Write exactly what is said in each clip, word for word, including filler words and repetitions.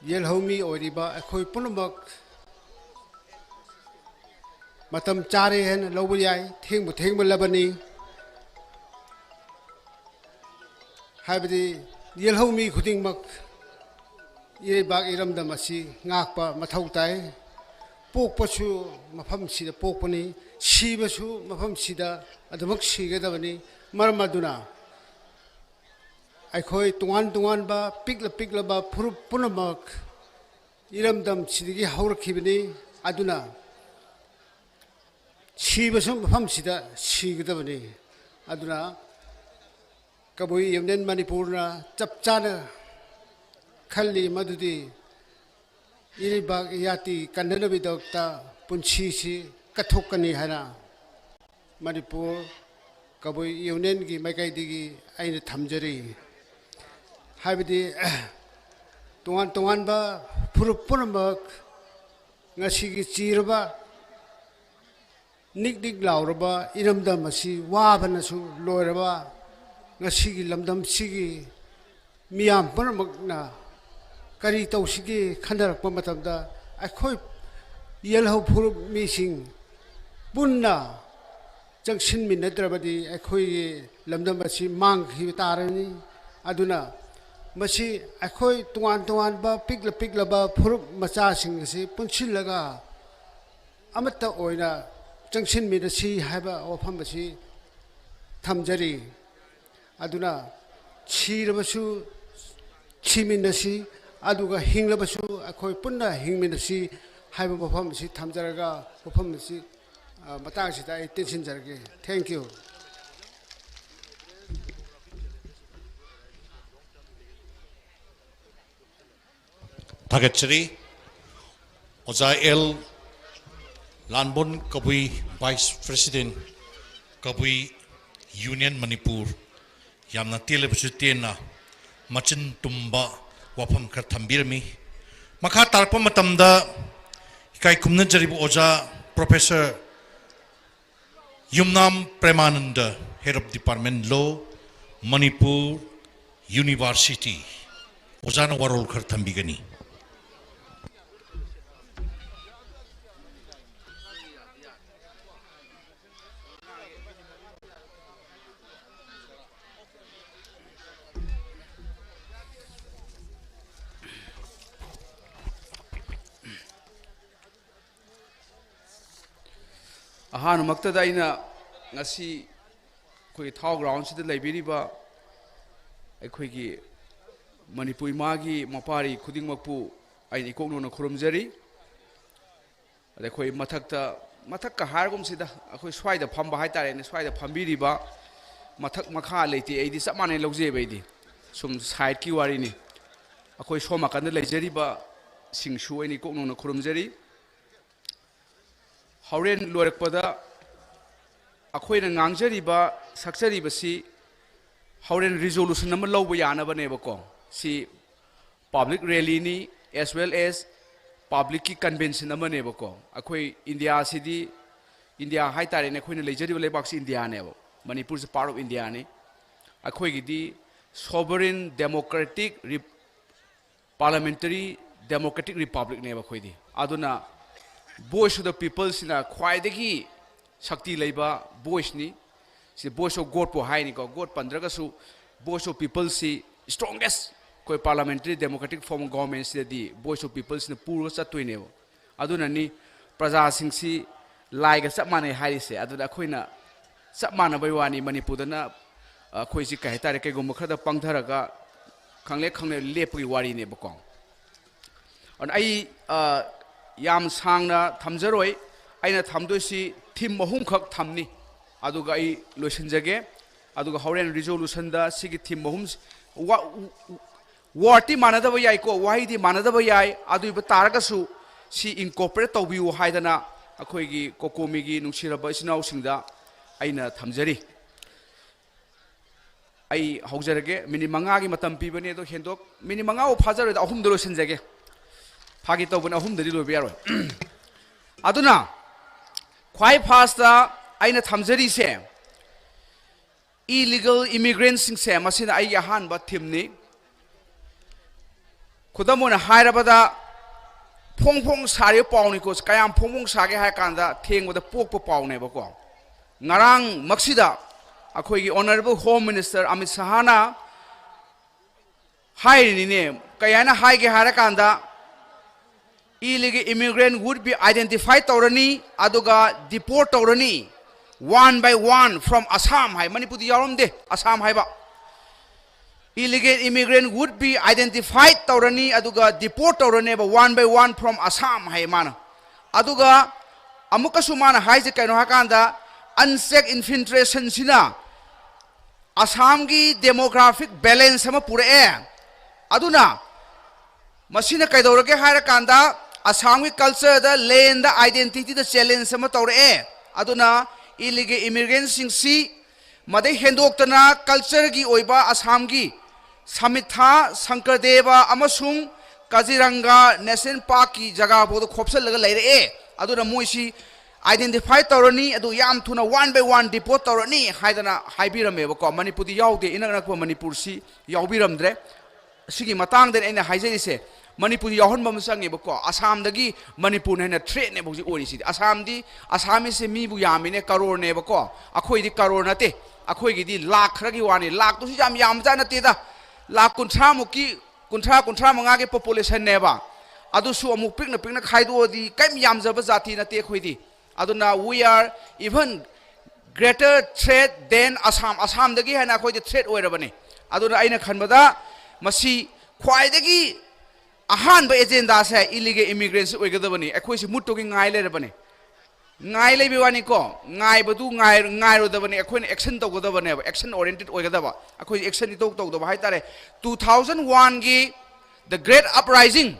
ꯌꯦꯜꯍꯧꯃꯤ ꯑꯣꯏꯔꯤꯕ ꯑꯩꯈꯣꯏ ꯄꯨꯝꯅꯃꯛ ꯃꯇꯝ ꯆꯥꯔꯦ ꯍꯥꯏꯅ ꯂꯧꯕ ꯌꯥꯏ꯫ ꯊꯦꯡꯕꯨ ꯊꯦꯡꯃꯜꯂꯕꯅꯤ꯫ ꯍꯥꯏꯕꯗꯤ ꯌꯦꯜꯍꯧꯃꯤ ꯈꯨꯗꯤꯡꯃꯛ ꯏꯔꯩꯕꯥꯛ ꯏꯔꯝꯗꯝ ꯑꯁꯤ ꯉꯥꯛꯄ ꯃꯊꯧ ꯇꯥꯏ꯫ ꯄꯣꯛꯄꯁꯨ ꯃꯐꯝꯁꯤꯗ ꯄꯣꯛꯄꯅꯤ, ꯁꯤꯕꯁꯨ ꯃꯐꯝꯁꯤꯗ ꯑꯗꯨꯃꯛ ꯁꯤꯒꯗꯕꯅꯤ꯫ ꯃꯔꯝ ꯑꯗꯨꯅ ꯑꯩꯈꯣꯏ ꯇꯣꯉꯥꯟ ꯇꯣꯉꯥꯟꯕ ꯄꯤꯛꯂ ꯄꯤꯛꯂꯕ ꯐꯨꯔꯨꯞ ꯄꯨꯝꯅꯃꯛ ꯏꯔꯝꯗꯝꯁꯤꯗꯒꯤ ꯍꯧꯔꯛꯈꯤꯕꯅꯤ꯫ ꯑꯗꯨꯅ ꯁꯤꯕꯁꯨ ꯃꯐꯝꯁꯤꯗ ꯁꯤꯒꯗꯕꯅꯤ꯫ ꯑꯗꯨꯅ ꯀꯕꯨꯏ ꯌꯨꯅꯤꯌꯟ ꯃꯅꯤꯄꯨꯔꯅ ꯆꯞ ꯆꯥꯅ ꯈꯜꯂꯤ ꯃꯗꯨꯗꯤ ꯏꯔꯩꯕꯥꯛ ꯏꯌꯥꯇꯤ ꯀꯟꯅꯅꯕꯒꯤꯗꯃꯛꯇ ꯄꯨꯟꯁꯤꯁꯤ ꯀꯠꯊꯣꯛꯀꯅꯤ ꯍꯥꯏꯅ ꯃꯅꯤꯄꯨꯔ ꯀꯕꯨꯏ ꯌꯨꯅꯤꯌꯟꯒꯤ ꯃꯥꯏꯀꯩꯗꯒꯤ ꯑꯩꯅ ꯊꯝꯖꯔꯤ꯫ ꯍꯥꯏꯕꯗꯤ ꯇꯣꯉꯥꯟ ꯇꯣꯉꯥꯟꯕ ꯐꯨꯔꯨꯞ ꯄꯨꯝꯅꯃꯛ ꯉꯁꯤꯒꯤ ꯆꯤꯔꯕ ꯅꯤꯛ ꯅꯤꯛ ꯂꯥꯎꯔꯕ ꯏꯔꯝꯗꯝ ꯑꯁꯤ ꯋꯥꯕꯅꯁꯨ ꯂꯣꯏꯔꯕ ꯉꯁꯤꯒꯤ ꯂꯝꯗꯝꯁꯤꯒꯤ ꯃꯤꯌꯥꯝ ꯄꯨꯝꯅꯃꯛꯅ ꯀꯔꯤ ꯇꯧꯁꯤꯒꯦ ꯈꯟꯅꯔꯛꯄ ꯃꯇꯝꯗ ꯑꯩꯈꯣꯏ ꯌꯦꯜꯍꯧ ꯐꯨꯔꯨꯞ ꯃꯤꯁꯤꯡ ꯄꯨꯟꯅ ꯆꯪꯁꯤꯟꯃꯤꯟꯅꯗ꯭ꯔꯕꯗꯤ ꯑꯩꯈꯣꯏꯒꯤ ꯂꯝꯗꯝ ꯑꯁꯤ ꯃꯥꯡꯈꯤꯕ ꯇꯥꯔꯅꯤ꯫ ꯑꯗꯨꯅ ꯃꯁꯤ ꯑꯩꯈꯣꯏ ꯇꯣꯉꯥꯟ ꯇꯣꯉꯥꯟꯕ ꯄꯤꯛꯂ ꯄꯤꯛꯂꯕ ꯐꯨꯔꯨꯞ ꯃꯆꯥꯁꯤꯡ ꯑꯁꯤ ꯄꯨꯟꯁꯤꯜꯂꯒ ꯑꯃꯠꯇ ꯑꯣꯏꯅ ꯆꯪꯁꯤꯟꯃꯤꯟꯅꯁꯤ ꯍꯥꯏꯕ ꯋꯥꯐꯝ ꯑꯁꯤ ꯊꯝꯖꯔꯤ꯫ ꯑꯗꯨꯅ ꯁꯤꯔꯕꯁꯨ ꯁꯤꯃꯤꯟꯅꯁꯤ, ꯑꯗꯨꯒ ꯍꯤꯡꯂꯕꯁꯨ ꯑꯩꯈꯣꯏ ꯄꯨꯟꯅ ꯍꯤꯡꯃꯤꯟꯅꯁꯤ ꯍꯥꯏꯕ ꯋꯥꯐꯝ ꯑꯁꯤ ꯊꯝꯖꯔꯒ ꯋꯥꯐꯝ ꯑꯁꯤ, ꯑ, ꯃꯇꯥꯡꯁꯤꯗ ꯑꯩ ꯇꯦꯟꯁꯤꯟꯖꯔꯒꯦ꯫ Thank you꯫ ꯊꯥꯒꯠꯆꯔꯤ꯫ ꯑꯣꯖꯥ ꯑꯦꯜ ꯂꯥꯟꯕꯣꯟ ꯀꯕꯨꯏ, Vice President, ꯀꯕꯨꯏ Union ꯃꯅꯤꯄꯨꯔ, ꯌꯥꯝꯅ ꯇꯦꯜꯂꯕꯁꯨ ꯇꯦꯟꯅ ꯃꯆꯤꯟ ꯇꯨꯝꯕ ꯋꯥꯐꯝ ꯈꯔ ꯊꯝꯕꯤꯔꯝꯃꯤ꯫ ꯃꯈꯥ ꯇꯥꯔꯛꯄ ꯃꯇꯝꯗ ꯏꯀꯥꯏ ꯈꯨꯝꯅꯖꯔꯤꯕ ꯑꯣꯖꯥ Professor Yumnam ꯄ꯭ꯔꯦꯃꯥꯅꯟꯗ, Head of Department Law, Manipur University, ꯑꯣꯖꯥꯅ ꯋꯥꯔꯣꯜ ꯈꯔ ꯊꯝꯕꯤꯒꯅꯤ꯫ ꯑꯍꯥꯟꯕꯃꯛꯇꯗ ꯑꯩꯅ ꯉꯁꯤ ꯑꯩꯈꯣꯏꯒꯤ ꯊꯥꯎ ꯒ꯭ꯔꯥꯎꯟꯁꯤꯗ ꯂꯩꯕꯤꯔꯤꯕ ꯑꯩꯈꯣꯏꯒꯤ ꯃꯅꯤꯄꯨꯔ ꯏꯃꯥꯒꯤ ꯃꯄꯥꯔꯤ ꯈꯨꯗꯤꯡꯃꯛꯄꯨ ꯑꯩꯅ ꯏꯀꯣꯛ ꯅꯧꯅ ꯈꯨꯔꯨꯝꯖꯔꯤ꯫ ꯑꯗ ꯑꯩꯈꯣꯏ ꯃꯊꯛꯇ, ꯃꯊꯛꯀ ꯍꯥꯏꯔꯒꯨꯝꯁꯤꯗ, ꯑꯩꯈꯣꯏ ꯁ꯭ꯋꯥꯏꯗ ꯐꯝꯕ ꯍꯥꯏꯇꯥꯔꯦꯅꯦ, ꯁ꯭ꯋꯥꯏꯗ ꯐꯝꯕꯤꯔꯤꯕ, ꯃꯊꯛ ꯃꯈꯥ ꯂꯩꯇꯦ, ꯑꯩꯗꯤ ꯆꯞ ꯃꯥꯟꯅꯩ ꯂꯧꯖꯩꯑꯕ꯫ ꯑꯩꯗꯤ ꯁꯨꯝ ꯁꯥꯏꯠꯀꯤ ꯋꯥꯔꯤꯅꯤ꯫ ꯑꯩꯈꯣꯏ ꯁꯣꯝ ꯅꯥꯀꯟꯗ ꯂꯩꯖꯔꯤꯕꯁꯤꯡꯁꯨ ꯑꯩꯅ ꯏꯀꯣꯛ ꯅꯧꯅ ꯈꯨꯔꯨꯝꯖꯔꯤ꯫ ꯍꯣꯔꯦꯟ ꯂꯣꯏꯔꯛꯄꯗ ꯑꯩꯈꯣꯏꯅ ꯉꯥꯡꯖꯔꯤꯕ, ꯁꯛꯆꯔꯤꯕꯁꯤ ꯍꯣꯔꯦꯟ ꯔꯤꯖꯣꯂꯨꯁꯟ ꯑꯃ ꯂꯧꯕ ꯌꯥꯅꯕꯅꯦꯕꯀꯣ꯫ ꯁꯤ ꯄꯕ꯭ꯂꯤꯛ ꯔꯦꯂꯤꯅꯤ, as well as ꯄꯕ꯭ꯂꯤꯛꯀꯤ ꯀꯟꯚꯦꯟꯁꯟ ꯑꯃꯅꯦꯕꯀꯣ꯫ ꯑꯩꯈꯣꯏ ꯏꯟꯗꯤꯌꯥꯁꯤꯗꯤ, ꯏꯟꯗꯤꯌꯥ ꯍꯥꯏꯇꯥꯔꯦꯅꯦ, ꯑꯩꯈꯣꯏꯅ ꯂꯩꯖꯔꯤꯕ ꯂꯩꯕꯥꯛꯁꯤ ꯏꯟꯗꯤꯌꯥꯅꯦꯕ, ꯃꯅꯤꯄꯨꯔꯁꯤ ꯄꯥꯔꯠ ꯑꯣꯐ ꯏꯟꯗꯤꯌꯥꯅꯤ꯫ ꯑꯩꯈꯣꯏꯒꯤꯗꯤ sovereign democratic parliamentary democratic republicꯅꯦꯕ ꯑꯩꯈꯣꯏꯗꯤ꯫ ꯑꯗꯨꯅ voice of the peopleꯁꯤꯅ ꯈ꯭ꯋꯥꯏꯗꯒꯤ ꯁꯛꯇꯤ ꯂꯩꯕ voiceꯅꯤ꯫ ꯁꯤ voice of Godꯄꯨ ꯍꯥꯏꯅꯤꯀꯣ꯫ God ꯄꯟꯗ꯭ꯔꯒꯁꯨ voice of peopleꯁꯤ strongest, ꯑꯩꯈꯣꯏ parliamentary democratic form of governmentꯁꯤꯗꯗꯤ voice of peopleꯁꯤꯅ ꯄꯨꯔꯒ ꯆꯠꯇꯣꯏꯅꯦꯕ꯫ ꯑꯗꯨꯅꯅꯤ ꯄ꯭ꯔꯖꯥꯁꯤꯡꯁꯤ ꯂꯥꯏꯒ ꯆꯞ ꯃꯥꯟꯅꯩ ꯍꯥꯏꯔꯤꯁꯦ꯫ ꯑꯗꯨꯗ ꯑꯩꯈꯣꯏꯅ ꯆꯞ ꯃꯥꯟꯅꯕꯩ ꯋꯥꯅꯤ꯫ ꯃꯅꯤꯄꯨꯔꯗꯅ ꯑꯩꯈꯣꯏꯁꯤ ꯀꯩ ꯍꯥꯏꯇꯥꯔꯦ, ꯀꯩꯒꯨꯝꯕ ꯈꯔꯗ ꯄꯪꯊꯔꯒ ꯈꯪꯂꯦ ꯈꯪꯂꯦ ꯂꯦꯞꯄꯒꯤ ꯋꯥꯔꯤꯅꯦꯕꯀꯣ꯫ ꯑꯗꯨꯅ ꯑꯩ, ꯑ, ꯌꯥꯝ ꯁꯥꯡꯅ ꯊꯝꯖꯔꯣꯏ꯫ ꯑꯩꯅ ꯊꯝꯗꯣꯏꯁꯤ ꯊꯤꯝ ꯑꯍꯨꯝꯈꯛ ꯊꯝꯅꯤ, ꯑꯗꯨꯒ ꯑꯩ ꯂꯣꯏꯁꯤꯟꯖꯒꯦ꯫ ꯑꯗꯨꯒ ꯍꯣꯔꯦꯟ ꯔꯤꯖꯣꯂꯨꯁꯟꯗ ꯁꯤꯒꯤ ꯊꯤꯝ ꯑꯍꯨꯝ, ꯋꯥ-, ꯋꯥꯔꯗꯇꯤ ꯃꯥꯟꯅꯗꯕ ꯌꯥꯏꯀꯣ, ꯋꯥꯍꯩꯗꯤ ꯃꯥꯟꯅꯗꯕ ꯌꯥꯏ, ꯑꯗꯨ ꯑꯣꯏꯕ ꯇꯥꯔꯒꯁꯨ ꯁꯤ ꯏꯟꯀꯣꯄꯔꯦꯠ ꯇꯧꯕꯤꯌꯨ ꯍꯥꯏꯗꯅ ꯑꯩꯈꯣꯏꯒꯤ ꯀꯣꯀꯣꯃꯤꯒꯤ ꯅꯨꯡꯁꯤꯔꯕ ꯏꯆꯤꯟ ꯏꯅꯥꯎꯁꯤꯡꯗ ꯑꯩꯅ ꯊꯝꯖꯔꯤ꯫ ꯑꯩ ꯍꯧꯖꯔꯒꯦ꯫ ꯃꯤꯅꯤꯠ ꯃꯉꯥꯒꯤ ꯃꯇꯝ ꯄꯤꯕꯅꯤ, ꯑꯗꯣ ꯍꯦꯟꯗꯣꯛ, ꯃꯤꯅꯤꯠ ꯃꯉꯥꯐꯥꯎ ꯐꯥꯖꯔꯣꯏꯗ, ꯑꯍꯨꯝꯗ ꯂꯣꯏꯁꯤꯟꯖꯒꯦ꯫ ꯐꯥꯒꯤ ꯇꯧꯕꯅꯤ, ꯑꯍꯨꯝꯗꯗꯤ ꯂꯣꯏꯕ ꯌꯥꯔꯣꯏ꯫ ꯑꯗꯨꯅ ꯈ꯭ꯋꯥꯏ ꯐꯥꯔꯁꯇ ꯑꯩꯅ ꯊꯝꯖꯔꯤꯁꯦ, ꯏꯂꯤꯒꯜ ꯏꯃꯤꯒ꯭ꯔꯦꯟꯁꯤꯡꯁꯦ, ꯃꯁꯤꯅ ꯑꯩꯒꯤ ꯑꯍꯥꯟꯕ ꯊꯤꯝꯅꯤ꯫ ꯈꯨꯗꯝ ꯑꯣꯏꯅ ꯍꯥꯏꯔꯕꯗ, ꯐꯣꯡ ꯐꯣꯡ ꯁꯥꯔꯤꯕ ꯄꯥꯎꯅꯤꯀꯣ꯫ ꯀꯌꯥꯝ ꯐꯣꯡ ꯐꯣꯡ ꯁꯥꯒꯦ ꯍꯥꯏꯔ ꯀꯥꯟꯗ, ꯊꯦꯡꯕꯗ ꯄꯣꯛꯄ ꯄꯥꯎꯅꯦꯕꯀꯣ꯫ ꯉꯔꯥꯡꯃꯛꯁꯤꯗ ꯑꯩꯈꯣꯏꯒꯤ Honourable Home Minister ꯑꯃꯤꯠ ꯁꯍꯥꯅ ꯍꯥꯏꯔꯤꯅꯤꯅꯦ꯫ ꯀꯩ ꯍꯥꯏꯅ ꯍꯥꯏꯒꯦ ꯍꯥꯏꯔ ꯀꯥꯟꯗ, Illegal immigrant would be identified ꯇꯧꯔꯅꯤ, ꯑꯗꯨꯒ deport ꯇꯧꯔꯅꯤ, one by one from Assam ꯍꯥꯏ, ꯃꯅꯤꯄꯨꯔꯗꯤ ꯌꯥꯎꯔꯝꯗꯦ, ꯑꯁꯥꯝ ꯍꯥꯏꯕ꯫ Illegal immigrant would be identified ꯇꯧꯔꯅꯤ, ꯑꯗꯨꯒ deport ꯇꯧꯔꯅꯦꯕ, one by one from Assam ꯍꯥꯏ ꯃꯥꯅ꯫ ꯑꯗꯨꯒ ꯑꯃꯨꯛꯀꯁꯨ ꯃꯥꯅ ꯍꯥꯏꯁꯦ ꯀꯩꯅꯣ ꯍꯥꯏꯀꯥꯟꯗ, unchecked infiltrationꯁꯤꯅ ꯑꯁꯥꯝꯒꯤ demographic balance ꯑꯃ ꯄꯨꯔꯛꯑꯦ꯫ ꯑꯗꯨꯅ ꯃꯁꯤꯅ ꯀꯩꯗꯧꯔꯒꯦ ꯍꯥꯏꯔꯀꯥꯟꯗ, ꯑꯁꯥꯝꯒꯤ cultureꯗ, landꯗ, identityꯗ challenge ꯑꯃ ꯇꯧꯔꯛꯑꯦ꯫ ꯑꯗꯨꯅ illegal immigrantꯁꯤꯡꯁꯤ ꯃꯗꯩ ꯍꯦꯟꯗꯣꯛꯇꯅ cultureꯒꯤ ꯑꯣꯏꯕ ꯑꯁꯥꯝꯒꯤ ꯁꯃꯤꯊꯥ, ꯁꯪꯀꯔꯗꯦꯕ ꯑꯃꯁꯨꯡ ꯀꯥꯖꯤꯔꯪꯒꯥ National Parkꯀꯤ ꯖꯒꯥ ꯐꯥꯎꯗ ꯈꯣꯞꯆꯜꯂꯒ ꯂꯩꯔꯛꯑꯦ꯫ ꯑꯗꯨꯅ ꯃꯣꯏꯁꯤ identify ꯇꯧꯔꯅꯤ, ꯑꯗꯨ ꯌꯥꯝ ꯊꯨꯅ one by one deport ꯇꯧꯔꯅꯤ ꯍꯥꯏꯗꯅ ꯍꯥꯏꯕꯤꯔꯝꯃꯦꯕꯀꯣ꯫ ꯃꯅꯤꯄꯨꯔꯗꯤ ꯌꯥꯎꯗꯦ, ꯏꯅꯛ ꯅꯛꯄ ꯃꯅꯤꯄꯨꯔꯁꯤ ꯌꯥꯎꯕꯤꯔꯝꯗ꯭ꯔꯦ꯫ ꯁꯤꯒꯤ ꯃꯇꯥꯡꯗꯅꯤ ꯑꯩꯅ ꯍꯥꯏꯖꯔꯤꯁꯦ, ꯃꯅꯤꯄꯨꯔꯗꯤ ꯌꯥꯎꯍꯟꯕ ꯑꯃ ꯆꯪꯉꯦꯕꯀꯣ꯫ ꯑꯁꯥꯝꯗꯒꯤ ꯃꯅꯤꯄꯨꯔꯅ ꯍꯦꯟꯅ threatꯅꯦꯕ ꯍꯧꯖꯤꯛ ꯑꯣꯏꯔꯤꯁꯤꯗꯤ꯫ ꯑꯁꯥꯝꯗꯤ, ꯑꯁꯥꯝꯃꯤꯁꯁꯦ ꯃꯤꯕꯨ ꯌꯥꯝꯃꯤꯅꯦ, ꯀꯔꯣꯔꯅꯦꯕꯀꯣ꯫ ꯑꯩꯈꯣꯏꯗꯤ ꯀꯔꯣꯔ ꯅꯠꯇꯦ, ꯑꯩꯈꯣꯏꯒꯤꯗꯤ ꯂꯥꯛ ꯈꯔꯒꯤ ꯋꯥꯅꯤ, ꯂꯥꯛꯇꯨꯁꯨ ꯌꯥꯝ ꯌꯥꯝꯕꯖꯥꯠ ꯅꯠꯇꯦꯗ꯫ ꯂꯥꯛ ꯀꯨꯟꯊ꯭ꯔꯥꯃꯨꯛꯀꯤ, ꯀꯨꯟꯊ꯭ꯔꯥ, ꯀꯨꯟꯊ꯭ꯔꯥ ꯃꯉꯥꯒꯤ populationꯅꯦꯕ꯫ ꯑꯗꯨꯁꯨ ꯑꯃꯨꯛ ꯄꯤꯛꯅ ꯄꯤꯛꯅ ꯈꯥꯏꯗꯣꯛꯑꯗꯤ ꯀꯔꯤꯝ ꯌꯥꯝꯖꯕ ꯖꯥꯇꯤ ꯅꯠꯇꯦ ꯑꯩꯈꯣꯏꯗꯤ꯫ ꯑꯗꯨꯅ we are even greater threat than Assam꯫ ꯑꯁꯥꯝꯗꯒꯤ ꯍꯦꯟꯅ ꯑꯩꯈꯣꯏꯗꯤ threat ꯑꯣꯏꯔꯕꯅꯤ꯫ ꯑꯗꯨꯅ ꯑꯩꯅ ꯈꯟꯕꯗ ꯃꯁꯤ ꯈ꯭ꯋꯥꯏꯗꯒꯤ ꯑꯍꯥꯟꯕ agendaꯁꯦ illegal immigrantꯁꯤ ꯑꯣꯏꯒꯗꯕꯅꯤ꯫ ꯑꯩꯈꯣꯏꯁꯤ ꯃꯨꯠꯇꯨꯒꯤ ꯉꯥꯏ ꯂꯩꯔꯕꯅꯤ꯫ ꯉꯥꯏ ꯂꯩꯕ ꯋꯥꯅꯤꯀꯣ, ꯉꯥꯏꯕꯗꯨ ꯉꯥꯏ-, ꯉꯥꯏꯔꯣꯏꯗꯕꯅꯤ꯫ ꯑꯩꯈꯣꯏꯅ action ꯇꯧꯒꯗꯕꯅꯦꯕ, action oriented ꯑꯣꯏꯒꯗꯕ꯫ ꯑꯩꯈꯣꯏ action ꯏꯇꯧ ꯇꯧꯗꯕ ꯍꯥꯏꯇꯥꯔꯦ꯫ Two thousand oneꯒꯤ the great uprising,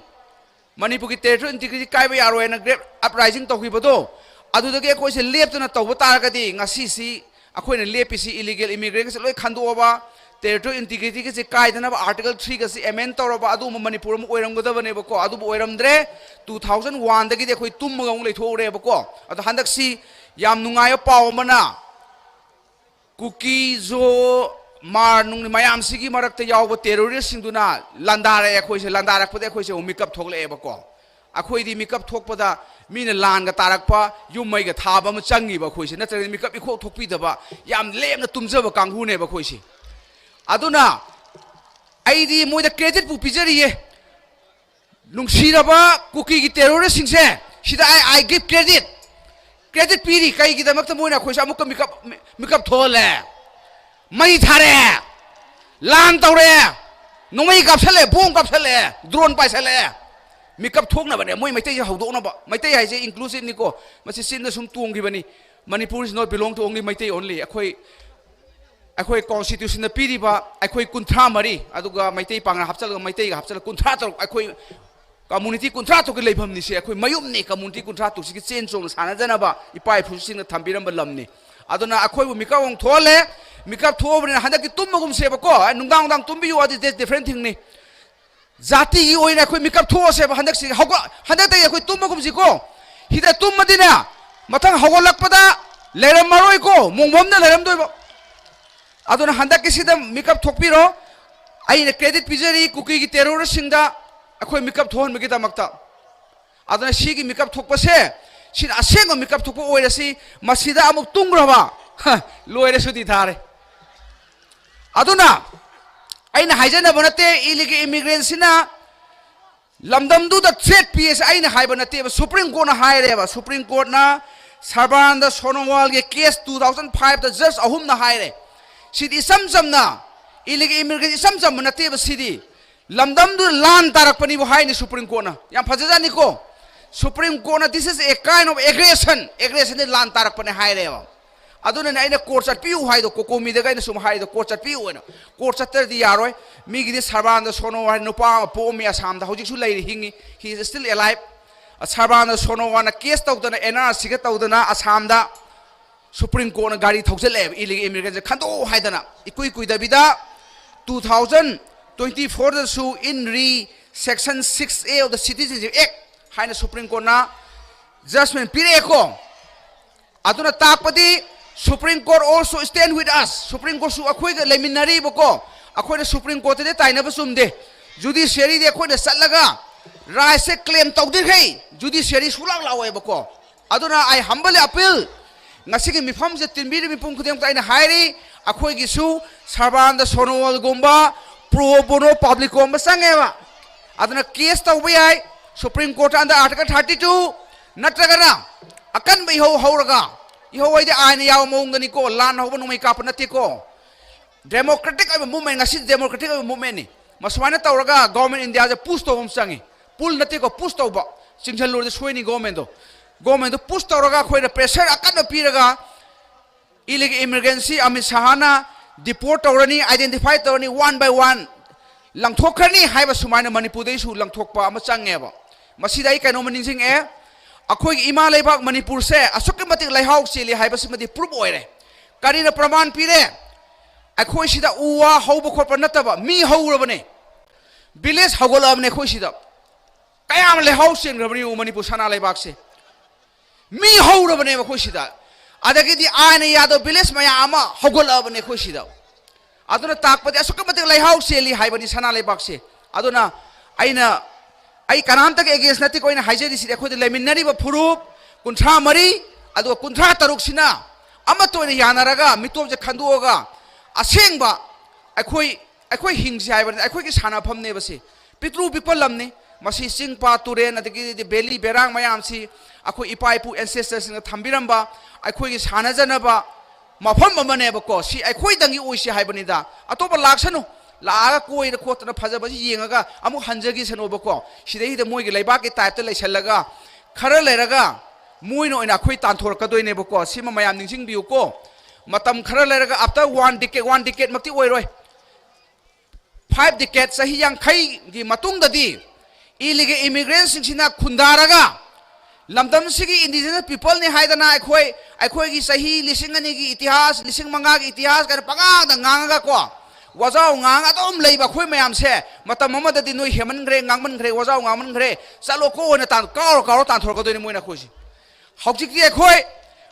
ꯃꯅꯤꯄꯨꯔꯒꯤ territorial integrity ꯀꯥꯏꯕ ꯌꯥꯔꯣꯏ ꯍꯥꯏꯅ great uprising ꯇꯧꯈꯤꯕꯗꯣ, ꯑꯗꯨꯗꯒꯤ ꯑꯩꯈꯣꯏꯁꯦ ꯂꯦꯞꯇꯅ ꯇꯧꯕ ꯇꯥꯔꯒꯗꯤ ꯉꯁꯤꯁꯤ ꯑꯩꯈꯣꯏꯅ ꯂꯦꯞꯄꯤꯁꯤ illegal immigrantꯒꯁꯦ ꯂꯣꯏ ꯈꯟꯗꯣꯛꯑꯕ, territorial integrityꯒꯁꯦ ꯀꯥꯏꯗꯅꯕ article threeꯒꯁꯦ amend ꯇꯧꯔꯕ ꯑꯗꯨꯒꯨꯝꯕ ꯃꯅꯤꯄꯨꯔ ꯑꯃ ꯑꯣꯏꯔꯝꯒꯗꯕꯅꯦꯕꯀꯣ꯫ ꯑꯗꯨꯕꯨ ꯑꯣꯏꯔꯝꯗ꯭ꯔꯦ꯫ Two thousand oneꯗꯒꯤꯗꯤ ꯑꯩꯈꯣꯏ ꯇꯨꯝꯃꯒ ꯑꯃꯨꯛ ꯂꯩꯊꯣꯛꯎꯔꯦꯕꯀꯣ꯫ ꯑꯗꯣ ꯍꯟꯗꯛꯁꯤ ꯌꯥꯝ ꯅꯨꯡꯉꯥꯏꯕ ꯄꯥꯎ ꯑꯃꯅ ꯀꯨꯀꯤ, ꯖꯣ, ꯃꯥꯔ ꯅꯨꯡ ꯃꯌꯥꯝꯁꯤꯒꯤ ꯃꯔꯛꯇ ꯌꯥꯎꯕ terroristꯁꯤꯡꯗꯨꯅ ꯂꯥꯟꯗꯥꯔꯛꯑꯦ ꯑꯩꯈꯣꯏꯁꯦ꯫ ꯂꯥꯟꯗꯥꯔꯛꯄꯗ ꯑꯩꯈꯣꯏꯁꯦ ꯑꯃꯨꯛ ꯃꯤꯀꯞ ꯊꯣꯛꯂꯛꯑꯦꯕꯀꯣ꯫ ꯑꯩꯈꯣꯏꯗꯤ ꯃꯤꯀꯞ ꯊꯣꯛꯄꯗ ꯃꯤꯅ ꯂꯥꯟꯒ ꯇꯥꯔꯛꯄ, ꯌꯨꯝ ꯃꯩꯒ ꯊꯥꯕ ꯑꯃ ꯆꯪꯉꯤꯕ ꯑꯩꯈꯣꯏꯁꯦ, ꯅꯠꯇ꯭ꯔꯒꯗꯤ ꯃꯤꯀꯞ ꯏꯈꯣꯛ ꯊꯣꯛꯄꯤꯗꯕ, ꯌꯥꯝ ꯂꯦꯝꯅ ꯇꯨꯝꯖꯕ ꯀꯥꯡꯕꯨꯅꯦꯕ ꯑꯩꯈꯣꯏꯁꯦ꯫ ꯑꯗꯨꯅ ꯑꯩꯗꯤ ꯃꯣꯏꯗ creditꯄꯨ ꯄꯤꯖꯔꯤꯌꯦ꯫ ꯅꯨꯡꯁꯤꯔꯕ ꯀꯨꯀꯤꯒꯤ ꯇꯦꯔꯣꯔꯤꯁꯁꯤꯡꯁꯦ, ꯁꯤꯗ ꯑꯩ, I give credit, credit ꯄꯤꯔꯤ꯫ ꯀꯩꯒꯤꯗꯃꯛꯇ ꯃꯣꯏꯅ ꯑꯩꯈꯣꯏꯁꯦ ꯑꯃꯨꯛꯀ ꯃꯤꯀꯞ, ꯃꯤꯀꯞ ꯊꯣꯛꯍꯜꯂꯦ? ꯃꯩ ꯊꯥꯔꯦ, ꯂꯥꯟ ꯇꯧꯔꯦ, ꯅꯣꯡꯃꯩ ꯀꯥꯞꯁꯜꯂꯦ, ꯕꯣꯝ ꯀꯥꯞꯁꯜꯂꯦ, ꯗ꯭ꯔꯣꯟ ꯄꯥꯏꯁꯜꯂꯦ꯫ ꯃꯤꯀꯞ ꯊꯣꯛꯅꯕꯅꯦ ꯃꯣꯏ ꯃꯩꯇꯩꯁꯦ ꯍꯧꯗꯣꯛꯅꯕ꯫ ꯃꯩꯇꯩ ꯍꯥꯏꯁꯦ inclusiveꯅꯤꯀꯣ, ꯃꯁꯤ ꯆꯤꯟꯗ ꯁꯨꯝ ꯇꯣꯡꯈꯤꯕꯅꯤ꯫ Manipur is not belong to only Meitei only꯫ ꯑꯩꯈꯣꯏ, ꯑꯩꯈꯣꯏ constitutionꯗ ꯄꯤꯔꯤꯕ ꯑꯩꯈꯣꯏ ꯀꯨꯟꯊ꯭ꯔꯥ ꯃꯔꯤ, ꯑꯗꯨꯒ ꯃꯩꯇꯩ ꯄꯥꯡꯒꯜ ꯍꯥꯞꯆꯜꯂꯒ ꯃꯩꯇꯩꯒ ꯍꯥꯞꯆꯜꯂꯒ ꯀꯨꯟꯊ꯭ꯔꯥ ꯇꯔꯨꯛ, ꯑꯩꯈꯣꯏ community ꯀꯨꯟꯊ꯭ꯔꯥ ꯇꯔꯨꯛꯀꯤ ꯂꯩꯐꯝꯅꯤꯁꯦ꯫ ꯑꯩꯈꯣꯏ ꯃꯌꯨꯝꯅꯤ꯫ Community ꯀꯨꯟꯊ꯭ꯔꯥ ꯇꯔꯨꯛꯁꯤꯒꯤ ꯆꯦꯟ ꯆꯣꯡꯅ ꯁꯥꯟꯅꯖꯅꯕ ꯏꯄꯥ ꯏꯄꯨꯁꯤꯡꯅ ꯊꯝꯕꯤꯔꯝꯕ ꯂꯝꯅꯤ꯫ ꯑꯗꯨꯅ ꯑꯩꯈꯣꯏꯕꯨ ꯃꯤꯀꯞ ꯑꯃꯨꯛ ꯊꯣꯛꯍꯜꯂꯦ꯫ ꯃꯤꯀꯞ ꯊꯣꯛꯑꯕꯅꯤꯅ ꯍꯟꯗꯛꯇꯤ ꯇꯨꯝꯃꯒꯨꯝꯁꯦꯕꯀꯣ꯫ ꯑꯦ, ꯅꯨꯡꯗꯥꯡ ꯅꯨꯡꯗꯥꯡ ꯇꯨꯝꯕꯤꯌꯨ, ꯑꯗꯨꯗꯤ different thingꯅꯤ꯫ ꯖꯥꯇꯤꯒꯤ ꯑꯣꯏꯅ ꯑꯩꯈꯣꯏ ꯃꯤꯀꯞ ꯊꯣꯛꯑꯁꯦꯕ ꯍꯟꯗꯛꯁꯤ꯫ ꯍꯧꯒꯠ-, ꯍꯟꯗꯛꯇꯒꯤ ꯑꯩꯈꯣꯏ ꯇꯨꯝꯃꯒꯨꯝꯁꯤꯀꯣ꯫ ꯁꯤꯗ ꯇꯨꯝꯃꯗꯤꯅꯦ, ꯃꯊꯪ ꯍꯧꯒꯠꯂꯛꯄꯗ ꯂꯩꯔꯝꯃꯔꯣꯏꯀꯣ, ꯃꯣꯡꯕꯝꯅ ꯂꯩꯔꯝꯗꯣꯏꯕ꯫ ꯑꯗꯨꯅ ꯍꯟꯗꯛꯀꯤꯁꯤꯗ ꯃꯤꯀꯞ ꯊꯣꯛꯄꯤꯔꯣ꯫ ꯑꯩꯅ credit ꯄꯤꯖꯔꯤ ꯀꯨꯀꯤꯒꯤ terroristꯁꯤꯡꯗ, ꯑꯩꯈꯣꯏ ꯃꯤꯀꯞ ꯊꯣꯛꯍꯟꯕꯒꯤꯗꯃꯛꯇ꯫ ꯑꯗꯨꯅ ꯁꯤꯒꯤ ꯃꯤꯀꯞ ꯊꯣꯛꯄꯁꯦ, ꯁꯤꯅ ꯑꯁꯦꯡꯕ ꯃꯤꯀꯞ ꯊꯣꯛꯄ ꯑꯣꯏꯔꯁꯤ꯫ ꯃꯁꯤꯗ ꯑꯃꯨꯛ ꯇꯨꯝꯈ꯭ꯔꯕ, ꯍ, ꯂꯣꯏꯔꯦ, ꯁꯨꯇꯤ ꯊꯥꯔꯦ꯫ ꯑꯗꯨꯅ ꯑꯩꯅ ꯍꯥꯏꯖꯅꯕ ꯅꯠꯇꯦ, illegal immigrantꯁꯤꯅ ꯂꯝꯗꯝꯗꯨꯗ threat ꯄꯤꯌꯦꯁꯦ ꯑꯩꯅ ꯍꯥꯏꯕ ꯅꯠꯇꯦꯕ, Supreme Courtꯅ ꯍꯥꯏꯔꯦꯕ꯫ Supreme Courtꯅ ꯁꯔꯕꯥꯅꯟꯗ ꯁꯣꯅꯣꯋꯥꯜꯒꯤ case two thousand fiveꯇ judge ꯑꯍꯨꯝꯅ ꯍꯥꯏꯔꯦ꯫ ꯁꯤꯗꯤ ꯏꯆꯝ ꯆꯝꯅ, illegal immigrant ꯏꯆꯝ ꯆꯝꯕ ꯅꯠꯇꯦꯕ ꯁꯤꯗꯤ꯫ ꯂꯝꯗꯝꯗꯨꯗ ꯂꯥꯟ ꯇꯥꯔꯛꯄꯅꯤꯕꯨ ꯍꯥꯏꯅꯤ Supreme Courtꯅ꯫ ꯌꯥꯝ ꯐꯖꯖꯥꯠꯅꯤꯀꯣ꯫ Supreme Courtꯅ "This is a kind of aggression", aggressionꯗꯤ ꯂꯥꯟ ꯇꯥꯔꯛꯄꯅꯦ ꯍꯥꯏꯔꯦꯕ꯫ ꯑꯗꯨꯅꯅꯦ ꯑꯩꯅ court ꯆꯠꯄꯤꯌꯨ ꯍꯥꯏꯗꯣ, ꯀꯣꯀꯣꯃꯤꯗꯒ ꯑꯩꯅ ꯁꯨꯝ ꯍꯥꯏꯗꯣ, court ꯆꯠꯄꯤꯌꯨ ꯍꯥꯏꯅ꯫ Court ꯆꯠꯇ꯭ꯔꯗꯤ ꯌꯥꯔꯣꯏ꯫ ꯃꯤꯒꯤꯗꯤ ꯁꯔꯕꯥꯅꯟꯗ ꯁꯣꯅꯣꯋꯥꯜ ꯍꯥꯏꯅ ꯅꯨꯄꯥ ꯑꯃ ꯄꯣꯛꯑꯝꯃꯤ ꯑꯁꯥꯝꯗ, ꯍꯧꯖꯤꯛꯁꯨ ꯂꯩꯔꯤ, ꯍꯤꯡꯉꯤ, he is still alive꯫ ꯁꯔꯕꯥꯅꯟꯗ ꯁꯣꯅꯣꯋꯥꯜꯅ case ꯇꯧꯗꯅ, NRCꯒ ꯇꯧꯗꯅ ꯑꯁꯥꯝꯗ Supreme Courtꯅ ꯒꯥꯔꯤ ꯊꯧꯖꯤꯜꯂꯛꯑꯦꯕ, illegal immigrantꯁꯦ ꯈꯟꯗꯣꯛꯑꯣ ꯍꯥꯏꯗꯅ꯫ ꯏꯀꯨꯏ ꯀꯨꯏꯗꯕꯤꯗ two thousand twenty fourꯗꯁꯨ in re section six A of the Citizenship Act ꯍꯥꯏꯅ Supreme Courtꯅ judgment ꯄꯤꯔꯛꯑꯦꯀꯣ꯫ ꯑꯗꯨꯅ ꯇꯥꯛꯄꯗꯤ Supreme Court also stand with us, Supreme Courtꯁꯨ ꯑꯩꯈꯣꯏꯒ ꯂꯩꯃꯤꯟꯅꯔꯤꯕꯀꯣ꯫ ꯑꯩꯈꯣꯏꯅ Supreme Courtꯇꯗꯤ ꯇꯥꯏꯅꯕ ꯆꯨꯝꯗꯦ꯫ Judiciaryꯗꯤ ꯑꯩꯈꯣꯏꯅ ꯆꯠꯂꯒ rightꯁꯦ claim ꯇꯧꯗ꯭ꯔꯤꯈꯩ judiciary ꯁꯨꯛꯂꯥꯛ ꯂꯥꯛꯑꯣꯏꯕꯀꯣ꯫ ꯑꯗꯨꯅ I humbly appeal, ꯉꯁꯤꯒꯤ ꯃꯤꯐꯝꯁꯤꯗ ꯇꯤꯟꯕꯤꯔꯤꯕ ꯃꯤꯄꯨꯝ ꯈꯨꯗꯤꯡꯃꯛꯇ ꯑꯩꯅ ꯍꯥꯏꯔꯤ, ꯑꯩꯈꯣꯏꯒꯤꯁꯨ ꯁꯔꯕꯥꯅꯟꯗ ꯁꯣꯅꯣꯋꯥꯜꯒꯨꯝꯕ pro bono publicꯀꯨꯝꯕ ꯆꯪꯉꯦꯕ꯫ ꯑꯗꯨꯅ case ꯇꯧꯕ ꯌꯥꯏ Supreme Court under Article thirty two, ꯅꯠꯇ꯭ꯔꯒꯅ ꯑꯀꯟꯕ ꯏꯍꯧ ꯍꯧꯔꯒ, ꯏꯍꯧ ꯍꯥꯏꯗꯤ ꯑꯥꯏꯟ ꯌꯥꯎꯕ ꯃꯑꯣꯡꯗꯅꯤꯀꯣ, ꯂꯥꯟ ꯍꯧꯕ ꯅꯣꯡꯃꯩ ꯀꯥꯞꯄ ꯅꯠꯇꯦꯀꯣ꯫ Democratic ꯑꯣꯏꯕ movement, ꯉꯁꯤ democratic ꯑꯣꯏꯕ movementꯅꯤ꯫ ꯃꯁꯨꯃꯥꯏꯅ ꯇꯧꯔꯒ government Indiaꯁꯦ push ꯇꯧꯕ ꯑꯃ ꯆꯪꯉꯤ꯫ Pull ꯅꯠꯇꯦꯀꯣ, push ꯇꯧꯕ꯫ ꯆꯤꯡꯁꯤꯜꯂꯨꯔꯗꯤ ꯁꯣꯏꯅꯤ governmentꯗꯣ꯫ Governmentꯗꯣ push ꯇꯧꯔꯒ ꯑꯩꯈꯣꯏꯅ pressure ꯑꯀꯟꯕ ꯄꯤꯔꯒ illegal immigrantꯁꯤ ꯑꯃꯤꯠ ꯁꯍꯥꯅ deport ꯇꯧꯔꯅꯤ, identify ꯇꯧꯔꯅꯤ, one by one ꯂꯪꯊꯣꯛꯈ꯭ꯔꯅꯤ ꯍꯥꯏꯕ ꯁꯨꯃꯥꯏꯅ ꯃꯅꯤꯄꯨꯔꯗꯩꯁꯨ ꯂꯪꯊꯣꯛꯄ ꯑꯃ ꯆꯪꯉꯦꯕ꯫ ꯃꯁꯤꯗ ꯑꯩ ꯀꯩꯅꯣꯝꯃ ꯅꯤꯡꯁꯤꯡꯉꯛꯑꯦ, ꯑꯩꯈꯣꯏꯒꯤ ꯏꯃꯥ ꯂꯩꯕꯥꯛ ꯃꯅꯤꯄꯨꯔꯁꯦ ꯑꯁꯨꯛꯀꯤ ꯃꯇꯤꯛ ꯂꯩꯍꯥꯎ ꯆꯦꯜꯂꯤ ꯍꯥꯏꯕꯁꯤꯃꯗꯤ proof ꯑꯣꯏꯔꯦ꯫ ꯀꯔꯤꯅ ꯄ꯭ꯔꯃꯥꯟ ꯄꯤꯔꯦ? ꯑꯩꯈꯣꯏ ꯁꯤꯗ ꯎ ꯋꯥ ꯍꯧꯕ ꯈꯣꯠꯄ ꯅꯠꯇꯕ ꯃꯤ ꯍꯧꯔꯕꯅꯦ, village ꯍꯧꯒꯠꯂꯛꯑꯕꯅꯦ ꯑꯩꯈꯣꯏ ꯁꯤꯗ꯫ ꯀꯌꯥꯝ ꯂꯩꯍꯥꯎ ꯆꯦꯟꯈ꯭ꯔꯕꯅꯤ ꯌꯦꯡꯉꯨ ꯃꯅꯤꯄꯨꯔ ꯁꯅꯥ ꯂꯩꯕꯥꯛꯁꯦ꯫ ꯃꯤ ꯍꯧꯔꯕꯅꯦꯕ ꯑꯩꯈꯣꯏ ꯁꯤꯗ꯫ ꯑꯗꯒꯤꯗꯤ ꯑꯥꯏꯟ ꯌꯥꯗꯕ village ꯃꯌꯥꯝ ꯑꯃ ꯍꯧꯒꯠꯂꯛꯑꯕꯅꯦ ꯑꯩꯈꯣꯏ ꯁꯤꯗ꯫ ꯑꯗꯨꯅ ꯇꯥꯛꯄꯗꯤ ꯑꯁꯨꯛꯀꯤ ꯃꯇꯤꯛ ꯂꯩꯍꯥꯎ ꯆꯦꯜꯂꯤ ꯍꯥꯏꯕꯅꯤ ꯁꯅꯥ ꯂꯩꯕꯥꯛꯁꯦ꯫ ꯑꯗꯨꯅ ꯑꯩꯅ, ꯑꯩ ꯀꯅꯥꯝꯇꯒꯤ against ꯅꯠꯇꯦꯀꯣ ꯑꯩꯅ ꯍꯥꯏꯖꯔꯤꯁꯤꯗꯤ, ꯑꯩꯈꯣꯏꯗ ꯂꯩꯃꯤꯟꯅꯔꯤꯕ ꯐꯨꯔꯨꯞ ꯀꯨꯟꯊ꯭ꯔꯥ ꯃꯔꯤ, ꯑꯗꯨꯒ ꯀꯨꯟꯊ꯭ꯔꯥ ꯇꯔꯨꯛꯁꯤꯅ ꯑꯃꯠꯇ ꯑꯣꯏꯅ ꯌꯥꯅꯔꯒ ꯃꯤꯇꯣꯞꯁꯦ ꯈꯟꯗꯣꯛꯑꯒ ꯑꯁꯦꯡꯕ ꯑꯩꯈꯣꯏ, ꯑꯩꯈꯣꯏ ꯍꯤꯡꯁꯤ ꯍꯥꯏꯕꯅꯤ, ꯑꯩꯈꯣꯏꯒꯤ ꯁꯥꯟꯅꯐꯝꯅꯦꯕ ꯁꯤ꯫ ꯄꯤꯛꯇ꯭ꯔꯨ ꯄꯤꯛꯄ ꯂꯝꯅꯤ꯫ ꯃꯁꯤ ꯆꯤꯡ ꯄꯥꯠ ꯇꯨꯔꯦꯟ ꯑꯗꯒꯤꯗꯤ valley ꯚꯦꯔꯥꯡ ꯃꯌꯥꯝꯁꯤ ꯑꯩꯈꯣꯏ ꯏꯄꯥ ꯏꯄꯨ ancestorꯁꯤꯡꯅ ꯊꯝꯕꯤꯔꯝꯕ ꯑꯩꯈꯣꯏꯒꯤ ꯁꯥꯟꯅꯖꯅꯕ ꯃꯐꯝ ꯑꯃꯅꯦꯕꯀꯣ꯫ ꯁꯤ ꯑꯩꯈꯣꯏꯗꯪꯒꯤ ꯑꯣꯏꯁꯤ ꯍꯥꯏꯕꯅꯤꯗ꯫ ꯑꯇꯣꯞꯄ ꯂꯥꯛꯁꯅꯨ, ꯂꯥꯛꯑꯒ ꯀꯣꯏꯗꯅ ꯈꯣꯠꯇꯅ ꯐꯖꯕꯁꯤ ꯌꯦꯡꯉꯒ ꯑꯃꯨꯛ ꯍꯟꯖꯈꯤꯁꯅꯣꯕꯀꯣ꯫ ꯁꯤꯗꯩꯁꯤꯗ ꯃꯣꯏꯒꯤ ꯂꯩꯕꯥꯛꯀꯤ typeꯇ ꯂꯩꯁꯜꯂꯒ ꯈꯔ ꯂꯩꯔꯒ ꯃꯣꯏꯅ ꯑꯣꯏꯅ ꯑꯩꯈꯣꯏ ꯇꯥꯟꯊꯣꯔꯛꯀꯗꯣꯏꯅꯦꯕꯀꯣ꯫ ꯁꯤꯃ ꯃꯌꯥꯝ ꯅꯤꯡꯁꯤꯡꯕꯤꯌꯨꯀꯣ꯫ ꯃꯇꯝ ꯈꯔ ꯂꯩꯔꯒ after one decade, one decadeꯃꯛꯇꯤ ꯑꯣꯏꯔꯣꯏ, five decade, ꯆꯍꯤ ꯌꯥꯡꯈꯩꯒꯤ ꯃꯇꯨꯡꯗꯗꯤ illegal immigrantꯁꯤꯡꯁꯤꯅ ꯈꯨꯟꯗꯥꯔꯒ ꯂꯝꯗꯝꯁꯤꯒꯤ indigenous peopleꯅꯤ ꯍꯥꯏꯗꯅ ꯑꯩꯈꯣꯏ, ꯑꯩꯈꯣꯏꯒꯤ ꯆꯍꯤ ꯂꯤꯁꯤꯡ ꯑꯅꯤꯒꯤ ꯏꯇꯤꯍꯥꯁ, ꯂꯤꯁꯤꯡ ꯃꯉꯥꯒꯤ ꯏꯇꯤꯍꯥꯁ ꯀꯥꯏꯅ ꯄꯉꯥꯡꯗ ꯉꯥꯡꯉꯒꯀꯣ, ꯋꯥꯖꯥꯎ ꯉꯥꯡꯉ ꯑꯗꯨꯝ ꯂꯩꯕ ꯑꯩꯈꯣꯏ ꯃꯌꯥꯝꯁꯦ ꯃꯇꯝ ꯑꯃꯗꯗꯤ ꯅꯣꯏ ꯍꯦꯃꯟꯈ꯭ꯔꯦ, ꯉꯥꯡꯃꯟꯈ꯭ꯔꯦ, ꯋꯥꯖꯥꯎ ꯉꯥꯡꯃꯟꯈ꯭ꯔꯦ, ꯆꯠꯂꯣꯀꯣ ꯑꯣꯏꯅ ꯇꯥꯟ-, ꯀꯥꯎꯔ ꯀꯥꯎꯔ ꯇꯥꯟꯊꯣꯔꯛꯀꯗꯣꯏꯅꯤ ꯃꯣꯏꯅ ꯑꯩꯈꯣꯏꯁꯦ꯫ ꯍꯧꯖꯤꯛꯇꯤ ꯑꯩꯈꯣꯏ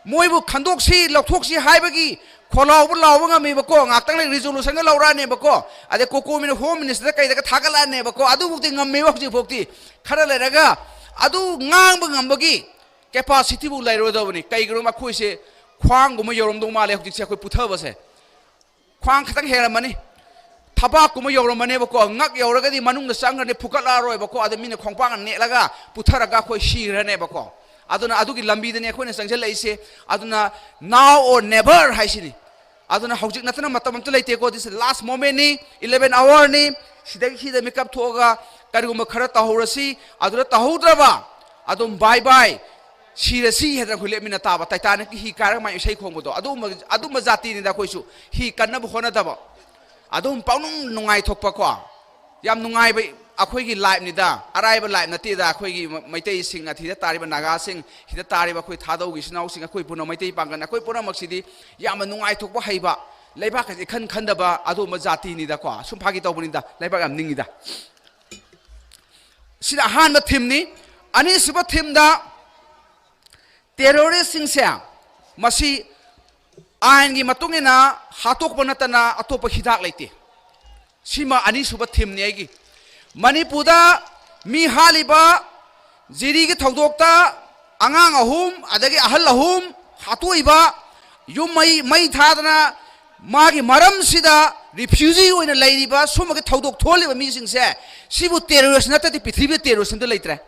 ꯃꯣꯏꯕꯨ ꯈꯟꯗꯣꯛꯁꯤ, ꯂꯧꯊꯣꯛꯁꯤ ꯍꯥꯏꯕꯒꯤ ꯈꯣꯜꯂꯥꯎꯕ ꯂꯥꯎꯕ ꯉꯝꯃꯦꯕꯀꯣ, ꯉꯥꯛꯇꯪ ꯂꯩ resolutionꯒ ꯂꯧꯔꯛꯑꯅꯦꯕꯀꯣ, ꯑꯗꯩ ꯀꯣꯀꯣꯃꯤꯅ Home Ministerꯗ ꯀꯩꯗꯒ ꯊꯥꯒꯠꯂꯛꯑꯅꯦꯕꯀꯣ, ꯑꯗꯨꯐꯥꯎꯗꯤ ꯉꯝꯃꯦꯕ ꯍꯧꯖꯤꯛꯐꯥꯎꯗꯤ꯫ ꯈꯔ ꯂꯩꯔꯒ ꯑꯗꯨ ꯉꯥꯡꯕ ꯉꯝꯕꯒꯤ capacityꯕꯨ ꯂꯩꯔꯣꯏꯗꯕꯅꯤ꯫ ꯀꯩꯒꯤꯅꯣ ꯑꯩꯈꯣꯏꯁꯦ ꯈ꯭ꯋꯥꯡꯒꯨꯝꯕ ꯌꯧꯔꯝꯗꯧ ꯃꯥꯜꯂꯦ ꯍꯧꯖꯤꯛꯁꯦ ꯑꯩꯈꯣꯏ ꯄꯨꯊꯕꯁꯦ꯫ ꯈ꯭ꯋꯥꯡ ꯈꯤꯇꯪ ꯍꯦꯜꯂꯝꯃꯅꯤ꯫ ꯊꯕꯥꯛꯀꯨꯝꯕ ꯌꯧꯔꯝꯃꯅꯦꯕꯀꯣ, ꯉꯛ ꯌꯧꯔꯒꯗꯤ ꯃꯅꯨꯡꯗ ꯆꯪꯈ꯭ꯔꯅꯤ, ꯐꯨꯒꯠꯂꯛꯑꯔꯣꯏꯕꯀꯣ, ꯑꯗ ꯃꯤꯅ ꯈꯣꯡꯄꯥꯛꯅ ꯅꯦꯠꯂꯒ ꯄꯨꯊꯔꯒ ꯑꯩꯈꯣꯏ ꯁꯤꯈ꯭ꯔꯅꯦꯕꯀꯣ꯫ ꯑꯗꯨꯅ ꯑꯗꯨꯒꯤ ꯂꯝꯕꯤꯗꯅꯦ ꯑꯩꯈꯣꯏꯅ ꯆꯪꯁꯤꯜꯂꯛꯏꯁꯦ꯫ ꯑꯗꯨꯅ now or never ꯍꯥꯏꯁꯤꯅꯤ꯫ ꯑꯗꯨꯅ ꯍꯧꯖꯤꯛ ꯅꯠꯇꯅ ꯃꯇꯝ ꯑꯝꯇ ꯂꯩꯇꯦꯀꯣ, this is last moment ꯅꯤ, eleven hour ꯅꯤ꯫ ꯁꯤꯗꯒꯤ ꯁꯤꯗ ꯃꯤꯀꯞ ꯊꯣꯛꯑꯒ ꯀꯔꯤꯒꯨꯝꯕ ꯈꯔ ꯇꯧꯍꯧꯔꯁꯤ, ꯑꯗꯨꯗ ꯇꯧꯍꯧꯗ꯭ꯔꯕ ꯑꯗꯨꯝ bye bye, ꯁꯤꯔꯁꯤ ꯍꯥꯏꯗꯅ ꯑꯩꯈꯣꯏ ꯂꯦꯞꯃꯤꯟꯅ ꯇꯥꯕ꯫ ꯇꯥꯏꯇꯥꯅꯤꯛꯀꯤ ꯍꯤ ꯀꯥꯏꯔꯒ ꯃꯥꯏ ꯏꯁꯩ ꯈꯣꯡꯕꯗꯣ, ꯑꯗꯨꯒꯨꯝꯕ, ꯑꯗꯨꯒꯨꯝꯕ ꯖꯥꯇꯤꯅꯤꯗ ꯑꯩꯈꯣꯏꯁꯨ꯫ ꯍꯤ ꯀꯟꯅꯕ ꯍꯣꯠꯅꯗꯕ, ꯑꯗꯨꯝ ꯄꯪꯅꯨꯡ ꯅꯨꯡꯉꯥꯏꯊꯣꯛꯄꯀꯣ꯫ ꯌꯥꯝ ꯅꯨꯡꯉꯥꯏꯕ ꯑꯩꯈꯣꯏꯒꯤ life ꯅꯤꯗ, ꯑꯔꯥꯏꯕ life ꯅꯠꯇꯦꯗ꯫ ꯑꯩꯈꯣꯏꯒꯤ ꯃ-, ꯃꯩꯇꯩꯁꯤꯡ, ꯑꯁꯤꯗ ꯇꯥꯔꯤꯕ ꯅꯥꯒꯥꯁꯤꯡ, ꯁꯤꯗ ꯇꯥꯔꯤꯕ ꯑꯩꯈꯣꯏ ꯊꯥꯗꯧꯒꯤ ꯏꯆꯤꯟ ꯏꯅꯥꯎꯁꯤꯡ, ꯑꯩꯈꯣꯏ ꯄꯨꯝꯅꯃꯛ ꯃꯩꯇꯩ ꯄꯥꯡꯒꯜ, ꯑꯩꯈꯣꯏ ꯄꯨꯝꯅꯃꯛꯁꯤꯗꯤ ꯌꯥꯝꯅ ꯅꯨꯡꯉꯥꯏꯊꯣꯛꯄ ꯍꯩꯕ, ꯂꯩꯕꯥꯛꯀꯁꯦ ꯏꯈꯟ ꯈꯟꯗꯕ ꯑꯗꯨꯒꯨꯝꯕ ꯖꯥꯇꯤꯅꯤꯗꯀꯣ꯫ ꯁꯨꯝ ꯐꯥꯒꯤ ꯇꯧꯕꯅꯤꯗ, ꯂꯩꯕꯥꯛ ꯌꯥꯝ ꯅꯤꯡꯉꯤꯗ꯫ ꯁꯤꯅ ꯑꯍꯥꯟꯕ theme ꯅꯤ꯫ ꯑꯅꯤꯁꯨꯕ theme ꯗ terrorist ꯁꯤꯡꯁꯦ, ꯃꯁꯤ ꯑꯥꯏꯟꯒꯤ ꯃꯇꯨꯡ ꯏꯟꯅ ꯍꯥꯠꯇꯣꯛꯄ ꯅꯠꯇꯅ ꯑꯇꯣꯞꯄ ꯍꯤꯗꯥꯛ ꯂꯩꯇꯦ꯫ ꯁꯤꯃ ꯑꯅꯤꯁꯨꯕ theme ꯅꯤ ꯑꯩꯒꯤ꯫ ꯃꯅꯤꯄꯨꯔꯗ ꯃꯤ ꯍꯥꯠꯂꯤꯕ, ꯖꯤꯔꯤꯒꯤ ꯊꯧꯗꯣꯛꯇ ꯑꯉꯥꯡ ꯑꯍꯨꯝ ꯑꯗꯒꯤ ꯑꯍꯜ ꯑꯍꯨꯝ ꯍꯥꯠꯇꯣꯛꯏꯕ, ꯌꯨꯝ ꯃꯩ, ꯃꯩ ꯊꯥꯗꯅ ꯃꯥꯒꯤ ꯃꯔꯝꯁꯤꯗ refugee ꯑꯣꯏꯅ ꯂꯩꯔꯤꯕ, ꯁꯨꯝꯕꯒꯤ ꯊꯧꯗꯣꯛ ꯊꯣꯛꯍꯜꯂꯤꯕ ꯃꯤꯁꯤꯡꯁꯦ, ꯁꯤꯕꯨ terrorist ꯅꯠꯇ꯭ꯔꯗꯤ ꯄ꯭ꯔꯤꯊꯤꯕꯤꯗ terrorist ꯑꯝꯇ ꯂꯩꯇ꯭ꯔꯦ꯫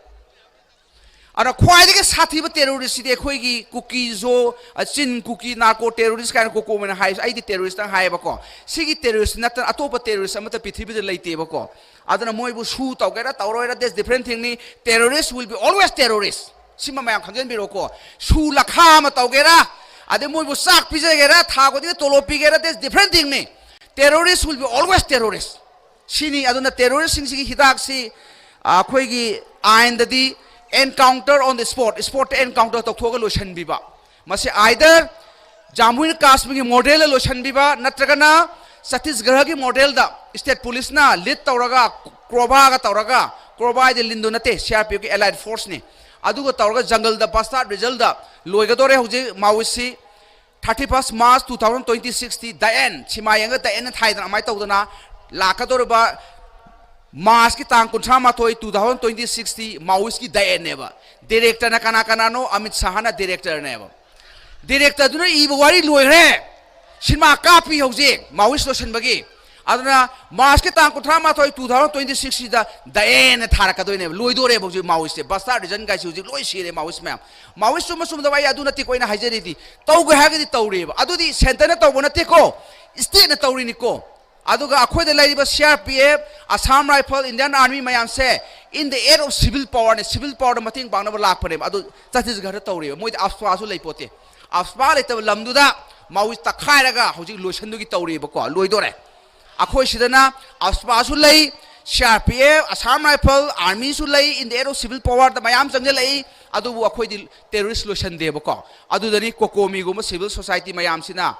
ꯑꯗ ꯈ꯭ꯋꯥꯏꯗꯒꯤ ꯁꯥꯊꯤꯕ terrorist ꯁꯤꯗꯤ ꯑꯩꯈꯣꯏꯒꯤ ꯀꯨꯀꯤ ꯖꯣ, ꯑ, ꯆꯤꯟ ꯀꯨꯀꯤ narco terrorist ꯀꯥꯏꯅ ꯀꯣꯀꯣꯃꯦꯟꯅ ꯍꯥꯏ, ꯑꯩꯗꯤ terrorist ꯇꯪ ꯍꯥꯏꯌꯦꯕꯀꯣ꯫ ꯁꯤꯒꯤ terrorist ꯅꯠꯇꯅ ꯑꯇꯣꯞꯄ terrorist ꯑꯃꯠꯇ ꯄ꯭ꯔꯤꯊꯤꯕꯤꯗ ꯂꯩꯇꯦꯕꯀꯣ꯫ ꯑꯗꯨꯅ ꯃꯣꯏꯕꯨ sue ꯇꯧꯒꯦꯔꯥ ꯇꯧꯔꯣꯏꯔꯥ, that's different thing ꯅꯤ꯫ Terrorist will be always terrorist꯫ ꯁꯤꯃ ꯃꯌꯥꯝ ꯈꯪꯖꯟꯕꯤꯔꯣꯀꯣ꯫ Sue ꯂꯈꯥ ꯑꯃ ꯇꯧꯒꯦꯔꯥ, ꯑꯗꯩ ꯃꯣꯏꯕꯨ ꯆꯥꯛ ꯄꯤꯖꯒꯦꯔꯥ, ꯊꯥ ꯈꯨꯗꯤꯡꯒꯤ ꯇꯣꯂꯣꯞ ꯄꯤꯒꯦꯔꯥ, that's different thing ꯅꯤ꯫ Terrorist will be always terrorist꯫ ꯁꯤꯅꯤ꯫ ꯑꯗꯨꯅ terrorist ꯁꯤꯡꯁꯤꯒꯤ ꯍꯤꯗꯥꯛꯁꯤ, ꯑ, ꯑꯩꯈꯣꯏꯒꯤ ꯑꯥꯏꯟꯗꯗꯤ encounter on the spot, spot ꯇ encounter ꯇꯧꯊꯣꯛꯑꯒ ꯂꯣꯏꯁꯤꯟꯕꯤꯕ꯫ ꯃꯁꯤ either ꯖꯥꯃꯨ ꯑꯦꯟ ꯀꯥꯁꯃꯤꯔꯒꯤ model ꯗ ꯂꯣꯏꯁꯤꯟꯕꯤꯕ, ꯅꯠꯇ꯭ꯔꯒꯅ ꯆꯇꯤꯁꯒꯔꯒꯤ model ꯗ state police ꯅ lead ꯇꯧꯔꯒ, ꯀ꯭ꯔꯣꯕꯥꯒ ꯇꯧꯔꯒ, ꯀ꯭ꯔꯣꯕꯥ ꯍꯥꯏꯗꯤ ꯂꯤꯟꯗꯣ ꯅꯠꯇꯦ, ꯁꯤ ꯑꯥꯔ ꯄꯤ ꯑꯦꯐ ꯀꯤ allied force ꯅꯤ꯫ ꯑꯗꯨꯒ ꯇꯧꯔꯒ ꯖꯪꯒꯜꯗ bastard result ꯗ ꯂꯣꯏꯒꯗꯧꯔꯦ ꯍꯧꯖꯤꯛ ꯃꯥꯑꯣꯏꯁꯤ꯫ Thirty first March two thousand twenty six T the end, ꯁꯤꯃꯥ ꯌꯦꯡꯉꯒ the end ꯊꯥꯏꯗꯅ ꯑꯗꯨꯃꯥꯏꯅ ꯇꯧꯗꯅ ꯂꯥꯛꯀꯗꯧꯔꯤꯕ March ꯀꯤ ꯇꯥꯡ ꯀꯨꯟꯊ꯭ꯔꯥ ꯃꯥꯊꯣꯏ, two thousand twenty six T Maoist ꯀꯤ the end ꯅꯦꯕ꯫ Director ꯅ ꯀꯅꯥ ꯀꯅꯥꯅꯣ? ꯑꯃꯤꯠ ꯁꯥꯍꯅ director ꯅꯦꯕ꯫ Director ꯗꯨꯅ ꯏꯕ ꯋꯥꯔꯤ ꯂꯣꯏꯈ꯭ꯔꯦ꯫ ꯁꯤꯅꯦꯃꯥ ꯀꯥꯞꯄꯤ ꯍꯧꯖꯤꯛ Maoist ꯂꯣꯏꯁꯤꯟꯕꯒꯤ꯫ ꯑꯗꯨꯅ ꯃꯥꯔꯁꯀꯤ ꯇꯥꯡ ꯀꯨꯟꯊ꯭ꯔꯥ ꯃꯥꯊꯣꯏ, two thousand twenty six ꯁꯤꯗ the end ꯊꯥꯔꯛꯀꯗꯣꯏꯅꯦꯕ, ꯂꯣꯏꯗꯣꯔꯦꯕ ꯍꯧꯖꯤꯛ ꯃꯥꯑꯣꯏꯁꯦ꯫ ꯕꯁꯇꯥꯔ ꯔꯤꯖꯟ ꯀꯥꯏꯁꯦ ꯍꯧꯖꯤꯛ ꯂꯣꯏ ꯁꯤꯔꯦ ꯃꯥꯑꯣꯏꯁ ꯃꯌꯥꯝ꯫ ꯃꯥꯑꯣꯏꯁ ꯆꯨꯝꯕ ꯆꯨꯝꯗꯕ ꯑꯩ ꯑꯗꯨ ꯅꯠꯇꯦꯀꯣ ꯑꯩꯅ ꯍꯥꯏꯖꯔꯤꯗꯤ꯫ ꯇꯧꯒꯦ ꯍꯥꯏꯔꯒꯗꯤ ꯇꯧꯔꯦꯕ꯫ ꯑꯗꯨꯗꯤ ꯁꯦꯟꯇꯔꯅ ꯇꯧꯕ ꯅꯠꯇꯦꯀꯣ, ꯁ꯭ꯇꯦꯠꯅ ꯇꯧꯔꯤꯅꯤꯀꯣ꯫ ꯑꯗꯨꯒ ꯑꯩꯈꯣꯏꯗ ꯂꯩꯔꯤꯕ C R P F, Assam Rifle, Indian Army ꯃꯌꯥꯝꯁꯦ in the aid of civil powerꯅꯦ, civil powerꯗ ꯃꯇꯦꯡ ꯄꯥꯡꯅꯕ ꯂꯥꯛꯄꯅꯦꯕ꯫ ꯑꯗꯨ ꯆꯇꯤꯁꯒꯔꯗ ꯇꯧꯔꯤꯕ, ꯃꯣꯏꯗꯤ ꯑꯐꯁꯄꯥꯁꯨ ꯂꯩꯄꯣꯠꯇꯦ꯫ ꯑꯐꯁꯄꯥ ꯂꯩꯇꯕ ꯂꯝꯗꯨꯗ ꯃꯥꯑꯣꯏꯁ ꯇꯛꯈꯥꯏꯔꯒ ꯍꯧꯖꯤꯛ ꯂꯣꯏꯁꯟꯗꯨꯒꯤ ꯇꯧꯔꯤꯕꯀꯣ, ꯂꯣꯏꯗꯣꯔꯦ꯫ ꯑꯩꯈꯣꯏ ꯁꯤꯗꯅ ꯑꯐꯁꯄꯥꯁꯨ ꯂꯩ, C R P F, Assam Rifle, Armyꯁꯨ ꯂꯩ, in the aid of civil powerꯗ ꯃꯌꯥꯝ ꯆꯪꯁꯤꯜꯂꯛꯏ꯫ ꯑꯗꯨꯕꯨ ꯑꯩꯈꯣꯏꯗꯤ terrorist ꯂꯣꯏꯁꯟꯗꯦꯕꯀꯣ꯫ ꯑꯗꯨꯗꯅꯤ COCOMIꯒꯨꯝꯕ civil society ꯃꯌꯥꯝꯁꯤꯅ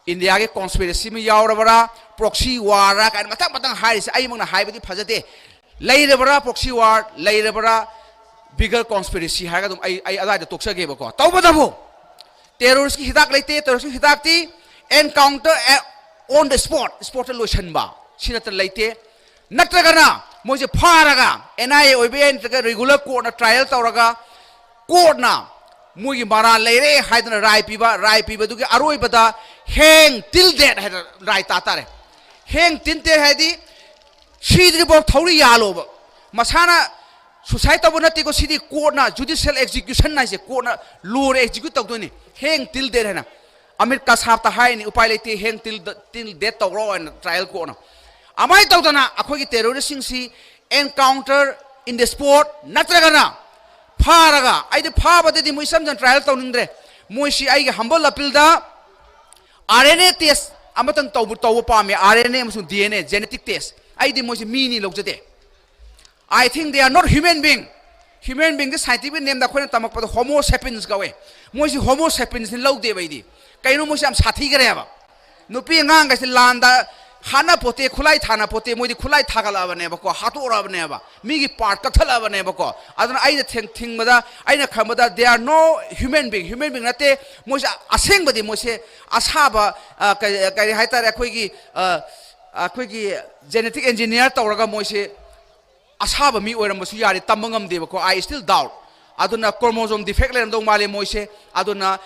ꯏꯟꯗꯤꯌꯥꯒꯤ conspiracy ꯑꯃ ꯌꯥꯎꯔꯕ꯭ꯔꯥ, proxy warꯔ ꯀꯥꯏꯅ ꯃꯊꯪ ꯃꯊꯪ ꯍꯥꯏꯔꯤꯁꯦ꯫ ꯑꯩꯃꯛꯅ ꯍꯥꯏꯕꯗꯤ ꯐꯖꯗꯦ꯫ ꯂꯩꯔꯕ꯭ꯔꯥ proxy war, ꯂꯩꯔꯕ꯭ꯔꯥ bigger conspiracy ꯍꯥꯏꯔꯒ ꯑꯗꯨꯝ ꯑꯩ, ꯑꯩ ꯑꯗꯨꯋꯥꯏꯗ ꯇꯣꯛꯆꯒꯦꯕꯀꯣ꯫ ꯇꯧꯕꯇꯕꯨ terroristꯀꯤ ꯍꯤꯗꯥꯛ ꯂꯩꯇꯦ꯫ Terroristꯀꯤ ꯍꯤꯗꯥꯛꯇꯤ encounter at, on the spot, spotꯇ ꯂꯣꯏꯁꯟꯕ, ꯁꯤ ꯅꯠꯇꯅ ꯂꯩꯇꯦ꯫ ꯅꯠꯇ꯭ꯔꯒꯅ ꯃꯣꯏꯁꯦ ꯐꯥꯔꯒ N I A ꯑꯣꯏꯕ ꯌꯥꯏ, ꯅꯠꯇ꯭ꯔꯒ regular courtꯅ trial ꯇꯧꯔꯒ courtꯅ ꯃꯣꯏꯒꯤ ꯃꯔꯥꯜ ꯂꯩꯔꯦ ꯍꯥꯏꯗꯅ ꯔꯥꯏ ꯄꯤꯕ, ꯔꯥꯏ ꯄꯤꯕꯗꯨꯒꯤ ꯑꯔꯣꯏꯕꯗ hang till death ꯍꯥꯏꯗꯅ ꯔꯥꯏ ꯇꯥ ꯇꯥꯔꯦ꯫ Hang till death ꯍꯥꯏꯗꯤ ꯁꯤꯗ꯭ꯔꯤꯐꯥꯎ ꯊꯧꯔꯤ ꯌꯥꯜꯂꯣꯕ꯫ ꯃꯁꯥꯅ suicide ꯇꯧꯕ ꯅꯠꯇꯦꯀꯣ, ꯁꯤꯗꯤ courtꯅ, judicial execution ꯍꯥꯏꯁꯦ courtꯅ ꯂꯣꯏꯔ execute ꯇꯧꯗꯣꯏꯅꯤ, hang till death ꯍꯥꯏꯅ꯫ ꯑꯃꯤꯠ ꯀꯁꯥꯞꯇ ꯍꯥꯏꯅꯤ, ꯎꯄꯥꯏ ꯂꯩꯇꯦ, hang till, till death ꯇꯧꯔꯣ ꯍꯥꯏꯅ trial courtꯅ꯫ ꯑꯗꯨꯃꯥꯏꯅ ꯇꯧꯗꯅ ꯑꯩꯈꯣꯏꯒꯤ terroristꯁꯤꯡꯁꯤ encounter in the spot ꯅꯠꯇ꯭ꯔꯒꯅ ꯐꯥꯔꯒ, ꯑꯩꯗꯤ ꯐꯥꯕꯗꯗꯤ ꯃꯣꯏ ꯏꯆꯝ ꯆꯝ trial ꯇꯧꯅꯤꯡꯗ꯭ꯔꯦ꯫ ꯃꯣꯏꯁꯤ ꯑꯩꯒꯤ humble appealꯗ R N A test ꯑꯃꯇꯪ ꯇꯧꯕ, ꯇꯧꯕ ꯄꯥꯝꯃꯦ, R N A ꯑꯃꯁꯨꯡ D N A genetic test꯫ ꯑꯩꯗꯤ ꯃꯣꯏꯁꯤ ꯃꯤꯅꯤ ꯂꯧꯖꯗꯦ꯫ I think they are not human being꯫ Human beingꯗꯤ scientific nameꯗ ꯑꯩꯈꯣꯏꯅ ꯇꯝꯃꯛꯄꯗ Homo sapiens ꯀꯧꯋꯦ꯫ ꯃꯣꯏꯁꯤ Homo sapiensꯅꯤ ꯂꯧꯗꯦꯕ ꯑꯩꯗꯤ꯫ ꯀꯩꯅꯣ ꯃꯣꯏꯁꯤ ꯌꯥꯝ ꯁꯥꯊꯤꯈ꯭ꯔꯦꯕ꯫ ꯅꯨꯄꯤ ꯑꯉꯥꯡꯈꯩꯁꯤ ꯂꯥꯟꯗ ꯍꯥꯠꯅ ꯄꯣꯠꯇꯦ, ꯈꯨꯠꯂꯥꯏ ꯊꯥꯅ ꯄꯣꯠꯇꯦ, ꯃꯣꯏꯗꯤ ꯈꯨꯠꯂꯥꯏ ꯊꯥꯒꯠꯂꯛꯑꯕꯅꯦꯕꯀꯣ, ꯍꯥꯠꯇꯣꯛꯑꯕꯅꯦꯕ, ꯃꯤꯒꯤ part ꯀꯛꯊꯠꯂꯛꯑꯕꯅꯦꯕꯀꯣ꯫ ꯑꯗꯨꯅ ꯑꯩꯅ ꯊꯦꯡ-, ꯊꯤꯡꯕꯗ, ꯑꯩꯅ ꯈꯟꯕꯗ they are no human being, human being ꯅꯠꯇꯦ꯫ ꯃꯣꯏꯁꯦ ꯑꯁꯦꯡꯕꯗꯤ ꯃꯣꯏꯁꯦ ꯑꯁꯥꯕ, ꯑ, ꯀꯔꯤ, ꯀꯔꯤ ꯍꯥꯏꯇꯥꯔꯦ, ꯑꯩꯈꯣꯏꯒꯤ, ꯑ, ꯑꯩꯈꯣꯏꯒꯤ genetic engineer ꯇꯧꯔꯒ ꯃꯣꯏꯁꯦ ꯑꯁꯥꯕ ꯃꯤ ꯑꯣꯏꯔꯝꯕꯁꯨ ꯌꯥꯔꯦ, ꯇꯝꯕ ꯉꯝꯗꯦꯕꯀꯣ, I still doubt꯫ ꯑꯗꯨꯅ chromosome defect ꯂꯩꯔꯝꯗꯧ ꯃꯥꯜꯂꯦ ꯃꯣꯏꯁꯦ꯫ ꯑꯗꯨꯅ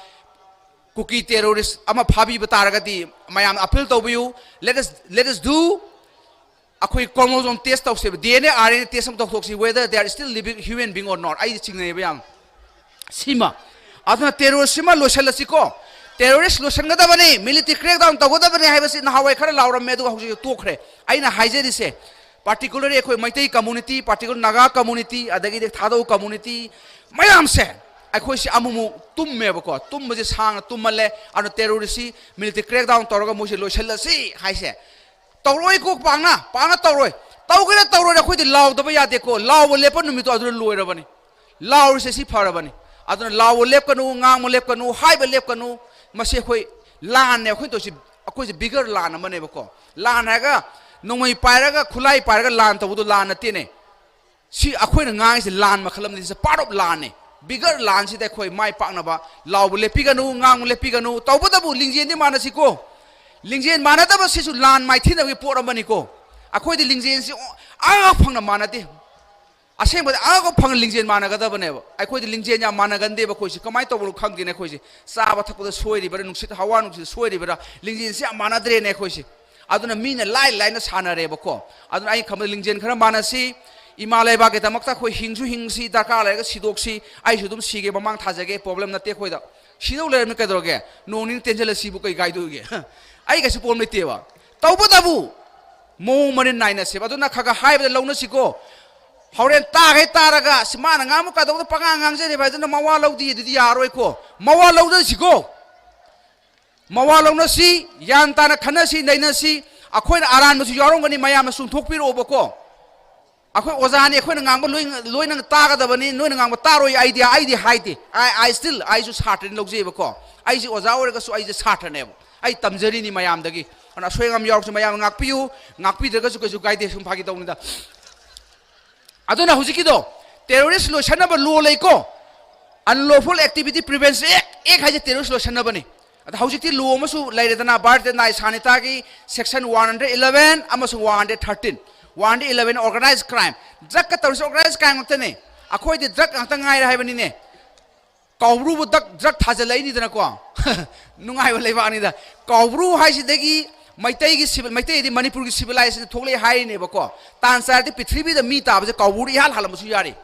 ꯀꯨꯀꯤ ꯇꯦꯔꯣꯔꯤꯁ ꯑꯃ ꯐꯥꯕꯤꯕ ꯇꯥꯔꯒꯗꯤ ꯃꯌꯥꯝ ꯑꯄꯤꯜ ꯇꯧꯕꯤꯌꯨ꯫ Let us, let us do ꯑꯩꯈꯣꯏ ꯀ꯭ꯔꯣꯃꯣꯖꯣꯝ ꯇꯦꯁ ꯇꯧꯁꯦꯕ, D N A, R N A test ꯑꯃ ꯇꯧꯊꯣꯛꯁꯤ, whether they are still living human being or not꯫ ꯑꯩꯗꯤ ꯆꯤꯡꯅꯩꯌꯦꯕ ꯌꯥꯝ ꯁꯤꯃ꯫ ꯑꯗꯨꯅ ꯇꯦꯔꯣꯔꯤꯁꯁꯤꯃ ꯂꯣꯏꯁꯤꯜꯂꯁꯤꯀꯣ꯫ ꯇꯦꯔꯣꯔꯤꯁ ꯂꯣꯏꯁꯤꯟꯒꯗꯕꯅꯤ, ꯃꯤꯂꯤꯇꯔꯤ ꯀ꯭ꯔꯦꯛꯗꯥꯎꯟ ꯇꯧꯒꯗꯕꯅꯤ ꯍꯥꯏꯕꯁꯤ ꯅꯍꯥꯟꯋꯥꯏ ꯈꯔ ꯂꯥꯎꯔꯝꯃꯦ, ꯑꯗꯨꯒ ꯍꯧꯖꯤꯛ ꯇꯣꯛꯈ꯭ꯔꯦ꯫ ꯑꯩꯅ ꯍꯥꯏꯖꯔꯤꯁꯦ, ꯄꯥꯔꯇꯤꯀꯨꯂꯔꯂꯤ ꯑꯩꯈꯣꯏ Meitei community, particular Naga community, ꯑꯗꯒꯤꯗꯤ ꯊꯥꯗꯧ ꯀꯝꯃꯨꯅꯤꯇꯤ ꯃꯌꯥꯝꯁꯦ, ꯑꯩꯈꯣꯏꯁꯤ ꯑꯃꯨꯛꯃꯨꯛ ꯇꯨꯝꯃꯦꯕꯀꯣ꯫ ꯇꯨꯝꯕꯁꯦ ꯁꯥꯡꯅ ꯇꯨꯝꯃꯜꯂꯦ꯫ ꯑꯗꯨꯅ ꯇꯦꯔꯣꯔꯤꯁꯁꯤ ꯃꯤꯂꯤꯇꯔꯤ ꯀ꯭ꯔꯦꯛꯗꯥꯎꯟ ꯇꯧꯔꯒ ꯃꯣꯏꯁꯦ ꯂꯣꯏꯁꯤꯜꯂꯁꯤ ꯍꯥꯏꯁꯦ ꯇꯧꯔꯣꯏꯀꯣ꯫ ꯄꯥꯛꯅ, ꯄꯥꯛꯅ ꯇꯧꯔꯣꯏ꯫ ꯇꯧꯒꯦꯔꯥ ꯇꯧꯔꯣꯏꯔꯥ ꯑꯩꯈꯣꯏꯗꯤ ꯂꯥꯎꯗꯕ ꯌꯥꯗꯦꯀꯣ꯫ ꯂꯥꯎꯕ ꯂꯦꯞꯄ ꯅꯨꯃꯤꯠꯇꯣ ꯑꯗꯨꯗ ꯂꯣꯏꯔꯕꯅꯤ꯫ ꯂꯥꯎꯔꯤꯁꯦ ꯁꯤ ꯐꯔꯕꯅꯤ꯫ ꯑꯗꯨꯅ ꯂꯥꯎꯕ ꯂꯦꯞꯀꯅꯨ, ꯉꯥꯡꯕ ꯂꯦꯞꯀꯅꯨ, ꯍꯥꯏꯕ ꯂꯦꯞꯀꯅꯨ꯫ ꯃꯁꯤ ꯑꯩꯈꯣꯏ ꯂꯥꯟꯅꯦ ꯑꯩꯈꯣꯏꯅ ꯇꯧꯔꯤꯁꯤ꯫ ꯑꯩꯈꯣꯏꯁꯦ ꯕꯤꯒꯔ ꯂꯥꯟ ꯑꯃꯅꯦꯕꯀꯣ꯫ ꯂꯥꯟ ꯍꯥꯏꯔꯒ ꯅꯣꯡꯃꯩ ꯄꯥꯏꯔꯒ, ꯈꯨꯠꯂꯥꯏ ꯄꯥꯏꯔꯒ ꯂꯥꯟ ꯇꯧꯕꯗꯣ ꯂꯥꯟ ꯅꯠꯇꯦꯅꯦ꯫ ꯁꯤ ꯑꯩꯈꯣꯏꯅ ꯉꯥꯡꯉꯤꯁꯦ ꯂꯥꯟ ꯃꯈꯜ ꯑꯃꯅꯤ, it's a part of ꯂꯥꯟꯅꯦ꯫ ꯕꯤꯒꯔ ꯂꯥꯟꯁꯤꯗ ꯑꯩꯈꯣꯏ ꯃꯥꯏ ꯄꯥꯛꯅꯕ ꯂꯥꯎꯕ ꯂꯦꯞꯄꯤꯒꯅꯨ, ꯉꯥꯡꯕ ꯂꯦꯞꯄꯤꯒꯅꯨ꯫ ꯇꯧꯕꯇꯕꯨ ꯂꯤꯡꯖꯦꯜꯗꯤ ꯃꯥꯟꯅꯁꯤꯀꯣ꯫ ꯂꯤꯡꯖꯦꯜ ꯃꯥꯟꯅꯗꯕ ꯁꯤꯁꯨ ꯂꯥꯟ ꯃꯥꯏꯊꯤꯅꯕꯒꯤ ꯄꯣꯠ ꯑꯃꯅꯤꯀꯣ꯫ ꯑꯩꯈꯣꯏꯗꯤ ꯂꯤꯡꯖꯦꯜꯁꯤ ꯑꯉꯥꯡ ꯐꯪꯅ ꯃꯥꯟꯅꯗꯦ꯫ ꯑꯁꯦꯡꯕꯗꯤ ꯑꯉꯥꯡ ꯐꯪꯅ ꯂꯤꯡꯖꯦꯜ ꯃꯥꯟꯅꯒꯗꯕꯅꯦꯕ꯫ ꯑꯩꯈꯣꯏꯗꯤ ꯂꯤꯡꯖꯦꯜ ꯌꯥꯝ ꯃꯥꯟꯅꯒꯟꯗꯦꯕ꯫ ꯑꯩꯈꯣꯏꯁꯤ ꯀꯃꯥꯏꯅ ꯇꯧꯕꯅꯣ ꯈꯪꯗꯦꯅꯦ꯫ ꯑꯩꯈꯣꯏꯁꯤ ꯆꯥꯕ ꯊꯛꯄꯗ ꯁꯣꯏꯔꯤꯕ꯭ꯔꯥ, ꯅꯨꯡꯁꯤꯠ ꯍꯋꯥ ꯅꯨꯡꯁꯤꯠ ꯁꯣꯏꯔꯤꯕ꯭ꯔꯥ, ꯂꯤꯡꯖꯦꯜꯁꯤ ꯌꯥꯝ ꯃꯥꯟꯅꯗ꯭ꯔꯦꯅꯦ ꯑꯩꯈꯣꯏꯁꯤ꯫ ꯑꯗꯨꯅ ꯃꯤꯅ ꯂꯥꯏ ꯂꯥꯏꯅ ꯁꯥꯟꯅꯔꯦꯕꯀꯣ꯫ ꯑꯗꯨꯅ ꯑꯩ ꯈꯟꯕꯗ ꯂꯤꯡꯖꯦꯜ ꯈꯔ ꯃꯥꯟꯅꯁꯤ꯫ ꯏꯃꯥ ꯂꯩꯕꯥꯛꯀꯤꯗꯃꯛꯇ ꯑꯩꯈꯣꯏ ꯍꯤꯡꯁꯨ ꯍꯤꯡꯁꯤ, ꯗꯔꯀꯥꯔ ꯂꯩꯔꯒ ꯁꯤꯗꯣꯛꯁꯤ꯫ ꯑꯩꯁꯨ ꯑꯗꯨꯝ ꯁꯤꯒꯦ, ꯃꯃꯥꯡ ꯊꯥꯖꯒꯦ, ꯄ꯭ꯔꯣꯕ꯭ꯂꯦꯝ ꯅꯠꯇꯦ ꯑꯩꯈꯣꯏꯗ꯫ ꯁꯤꯗꯧ ꯂꯩꯔꯝꯅꯤ ꯀꯩꯗꯧꯔꯒꯦ? ꯅꯣꯡ ꯅꯤꯅꯤ ꯇꯦꯟꯁꯤꯜꯂ ꯁꯤꯕꯨ ꯀꯩ ꯀꯥꯏꯗꯧꯔꯤꯒꯦ? ꯑꯩ ꯀꯩꯁꯨ ꯄ꯭ꯔꯣꯕ꯭ꯂꯦꯝ ꯂꯩꯇꯦꯕ꯫ ꯇꯧꯕꯇꯕꯨ ꯃꯑꯣꯡ ꯃꯔꯤꯟ ꯅꯥꯏꯅꯁꯦꯕ꯫ ꯑꯗꯨꯅ ꯈꯔ ꯈꯔ ꯍꯥꯏꯕꯗ ꯂꯧꯅꯁꯤꯀꯣ꯫ ꯍꯣꯔꯦꯟ ꯇꯥꯈꯩ ꯇꯥꯔꯒ, "ꯑꯁ, ꯃꯥꯅ ꯉꯥꯡꯕ ꯀꯩꯗꯧꯕꯗ ꯄꯉꯥꯡ ꯉꯥꯡꯖꯔꯤꯕ" ꯍꯥꯏꯗꯨꯅ ꯃꯋꯥ ꯂꯧꯗꯦ, ꯑꯗꯨꯗꯤ ꯌꯥꯔꯣꯏꯀꯣ꯫ ꯃꯋꯥ ꯂꯧꯅꯁꯤꯀꯣ꯫ ꯃꯋꯥ ꯂꯧꯅꯁꯤ, ꯒ꯭ꯌꯥꯟ ꯇꯥꯅ ꯈꯟꯅꯁꯤ, ꯅꯩꯅꯁꯤ꯫ ꯑꯩꯈꯣꯏꯅ ꯑꯔꯥꯟꯕꯁꯨ ꯌꯥꯎꯔꯝꯒꯅꯤ, ꯃꯌꯥꯝꯅ ꯆꯨꯝꯊꯣꯛꯄꯤꯔꯛꯑꯣꯕꯀꯣ꯫ ꯑꯩꯈꯣꯏ ꯑꯣꯖꯥꯅꯤ, ꯑꯩꯈꯣꯏꯅ ꯉꯥꯡꯕ ꯂꯣꯏ, ꯂꯣꯏꯅ ꯇꯥꯒꯗꯕꯅꯤ, ꯅꯣꯏꯅ ꯉꯥꯡꯕ ꯇꯥꯔꯣꯏ꯫ ꯑꯩꯗꯤ, ꯑꯩꯗꯤ ꯍꯥꯏꯗꯦ꯫ I, I still, ꯑꯩꯁꯨ ꯁꯥꯇ꯭ꯔꯅꯤ ꯂꯧꯖꯩꯑꯕꯀꯣ꯫ ꯑꯩꯁꯦ ꯑꯣꯖꯥ ꯑꯣꯏꯔꯒꯁꯨ ꯑꯩꯁꯦ ꯁꯥꯇ꯭ꯔꯅꯦꯕ꯫ ꯑꯩ ꯇꯝꯖꯔꯤꯅꯤ ꯃꯌꯥꯝꯗꯒꯤ꯫ ꯑꯗꯨꯅ ꯑꯁꯣꯏ ꯑꯉꯥꯝ ꯌꯥꯎꯔꯁꯨ ꯃꯌꯥꯝꯅ ꯉꯥꯛꯄꯤꯌꯨ, ꯉꯥꯛꯄꯤꯗ꯭ꯔꯒꯁꯨ ꯀꯩꯁꯨ ꯀꯥꯏꯗꯦ, ꯁꯨꯝ ꯐꯥꯒꯤ ꯇꯧꯕꯅꯤꯗ꯫ ꯑꯗꯨꯅ ꯍꯧꯖꯤꯛꯀꯤꯗꯣ ꯇꯦꯔꯣꯔꯤꯁ ꯂꯣꯏꯁꯟꯅꯕ ꯂꯣ ꯂꯩꯀꯣ, Unlawful Activity Prevention Act, ꯑꯦꯛ ꯍꯥꯏꯁꯦ ꯇꯦꯔꯣꯔꯤꯁ ꯂꯣꯏꯁꯟꯅꯕꯅꯤ꯫ ꯑꯗ ꯍꯧꯖꯤꯛꯇꯤ ꯂꯣ ꯑꯃꯁꯨ ꯂꯩꯔꯦꯗꯅ, ꯚꯥꯔꯠꯇ ꯅꯥꯏ ꯁꯥꯅꯤꯇꯥꯒꯤ section one hundred eleven ꯑꯃꯁꯨꯡ one hundred thirteen꯫ One hundred eleven organized crime, ꯗ꯭ꯔꯒꯀ ꯇꯧꯔꯤꯁꯦ organized crime ꯉꯥꯛꯇꯅꯦ꯫ ꯑꯩꯈꯣꯏꯗꯤ ꯗ꯭ꯔꯒ ꯉꯥꯛꯇ ꯉꯥꯏꯔꯦ ꯍꯥꯏꯕꯅꯤꯅꯦ꯫ ꯀꯥꯎꯕ꯭ꯔꯨꯕꯨ ꯗꯛ ꯗ꯭ꯔꯛ ꯊꯥꯖꯤꯜꯂꯛꯏꯅꯤꯗꯅꯀꯣ꯫ ꯅꯨꯡꯉꯥꯏꯕ ꯂꯩꯕꯥꯛꯅꯤꯗ꯫ ꯀꯥꯎꯕ꯭ꯔꯨ ꯍꯥꯏꯁꯤꯗꯒꯤ ꯃꯩꯇꯩꯒꯤ civil, ꯃꯩꯇꯩꯗꯤ ꯃꯅꯤꯄꯨꯔꯒꯤ civilization ꯊꯣꯛꯂꯛꯑꯦ ꯍꯥꯏꯔꯤꯅꯦꯕꯀꯣ꯫ ꯇꯥꯟ ꯆꯥꯔꯗꯤ ꯄ꯭ꯔꯤꯊꯤꯕꯤꯗ ꯃꯤ ꯇꯥꯕꯁꯦ ꯀꯥꯎꯕ꯭ꯔꯨꯅ ꯏꯍꯥꯟ ꯍꯥꯜꯂꯝꯕꯁꯨ ꯌꯥꯔꯤ꯫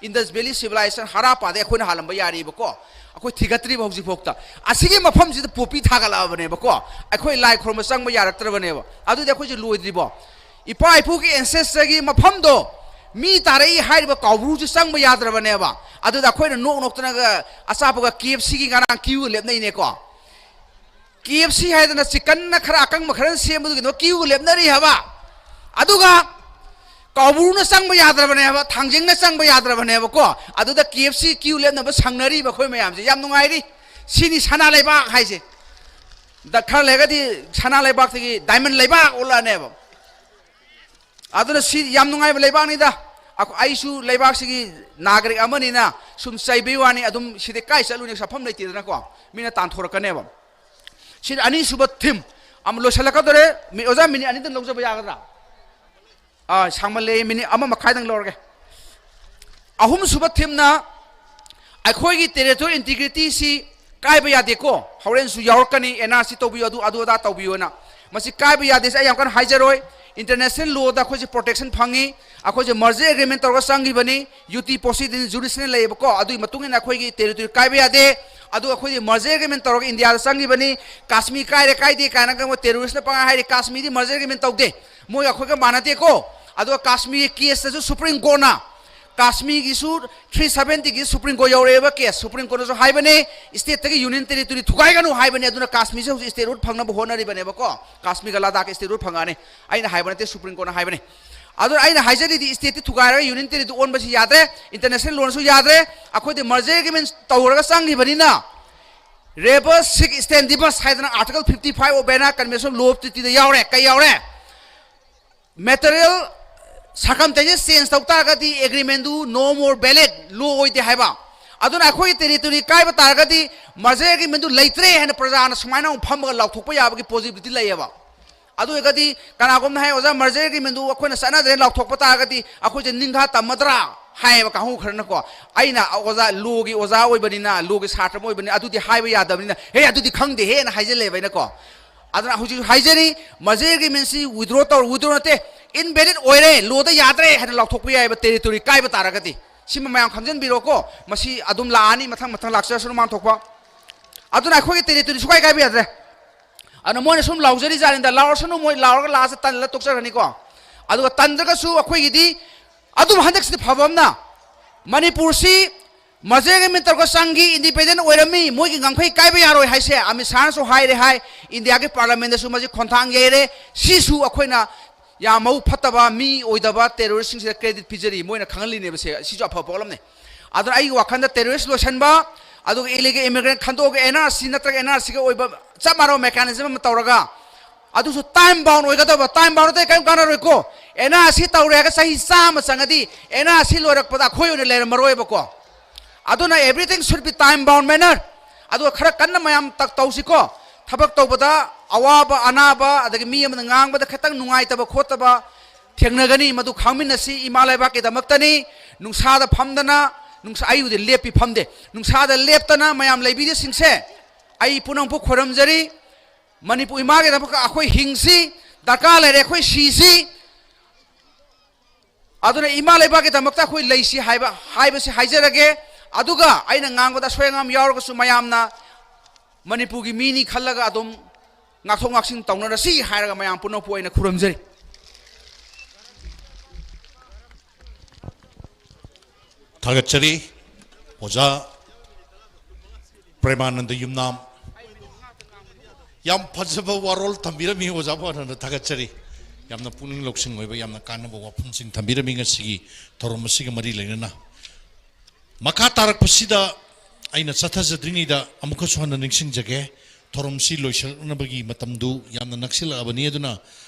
Indus Valley civilization, ꯍꯔꯥꯞꯄꯥꯗꯩ ꯑꯩꯈꯣꯏꯅ ꯍꯥꯜꯂꯝꯕ ꯌꯥꯔꯤꯕꯀꯣ꯫ ꯑꯩꯈꯣꯏ ꯊꯤꯒꯠꯇ꯭ꯔꯤꯕ ꯍꯧꯖꯤꯛꯐꯥꯎꯗ꯫ ꯑꯁꯤꯒꯤ ꯃꯐꯝꯁꯤꯗ ꯄꯣꯄꯤ ꯊꯥꯒꯠꯂꯛꯑꯕꯅꯦꯕꯀꯣ꯫ ꯑꯩꯈꯣꯏ ꯂꯥꯏ ꯈꯨꯔꯨꯝꯕ ꯆꯪꯕ ꯌꯥꯔꯛꯇ꯭ꯔꯕꯅꯦꯕ꯫ ꯑꯗꯨꯗꯤ ꯑꯩꯈꯣꯏꯁꯦ ꯂꯣꯏꯗ꯭ꯔꯤꯕꯣ? ꯏꯄꯥ ꯏꯄꯨꯒꯤ ancestorꯒꯤ ꯃꯐꯝꯗꯣ ꯃꯤ ꯇꯥꯔꯛꯏ ꯍꯥꯏꯔꯤꯕ ꯀꯥꯎꯕ꯭ꯔꯨꯁꯦ ꯆꯪꯕ ꯌꯥꯗ꯭ꯔꯕꯅꯦꯕ꯫ ꯑꯗꯨꯗ ꯑꯩꯈꯣꯏꯅ ꯅꯣꯛ ꯅꯣꯛꯇꯅꯒ ꯑꯆꯥꯄꯣꯠꯀ KFCꯒꯤ ꯉꯔꯥꯡ queue ꯂꯦꯞꯅꯩꯅꯦꯀꯣ꯫ KFC ꯍꯥꯏꯗꯅ chickenꯅ ꯈꯔ ꯑꯀꯪꯕ ꯈꯔ ꯁꯦꯝꯕꯗꯨꯒꯤꯗꯃꯛ queue ꯂꯦꯞꯅꯔꯤ ꯍꯥꯏꯕ꯫ ꯑꯗꯨꯒ ꯀꯥꯎꯕ꯭ꯔꯨꯅ ꯆꯪꯕ ꯌꯥꯗ꯭ꯔꯕꯅꯦꯕ, ꯊꯥꯡꯖꯤꯡꯅ ꯆꯪꯕ ꯌꯥꯗ꯭ꯔꯕꯅꯦꯕꯀꯣ꯫ ꯑꯗꯨꯗ KFC queue ꯂꯦꯞꯅꯕ ꯁꯪꯅꯔꯤꯕ ꯑꯩꯈꯣꯏ ꯃꯌꯥꯝꯁꯦ ꯌꯥꯝ ꯅꯨꯡꯉꯥꯏꯔꯤ꯫ ꯁꯤꯅꯤ ꯁꯅꯥ ꯂꯩꯕꯥꯛ ꯍꯥꯏꯁꯦ꯫ ꯗ-, ꯈꯔ ꯂꯩꯔꯒꯗꯤ ꯁꯅꯥ ꯂꯩꯕꯥꯛꯇꯒꯤ diamond ꯂꯩꯕꯥꯛ ꯑꯣꯜꯂꯛꯑꯅꯦꯕ꯫ ꯑꯗꯨꯅ ꯁꯤ ꯌꯥꯝ ꯅꯨꯡꯉꯥꯏꯕ ꯂꯩꯕꯥꯛꯅꯤꯗ꯫ ꯑꯩꯈꯣ-, ꯑꯩꯁꯨ ꯂꯩꯕꯥꯛꯁꯤꯒꯤ ꯅꯥꯒꯔꯤꯛ ꯑꯃꯅꯤꯅ ꯁꯨꯝ ꯆꯩꯕꯩ ꯋꯥꯅꯤ, ꯑꯗꯨꯝ ꯁꯤꯗꯤ ꯀꯥꯏ ꯆꯠꯂꯨꯅꯤ, ꯆꯠꯐꯝ ꯂꯩꯇꯦꯗꯅꯀꯣ, ꯃꯤꯅ ꯇꯥꯟꯊꯣꯔꯛꯀꯅꯦꯕ꯫ ꯁꯤꯅ ꯑꯅꯤꯁꯨꯕ theme꯫ ꯑꯃ ꯂꯣꯏꯁꯤꯜꯂꯛꯀꯗꯧꯔꯦ꯫ ꯃꯤ-, ꯑꯣꯖꯥ, minute ꯑꯅꯤꯗꯪ ꯂꯧꯖꯕ ꯌꯥꯒꯗ꯭ꯔꯥ? ꯑꯥ, ꯁꯥꯡꯃꯜꯂꯦ, minute ꯑꯃ ꯃꯈꯥꯏꯗꯪ ꯂꯧꯔꯒꯦ꯫ ꯑꯍꯨꯝꯁꯨꯕ themeꯅ ꯑꯩꯈꯣꯏꯒꯤ territorial integrityꯁꯤ ꯀꯥꯏꯕ ꯌꯥꯗꯦꯀꯣ꯫ ꯍꯣꯔꯦꯟꯁꯨ ꯌꯥꯎꯔꯛꯀꯅꯤ, NRC ꯇꯧꯕꯤꯌꯨ, ꯑꯗꯨ, ꯑꯗꯨ ꯑꯗꯥ ꯇꯧꯕꯤꯌꯨꯅ꯫ ꯃꯁꯤ ꯀꯥꯏꯕ ꯌꯥꯗꯦꯁꯦ ꯑꯩ ꯌꯥꯝ ꯀꯟꯅ ꯍꯥꯏꯖꯔꯣꯏ꯫ International lawꯗ ꯑꯩꯈꯣꯏꯁꯦ protection ꯐꯪꯉꯤ꯫ ꯑꯩꯈꯣꯏꯁꯦ merger agreement ꯇꯧꯔꯒ ꯆꯪꯈꯤꯕꯅꯤ꯫ UT possidendi jurisdiction ꯂꯩꯌꯦꯕꯀꯣ꯫ ꯑꯗꯨꯒꯤ ꯃꯇꯨꯡ ꯏꯟꯅ ꯑꯩꯈꯣꯏꯒꯤ territory ꯀꯥꯏꯕ ꯌꯥꯗꯦ꯫ ꯑꯗꯨꯒ ꯑꯩꯈꯣꯏꯗꯤ merger agreement ꯇꯧꯔꯒ ꯏꯟꯗꯤꯌꯥꯗ ꯆꯪꯈꯤꯕꯅꯤ꯫ ꯀꯥꯁꯃꯤꯔ ꯀꯥꯏꯔꯦ ꯀꯥꯏꯗꯦ ꯀꯥꯏꯅꯒ ꯃꯣꯏ terroristꯅ ꯄꯪꯍꯥꯏ ꯍꯥꯏꯔꯤ꯫ ꯀꯥꯁꯃꯤꯔꯗꯤ merger agreement ꯇꯧꯗꯦ꯫ ꯃꯣꯏꯒ ꯑꯩꯈꯣꯏꯒ ꯃꯥꯟꯅꯗꯦꯀꯣ꯫ ꯑꯗꯨꯒ ꯀꯥꯁꯃꯤꯔꯒꯤ caseꯇꯁꯨ Supreme Courtꯅ, ꯀꯥꯁꯃꯤꯔꯒꯤꯁꯨ three seventyꯒꯤ Supreme Court ꯌꯧꯔꯛꯑꯦꯕ case꯫ Supreme Courtꯅꯁꯨ ꯍꯥꯏꯕꯅꯦ, stateꯇꯒꯤ union territory ꯊꯨꯒꯥꯏꯒꯅꯨ ꯍꯥꯏꯕꯅꯦ꯫ ꯑꯗꯨꯅ ꯀꯥꯁꯃꯤꯔꯁꯦ ꯍꯧꯖꯤꯛ statehood ꯐꯪꯅꯕ ꯍꯣꯠꯅꯔꯤꯕꯅꯦꯕꯀꯣ꯫ ꯀꯥꯁꯃꯤꯔꯒ ꯂꯗꯥꯈꯀ statehood ꯐꯪꯉꯛꯑꯅꯤ꯫ ꯑꯩꯅ ꯍꯥꯏꯕ ꯅꯠꯇꯦ, Supreme Courtꯅ ꯍꯥꯏꯕꯅꯦ꯫ ꯑꯗꯨꯅ ꯑꯩꯅ ꯍꯥꯏꯖꯔꯤꯗꯤ stateꯇꯤ ꯊꯨꯒꯥꯏꯔꯒ union territory ꯑꯣꯟꯕꯁꯤ ꯌꯥꯗ꯭ꯔꯦ, international lawꯅꯁꯨ ꯌꯥꯗ꯭ꯔꯦ꯫ ꯑꯩꯈꯣꯏꯗꯤ merger agreement ꯇꯧꯔꯒ ꯆꯪꯈꯤꯕꯅꯤꯅ, rebus sic stantibus ꯍꯥꯏꯗꯅ Article fifty five of Vienna Convention of Law of Treatyꯗ ꯌꯥꯎꯔꯦ꯫ ꯀꯩ ꯌꯥꯎꯔꯦ? Material circumstances change ꯇꯧ ꯇꯥꯔꯒꯗꯤ agreementꯗꯨ no more valid, law ꯑꯣꯏꯗꯦ ꯍꯥꯏꯕ꯫ ꯑꯗꯨꯅ ꯑꯩꯈꯣꯏꯒꯤ territory ꯀꯥꯏꯕ ꯇꯥꯔꯒꯗꯤ merger agreementꯗꯨ ꯂꯩꯇ꯭ꯔꯦ ꯍꯥꯏꯅ ꯄ꯭ꯔꯖꯥꯅ ꯁꯨꯃꯥꯏꯅ ꯑꯃꯨꯛ ꯐꯝꯃꯒ ꯂꯥꯎꯊꯣꯛꯄ ꯌꯥꯕꯒꯤ possibility ꯂꯩꯌꯦꯕ꯫ ꯑꯗꯨ ꯑꯣꯏꯔꯒꯗꯤ ꯀꯅꯥꯒꯨꯝꯅ ꯍꯥꯏ, "ꯑꯣꯖꯥ, merger agreementꯗꯨ ꯑꯩꯈꯣꯏꯅ ꯆꯠꯅꯗ꯭ꯔꯦ" ꯂꯥꯎꯊꯣꯛꯄ ꯇꯥꯔꯒꯗꯤ ꯑꯩꯈꯣꯏꯁꯦ ꯅꯤꯡꯈꯥ ꯇꯝꯃꯗ꯭ꯔꯥ? ꯍꯥꯏꯌꯦꯕ ꯀꯥꯡꯕꯨ ꯈꯔꯅꯀꯣ꯫ ꯑꯩꯅ ꯑꯣꯖꯥ, ꯂꯣꯒꯤ ꯑꯣꯖꯥ ꯑꯣꯏꯕꯅꯤꯅ, ꯂꯣꯒꯤ ꯁꯥꯇ꯭ꯔ ꯑꯃ ꯑꯣꯏꯕꯅꯤꯅ ꯑꯗꯨꯗꯤ ꯍꯥꯏꯕ ꯌꯥꯗꯕꯅꯤꯅ, "ꯍꯦ, ꯑꯗꯨꯗꯤ ꯈꯪꯗꯦꯍꯦꯅ" ꯍꯥꯏꯖꯜꯂꯦꯕ ꯑꯩꯅꯀꯣ꯫ ꯑꯗꯨꯅ ꯍꯧꯖꯤꯛ ꯍꯥꯏꯖꯔꯤ, ꯃꯖꯦ ꯑꯦꯒ꯭ꯔꯤꯃꯦꯟꯁꯤ ꯋꯤꯗ꯭ꯔꯣ ꯇꯧꯔ, ꯋꯤꯗ꯭ꯔꯣ ꯅꯠꯇꯦ, ꯏꯟꯚꯦꯂꯤꯠ ꯑꯣꯏꯔꯦ, ꯂꯣꯗ ꯌꯥꯗ꯭ꯔꯦ ꯍꯥꯏꯅ ꯂꯥꯎꯊꯣꯛꯄ ꯌꯥꯏꯑꯕ, ꯇꯦꯔꯤꯇꯣꯔꯤ ꯀꯥꯏꯕ ꯇꯥꯔꯒꯗꯤ꯫ ꯁꯤꯃ ꯃꯌꯥꯝ ꯈꯪꯖꯟꯕꯤꯔꯣꯀꯣ꯫ ꯃꯁꯤ ꯑꯗꯨꯝ ꯂꯥꯛꯑꯅꯤ, ꯃꯊꯪ ꯃꯊꯪ ꯂꯥꯛꯆꯔꯁꯅꯨ ꯃꯥꯡꯊꯣꯛꯄ꯫ ꯑꯗꯨꯅ ꯑꯩꯈꯣꯏꯒꯤ ꯇꯦꯔꯤꯇꯣꯔꯤ ꯁꯨꯀꯥꯏ ꯀꯥꯏꯕ ꯌꯥꯗ꯭ꯔꯦ꯫ ꯑꯗꯨꯅ ꯃꯣꯏꯅ ꯁꯨꯝ ꯂꯥꯎꯖꯔꯤ ꯖꯥꯠꯅꯤꯗ, ꯂꯥꯎꯔꯁꯅꯨ, ꯃꯣꯏ ꯂꯥꯎꯔꯒ ꯂꯥꯁꯇ ꯇꯜꯂ ꯇꯣꯛꯆꯈ꯭ꯔꯅꯤꯀꯣ꯫ ꯑꯗꯨꯒ ꯇꯟꯗ꯭ꯔꯒꯁꯨ ꯑꯩꯈꯣꯏꯒꯤꯗꯤ ꯑꯗꯨꯝ ꯍꯟꯗꯛꯁꯤꯗꯤ ꯐꯕ ꯑꯃꯅ, ꯃꯅꯤꯄꯨꯔꯁꯤ ꯃꯖꯦ ꯑꯦꯒ꯭ꯔꯤꯃꯦꯟ ꯇꯧꯔꯒ ꯆꯪꯈꯤ, ꯏꯟꯗꯤꯄꯦꯟꯗꯦꯟ ꯑꯣꯏꯔꯝꯃꯤ, ꯃꯣꯏꯒꯤ ꯉꯝꯈꯩ ꯀꯥꯏꯕ ꯌꯥꯔꯣꯏ ꯍꯥꯏꯁꯦ ꯑꯃꯤꯠ ꯁꯥꯍꯅꯁꯨ ꯍꯥꯏꯔꯦ ꯍꯥꯏ, ꯏꯟꯗꯤꯌꯥꯒꯤ ꯄꯥꯔꯂꯥꯃꯦꯟꯗꯁꯨ ꯃꯁꯤ ꯈꯣꯟꯊꯥꯡ ꯌꯩꯔꯦ꯫ ꯁꯤꯁꯨ ꯑꯩꯈꯣꯏꯅ ꯌꯥꯝ ꯃꯕꯨꯛ ꯐꯠꯇꯕ, ꯃꯤ ꯑꯣꯏꯗꯕ ꯇꯦꯔꯣꯔꯤꯁꯁꯤꯡꯁꯤꯗ ꯀ꯭ꯔꯦꯗꯤꯠ ꯄꯤꯖꯔꯤ, ꯃꯣꯏꯅ ꯈꯪꯍꯜꯂꯤꯅꯦꯕ ꯁꯦ, ꯁꯤꯁꯨ ꯑꯐꯕ ꯄꯣꯠ ꯑꯃꯅꯤ꯫ ꯑꯗꯨꯅ ꯑꯩꯒꯤ ꯋꯥꯈꯜꯗ ꯇꯦꯔꯣꯔꯤꯁ ꯂꯣꯏꯁꯟꯕ, ꯑꯗꯨꯒ ꯏꯂꯤꯒꯦꯜ ꯏꯃꯤꯒ꯭ꯔꯦꯟ ꯈꯟꯗꯣꯛꯑꯒ ꯑꯦꯟ ꯑꯥꯔ ꯁꯤ ꯅꯠꯇ꯭ꯔꯒ ꯑꯦꯟ ꯑꯥꯔ ꯁꯤꯒ ꯑꯣꯏꯕ ꯆꯞ ꯃꯥꯟꯅꯕ ꯃꯦꯀꯥꯅꯤꯖꯝ ꯑꯃ ꯇꯧꯔꯒ, ꯑꯗꯨꯁꯨ ꯇꯥꯏꯝ ꯕꯥꯎꯟ ꯑꯣꯏꯒꯗꯕ, ꯇꯥꯏꯝ ꯕꯥꯎꯟ ꯅꯠꯇ꯭ꯔꯗꯤ ꯀꯔꯤꯝ ꯀꯥꯟꯅꯔꯣꯏꯀꯣ꯫ ꯑꯦꯟ ꯑꯥꯔ ꯁꯤ ꯇꯧꯔꯦ ꯍꯥꯏꯔꯒ ꯆꯍꯤ ꯆꯥꯝꯃ ꯆꯪꯉꯗꯤ ꯑꯦꯟ ꯑꯥꯔ ꯁꯤ ꯂꯣꯏꯔꯛꯄꯗ ꯑꯩꯈꯣꯏ ꯑꯣꯏꯅ ꯂꯩꯔꯝꯃꯔꯣꯏꯕꯀꯣ꯫ ꯑꯗꯨꯅ everything should be time bound manner꯫ ꯑꯗꯨꯒ ꯈꯔ ꯀꯟꯅ ꯃꯌꯥꯝ ꯇꯛ-, ꯇꯧꯁꯤꯀꯣ꯫ ꯊꯕꯛ ꯇꯧꯕꯗ ꯑꯋꯥꯕ ꯑꯅꯥꯕ, ꯑꯗꯒꯤ ꯃꯤ ꯑꯃꯅ ꯉꯥꯡꯕꯗ ꯈꯤꯇꯪ ꯅꯨꯡꯉꯥꯏꯇꯕ ꯈꯣꯠꯇꯕ ꯊꯦꯡꯅꯒꯅꯤ, ꯃꯗꯨ ꯈꯪꯃꯤꯟꯅꯁꯤ꯫ ꯏꯃꯥ ꯂꯩꯕꯥꯛꯀꯤꯗꯃꯛꯇꯅꯤ꯫ ꯅꯨꯡꯁꯥꯗ ꯐꯝꯗꯅ, ꯅꯨꯡꯁꯥ, ꯑꯩꯕꯨꯗꯤ ꯂꯦꯞꯄꯤ ꯐꯝꯗꯦ, ꯅꯨꯡꯁꯥꯗ ꯂꯦꯞꯇꯅ ꯃꯌꯥꯝ ꯂꯩꯕꯤꯔꯤꯁꯤꯡꯁꯦ ꯑꯩ ꯄꯨꯝꯅꯃꯛꯄꯨ ꯈꯣꯏꯔꯝꯖꯔꯤ꯫ ꯃꯅꯤꯄꯨꯔ ꯏꯃꯥꯒꯤꯗꯃꯛꯇ ꯑꯩꯈꯣꯏ ꯍꯤꯡꯁꯤ, ꯗꯔꯀꯥꯔ ꯂꯩꯔꯦ ꯑꯩꯈꯣꯏ ꯁꯤꯁꯤ꯫ ꯑꯗꯨꯅ ꯏꯃꯥ ꯂꯩꯕꯥꯛꯀꯤꯗꯃꯛꯇ ꯑꯩꯈꯣꯏ ꯂꯩꯁꯤ ꯍꯥꯏꯕ, ꯍꯥꯏꯕꯁꯤ ꯍꯥꯏꯖꯔꯒꯦ꯫ ꯑꯗꯨꯒ ꯑꯩꯅ ꯉꯥꯡꯕꯗ ꯑꯁꯣꯏ ꯑꯉꯥꯝ ꯌꯥꯎꯔꯒꯁꯨ ꯃꯌꯥꯝꯅ ꯃꯅꯤꯄꯨꯔꯒꯤ ꯃꯤꯅꯤ ꯈꯜꯂꯒ ꯑꯗꯨꯝ ꯉꯥꯛꯊꯣꯛ ꯉꯥꯛꯁꯤꯟ ꯇꯧꯅꯔꯁꯤ ꯍꯥꯏꯔꯒ ꯃꯌꯥꯝ ꯄꯨꯝꯅꯃꯛꯄꯨ ꯑꯩꯅ ꯈꯨꯔꯨꯝꯖꯔꯤ꯫ ꯊꯥꯒꯠꯆꯔꯤ ꯑꯣꯖꯥ ꯄ꯭ꯔꯦꯃꯥꯅꯟꯗ ꯌꯨꯝꯅꯥꯝ꯫ ꯌꯥꯝ ꯐꯖꯕ ꯋꯥꯔꯣꯜ ꯊꯝꯕꯤꯔꯝꯃꯤ ꯑꯣꯖꯥ ꯄ꯭ꯔꯦꯃꯥꯅꯟꯗ, ꯊꯥꯒꯠꯆꯔꯤ꯫ ꯌꯥꯝꯅ ꯄꯨꯛꯅꯤꯡ ꯂꯧꯁꯤꯡ ꯑꯣꯏꯕ, ꯌꯥꯝꯅ ꯀꯥꯟꯅꯕ ꯋꯥꯐꯝꯁꯤꯡ ꯊꯝꯕꯤꯔꯝꯃꯤ ꯉꯁꯤꯒꯤ ꯊꯧꯔꯝ ꯑꯁꯤꯒ ꯃꯔꯤ ꯂꯩꯅꯅ꯫ ꯃꯈꯥ ꯇꯥꯔꯛꯄꯁꯤꯗ ꯑꯩꯅ ꯆꯠꯊꯖꯗ꯭ꯔꯤꯉꯩꯗ ꯑꯃꯨꯛꯀꯁꯨ ꯍꯟꯅ ꯅꯤꯡꯁꯤꯡꯖꯒꯦ, ꯊꯧꯔꯝꯁꯤ ꯂꯣꯏꯁꯤꯜꯂꯛꯅꯕꯒꯤ ꯃꯇꯝꯗꯨ ꯌꯥꯝꯅ ꯅꯛꯁꯤꯜꯂꯛꯑꯕꯅꯤ꯫ ꯑꯗꯨꯅ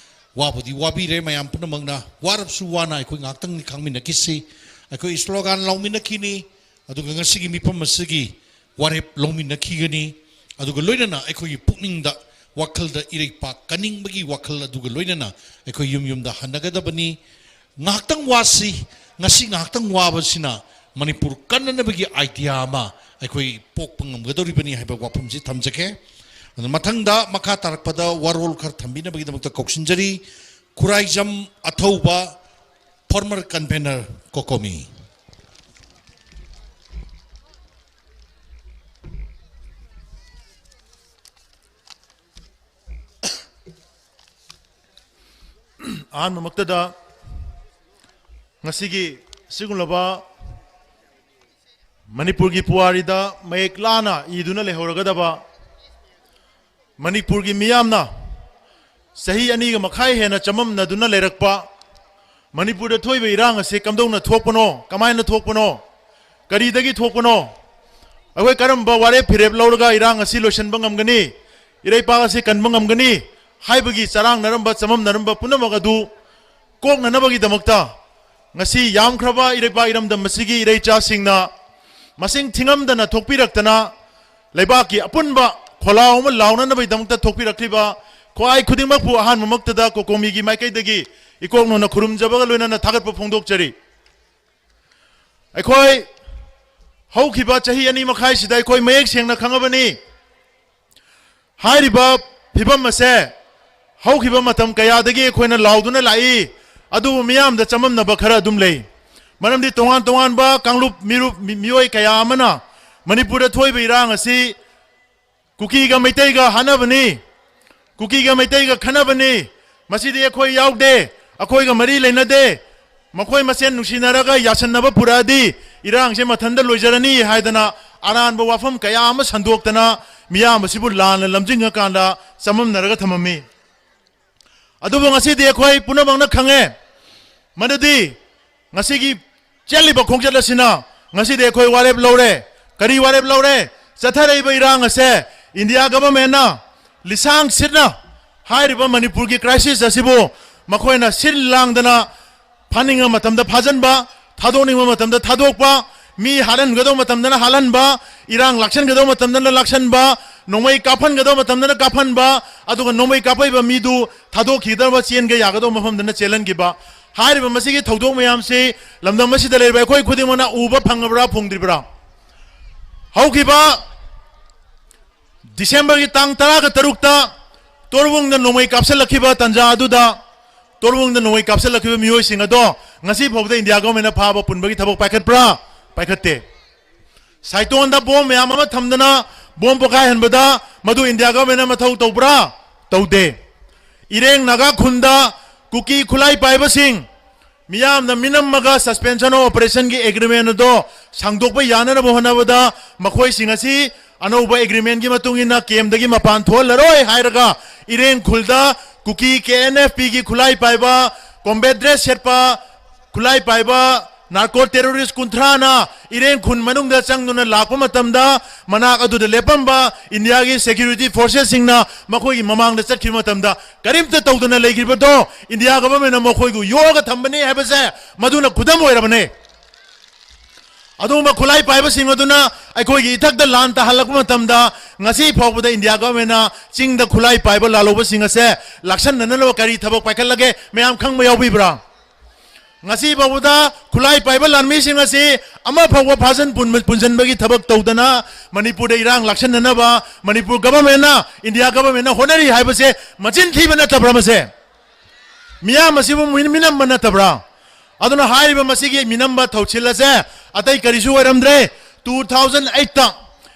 ꯋꯥꯕꯨꯗꯤ ꯋꯥꯕꯤꯔꯦ ꯃꯌꯥꯝ ꯄꯨꯝꯅꯃꯛꯅ, ꯋꯥꯔꯕꯁꯨ ꯋꯥꯅ ꯑꯩꯈꯣꯏ ꯉꯥꯏꯍꯥꯛꯇꯪꯗꯤ ꯈꯥꯡꯃꯤꯟꯅꯈꯤꯁꯤ꯫ ꯑꯩꯈꯣꯏ ꯁ꯭ꯂꯣꯒꯥꯟ ꯂꯥꯎꯃꯤꯟꯅꯈꯤꯅꯤ, ꯑꯗꯨꯒ ꯉꯁꯤꯒꯤ ꯃꯤꯐꯝ ꯑꯁꯤꯒꯤ ꯋꯥꯔꯦꯞ ꯂꯧꯃꯤꯟꯅꯈꯤꯒꯅꯤ꯫ ꯑꯗꯨꯒ ꯂꯣꯏꯅꯅ ꯑꯩꯈꯣꯏꯒꯤ ꯄꯨꯛꯅꯤꯡꯗ, ꯋꯥꯈꯜꯗ ꯏꯔꯩꯄꯥꯛ ꯀꯟꯅꯤꯡꯕꯒꯤ ꯋꯥꯈꯜ ꯑꯗꯨꯒ ꯂꯣꯏꯅꯅ ꯑꯩꯈꯣꯏ ꯌꯨꯝ ꯌꯨꯝꯗ ꯍꯟꯅꯒꯗꯕꯅꯤ꯫ ꯉꯥꯏꯍꯥꯛꯇꯪ ꯋꯥꯁꯤ, ꯉꯁꯤ ꯉꯥꯏꯍꯥꯛꯇꯪ ꯋꯥꯕꯁꯤꯅ ꯃꯅꯤꯄꯨꯔ ꯀꯟꯅꯅꯕꯒꯤ idea ꯑꯃ ꯑꯩꯈꯣꯏ ꯄꯣꯛꯄ ꯉꯝꯒꯗꯧꯔꯤꯕꯅꯤ ꯍꯥꯏꯕ ꯋꯥꯐꯝꯁꯤ ꯊꯝꯖꯒꯦ꯫ ꯑꯗꯨ ꯃꯊꯪꯗ ꯃꯈꯥ ꯇꯥꯔꯛꯄꯗ ꯋꯥꯔꯣꯜ ꯈꯔ ꯊꯝꯕꯤꯅꯕꯒꯤꯗꯃꯛꯇ ꯀꯧꯁꯤꯟꯖꯔꯤ꯫ Khuraijam ꯑꯊꯧꯕ, former convener, COCOMI꯫ ꯑꯍꯥꯟꯕꯃꯛꯇꯗ ꯉꯁꯤꯒꯤ ꯁꯤꯒꯨꯝꯂꯕ ꯃꯅꯤꯄꯨꯔꯒꯤ ꯄꯨꯋꯥꯔꯤꯗ ꯃꯌꯦꯛ ꯂꯥꯅ ꯏꯗꯨꯅ ꯂꯩꯍꯧꯔꯒꯗꯕ ꯃꯅꯤꯄꯨꯔꯒꯤ ꯃꯤꯌꯥꯝꯅ ꯆꯍꯤ ꯑꯅꯤꯒ ꯃꯈꯥꯏ ꯍꯦꯟꯅ ꯆꯃꯝꯅꯗꯨꯅ ꯂꯩꯔꯛꯄ ꯃꯅꯤꯄꯨꯔꯗ ꯊꯣꯛꯏꯕ ꯏꯔꯥꯡ ꯑꯁꯤ ꯀꯝꯗꯧꯅ ꯊꯣꯛꯄꯅꯣ, ꯀꯃꯥꯏꯅ ꯊꯣꯛꯄꯅꯣ, ꯀꯔꯤꯗꯒꯤ ꯊꯣꯛꯄꯅꯣ, ꯑꯩꯈꯣꯏ ꯀꯔꯝꯕ ꯋꯥꯔꯦꯞ ꯐꯤꯔꯦꯞ ꯂꯧꯔꯒ ꯏꯔꯥꯡ ꯑꯁꯤ ꯂꯣꯏꯁꯤꯟꯕ ꯉꯝꯒꯅꯤ, ꯏꯔꯩꯄꯥꯛ ꯑꯁꯤ ꯀꯟꯕ ꯉꯝꯒꯅꯤ ꯍꯥꯏꯕꯒꯤ ꯆꯔꯥꯡꯅꯔꯝꯕ, ꯆꯃꯝꯅꯔꯝꯕ ꯄꯨꯝꯅꯃꯛ ꯑꯗꯨ ꯀꯣꯛꯅꯅꯕꯒꯤꯗꯃꯛꯇ ꯉꯁꯤ ꯌꯥꯝꯈ꯭ꯔꯕ ꯏꯔꯩꯄꯥꯛ ꯏꯔꯝꯗꯝ ꯑꯁꯤꯒꯤ ꯏꯔꯩꯆꯥꯁꯤꯡꯅ ꯃꯁꯤꯡ ꯊꯤꯉꯝꯗꯅ ꯊꯣꯛꯄꯤꯔꯛꯇꯅ ꯂꯩꯕꯥꯛꯀꯤ ꯑꯄꯨꯟꯕ ꯈꯣꯜꯂꯥꯎ ꯑꯃ ꯂꯥꯎꯅꯅꯕꯒꯤꯗꯃꯛꯇ ꯊꯣꯛꯄꯤꯔꯛꯂꯤꯕ ꯈ꯭ꯋꯥꯏ ꯈꯨꯗꯤꯡꯃꯛꯄꯨ ꯑꯍꯥꯟꯕꯃꯛꯇꯗ COCOMIꯒꯤ ꯃꯥꯏꯀꯩꯗꯒꯤ ꯏꯀꯣꯛ ꯅꯧꯅ ꯈꯨꯔꯨꯝꯖꯕꯒ ꯂꯣꯏꯅꯅ ꯊꯥꯒꯠꯄ ꯐꯣꯡꯗꯣꯛꯆꯔꯤ꯫ ꯑꯩꯈꯣꯏ ꯍꯧꯈꯤꯕ ꯆꯍꯤ ꯑꯅꯤ ꯃꯈꯥꯏꯁꯤꯗ ꯑꯩꯈꯣꯏ ꯃꯌꯦꯛ ꯁꯦꯡꯅ ꯈꯪꯉꯕꯅꯤ꯫ ꯍꯥꯏꯔꯤꯕ ꯐꯤꯕꯝ ꯑꯁꯦ ꯍꯧꯈꯤꯕ ꯃꯇꯝ ꯀꯌꯥꯗꯒꯤ ꯑꯩꯈꯣꯏꯅ ꯂꯥꯎꯗꯨꯅ ꯂꯥꯛꯏ, ꯑꯗꯨꯕꯨ ꯃꯤꯌꯥꯝꯗ ꯆꯃꯝꯅꯕ ꯈꯔ ꯑꯗꯨꯝ ꯂꯩ꯫ ꯃꯔꯝꯗꯤ ꯇꯣꯉꯥꯟ ꯇꯣꯉꯥꯟꯕ ꯀꯥꯡꯂꯨꯞ, ꯃꯤꯔꯨꯞ, ꯃꯤ-, ꯃꯤꯑꯣꯏ ꯀꯌꯥ ꯑꯃꯅ ꯃꯅꯤꯄꯨꯔꯗ ꯊꯣꯛꯏꯕ ꯏꯔꯥꯡ ꯑꯁꯤ ꯀꯨꯀꯤꯒ ꯃꯩꯇꯩꯒ ꯍꯥꯠꯅꯕꯅꯤ, ꯀꯨꯀꯤꯒ ꯃꯩꯇꯩꯒ ꯈꯠꯅꯕꯅꯤ, ꯃꯁꯤꯗꯤ ꯑꯩꯈꯣꯏ ꯌꯥꯎꯗꯦ, ꯑꯩꯈꯣꯏꯒ ꯃꯔꯤ ꯂꯩꯅꯗꯦ, ꯃꯈꯣꯏ ꯃꯁꯦꯟ ꯅꯨꯡꯁꯤꯅꯔꯒ ꯌꯥꯁꯟꯅꯕ ꯄꯨꯔꯛꯑꯗꯤ ꯏꯔꯥꯡꯁꯦ ꯃꯊꯟꯇ ꯂꯣꯏꯖꯔꯅꯤ ꯍꯥꯏꯗꯅ ꯑꯔꯥꯟꯕ ꯋꯥꯐꯝ ꯀꯌꯥ ꯑꯃ ꯁꯟꯗꯣꯛꯇꯅ ꯃꯤꯌꯥꯝ ꯑꯁꯤꯕꯨ ꯂꯥꯟꯅ ꯂꯝꯖꯤꯡꯉꯀꯥꯟꯗ ꯆꯃꯝꯅꯔꯒ ꯊꯝꯃꯝꯃꯤ꯫ ꯑꯗꯨꯕꯨ ꯉꯁꯤꯗꯤ ꯑꯩꯈꯣꯏ ꯄꯨꯝꯅꯃꯛꯅ ꯈꯪꯉꯦ, ꯃꯗꯨꯗꯤ ꯉꯁꯤꯒꯤ ꯆꯦꯜꯂꯤꯕ ꯈꯣꯡꯆꯠ ꯑꯁꯤꯅ ꯉꯁꯤꯗꯤ ꯑꯩꯈꯣꯏ ꯋꯥꯔꯦꯞ ꯂꯧꯔꯦ꯫ ꯀꯔꯤ ꯋꯥꯔꯦꯞ ꯂꯧꯔꯦ? ꯆꯠꯊꯔꯛꯏꯕ ꯏꯔꯥꯡ ꯑꯁꯦ ꯏꯟꯗꯤꯌꯥ ꯒꯚꯔꯟꯃꯦꯟꯠꯅ ꯂꯤꯁꯥꯡ ꯁꯤꯠꯅ ꯍꯥꯏꯔꯤꯕ ꯃꯅꯤꯄꯨꯔꯒꯤ crisis ꯑꯁꯤꯕꯨ ꯃꯈꯣꯏꯅ ꯁꯤꯜ ꯂꯥꯡꯗꯅ ꯐꯥꯅꯤꯡꯕ ꯃꯇꯝꯗ ꯐꯥꯖꯤꯟꯕ, ꯊꯥꯗꯣꯛꯅꯤꯡꯕ ꯃꯇꯝꯗ ꯊꯥꯗꯣꯛꯄ, ꯃꯤ ꯍꯥꯠꯍꯟꯒꯗꯧꯕ ꯃꯇꯝꯗꯅ ꯍꯥꯠꯍꯟꯕ, ꯏꯔꯥꯡ ꯂꯥꯛꯁꯟꯒꯗꯧꯕ ꯃꯇꯝꯗꯅ ꯂꯥꯛꯁꯟꯕ, ꯅꯣꯡꯃꯩ ꯀꯥꯞꯍꯟꯒꯗꯧꯕ ꯃꯇꯝꯗꯅ ꯀꯥꯞꯍꯟꯕ, ꯑꯗꯨꯒ ꯅꯣꯡꯃꯩ ꯀꯥꯞꯄꯛꯏꯕ ꯃꯤꯗꯨ ꯊꯥꯗꯣꯛꯈꯤꯒꯗꯕ, ꯆꯦꯟꯒꯦ ꯌꯥꯒꯗꯧꯕ ꯃꯐꯝꯗꯅ ꯆꯦꯜꯍꯟꯈꯤꯕ꯫ ꯍꯥꯏꯔꯤꯕ ꯃꯁꯤꯒꯤ ꯊꯧꯗꯣꯛ ꯃꯌꯥꯝꯁꯤ ꯂꯝꯗꯝ ꯑꯁꯤꯗ ꯂꯩꯔꯤꯕ ꯑꯩꯈꯣꯏ ꯈꯨꯗꯤꯡꯃꯛꯅ ꯎꯕ ꯐꯪꯉꯕ꯭ꯔꯥ, ꯐꯪꯗ꯭ꯔꯤꯕ꯭ꯔꯥ? ꯍꯧꯈꯤꯕ ꯗꯤꯁꯦꯝꯕꯔꯒꯤ ꯇꯥꯡ ꯇꯔꯥꯒ ꯇꯔꯨꯛꯇ ꯇꯣꯔꯕꯨꯡꯗ ꯅꯣꯡꯃꯩ ꯀꯥꯞꯁꯤꯜꯂꯛꯈꯤꯕ ꯇꯥꯟꯖꯥ ꯑꯗꯨꯗ, ꯇꯣꯔꯕꯨꯡꯗ ꯅꯣꯡꯃꯩ ꯀꯥꯞꯁꯤꯜꯂꯛꯈꯤꯕ ꯃꯤꯑꯣꯏꯁꯤꯡ ꯑꯗꯣ ꯉꯁꯤ ꯐꯥꯎꯕꯗ ꯏꯟꯗꯤꯌꯥ ꯒꯣꯔꯃꯦꯟꯅ ꯐꯥꯕ ꯄꯨꯟꯕꯒꯤ ꯊꯕꯛ ꯄꯥꯏꯈꯠꯄ꯭ꯔꯥ? ꯄꯥꯏꯈꯠꯇꯦ꯫ ꯁꯥꯏꯇꯣꯟꯗ ꯕꯣꯝ ꯃꯌꯥꯝ ꯑꯃ ꯊꯝꯗꯅ ꯕꯣꯝ ꯄꯣꯈꯥꯏꯍꯟꯕꯗ ꯃꯗꯨ ꯏꯟꯗꯤꯌꯥ ꯒꯣꯔꯃꯦꯟꯅ ꯃꯊꯧ ꯇꯧꯕ꯭ꯔꯥ? ꯇꯧꯗꯦ꯫ ꯏꯔꯦꯡ ꯅꯥꯒꯥ ꯈꯨꯟꯗ ꯀꯨꯀꯤ ꯈꯨꯠꯂꯥꯏ ꯄꯥꯏꯕꯁꯤꯡ ꯃꯤꯌꯥꯝꯅ ꯃꯤꯅꯝꯃꯒ suspension of operationꯒꯤ agreement ꯑꯗꯣ ꯁꯥꯡꯗꯣꯛꯄ ꯌꯥꯅꯅꯕ ꯍꯣꯠꯅꯕꯗ ꯃꯈꯣꯏꯁꯤꯡ ꯑꯁꯤ ꯑꯅꯧꯕ agreementꯀꯤ ꯃꯇꯨꯡ ꯏꯟꯅ campꯇꯒꯤ ꯃꯄꯥꯟ ꯊꯣꯛꯍꯜꯂꯔꯣꯏ ꯍꯥꯏꯔꯒ ꯏꯔꯦꯡ ꯈꯨꯜꯗ ꯀꯨꯀꯤ KNFPꯒꯤ ꯈꯨꯠꯂꯥꯏ ꯄꯥꯏꯕ, combat dress ꯁꯦꯠꯄ ꯈꯨꯠꯂꯥꯏ ꯄꯥꯏꯕ narco terrorist ꯀꯨꯟꯊ꯭ꯔꯥꯅ ꯏꯔꯦꯡ ꯈꯨꯟ ꯃꯅꯨꯡꯗ ꯆꯪꯗꯨꯅ ꯂꯥꯛꯄ ꯃꯇꯝꯗ ꯃꯅꯥꯛ ꯑꯗꯨꯗ ꯂꯦꯞꯄꯝꯕ ꯏꯟꯗꯤꯌꯥꯒꯤ security forcesꯁꯤꯡꯅ ꯃꯈꯣꯏꯒꯤ ꯃꯃꯥꯡꯗ ꯆꯠꯈꯤꯕ ꯃꯇꯝꯗ ꯀꯔꯤꯝꯇ ꯇꯧꯗꯅ ꯂꯩꯈ꯭ꯔꯤꯕꯗꯣ ꯏꯟꯗꯤꯌꯥ ꯒꯣꯔꯃꯦꯟꯅ ꯃꯈꯣꯏꯕꯨ ꯌꯣꯛꯑꯒ ꯊꯝꯕꯅꯤ ꯍꯥꯏꯕꯁꯦ ꯃꯗꯨꯅ ꯈꯨꯗꯝ ꯑꯣꯏꯔꯕꯅꯦ꯫ ꯑꯗꯨꯒꯨꯝꯕ ꯈꯨꯠꯂꯥꯏ ꯄꯥꯏꯕꯁꯤꯡ ꯑꯗꯨꯅ ꯑꯩꯈꯣꯏꯒꯤ ꯏꯊꯛꯇ ꯂꯥꯟ ꯇꯥꯍꯜꯂꯛꯄ ꯃꯇꯝꯗ ꯉꯁꯤ ꯐꯥꯎꯕꯗ ꯏꯟꯗꯤꯌꯥ ꯒꯣꯔꯃꯦꯟꯅ ꯆꯤꯡꯗ ꯈꯨꯠꯂꯥꯏ ꯄꯥꯏꯕ ꯂꯥꯜꯍꯧꯕꯁꯤꯡ ꯑꯁꯦ ꯂꯥꯛꯁꯟꯅꯅꯕ ꯀꯔꯤ ꯊꯕꯛ ꯄꯥꯏꯈꯠꯂꯒꯦ? ꯃꯌꯥꯝ ꯈꯪꯕ ꯌꯥꯎꯕꯤꯕ꯭ꯔꯥ? ꯉꯁꯤ ꯐꯥꯎꯕꯗ ꯈꯨꯠꯂꯥꯏ ꯄꯥꯏꯕ ꯂꯥꯟꯃꯤꯁꯤꯡ ꯑꯁꯤ ꯑꯃ ꯐꯥꯎꯕ ꯐꯥꯖꯟ ꯄꯨꯟ-, ꯄꯨꯟꯁꯤꯟꯕꯒꯤ ꯊꯕꯛ ꯇꯧꯗꯅ ꯃꯅꯤꯄꯨꯔꯗ ꯏꯔꯥꯡ ꯂꯥꯛꯁꯟꯅꯅꯕ ꯃꯅꯤꯄꯨꯔ ꯒꯣꯔꯃꯦꯟꯅ, ꯏꯟꯗꯤꯌꯥ ꯒꯣꯔꯃꯦꯟꯅ ꯍꯣꯠꯅꯔꯤ ꯍꯥꯏꯕꯁꯦ ꯃꯆꯤꯟ ꯊꯤꯕ ꯅꯠꯇꯕ꯭ꯔꯥ ꯃꯁꯦ? ꯃꯤꯌꯥꯝ ꯑꯁꯤꯕꯨ ꯃꯤ-, ꯃꯤꯅꯝꯕ ꯅꯠꯇꯕ꯭ꯔꯥ? ꯑꯗꯨꯅ ꯍꯥꯏꯔꯤꯕ ꯃꯁꯤꯒꯤ ꯃꯤꯅꯝꯕ ꯊꯧꯁꯤꯜ ꯑꯁꯦ ꯑꯇꯩ ꯀꯔꯤꯁꯨ ꯑꯣꯏꯔꯝꯗ꯭ꯔꯦ꯫ Two thousand eight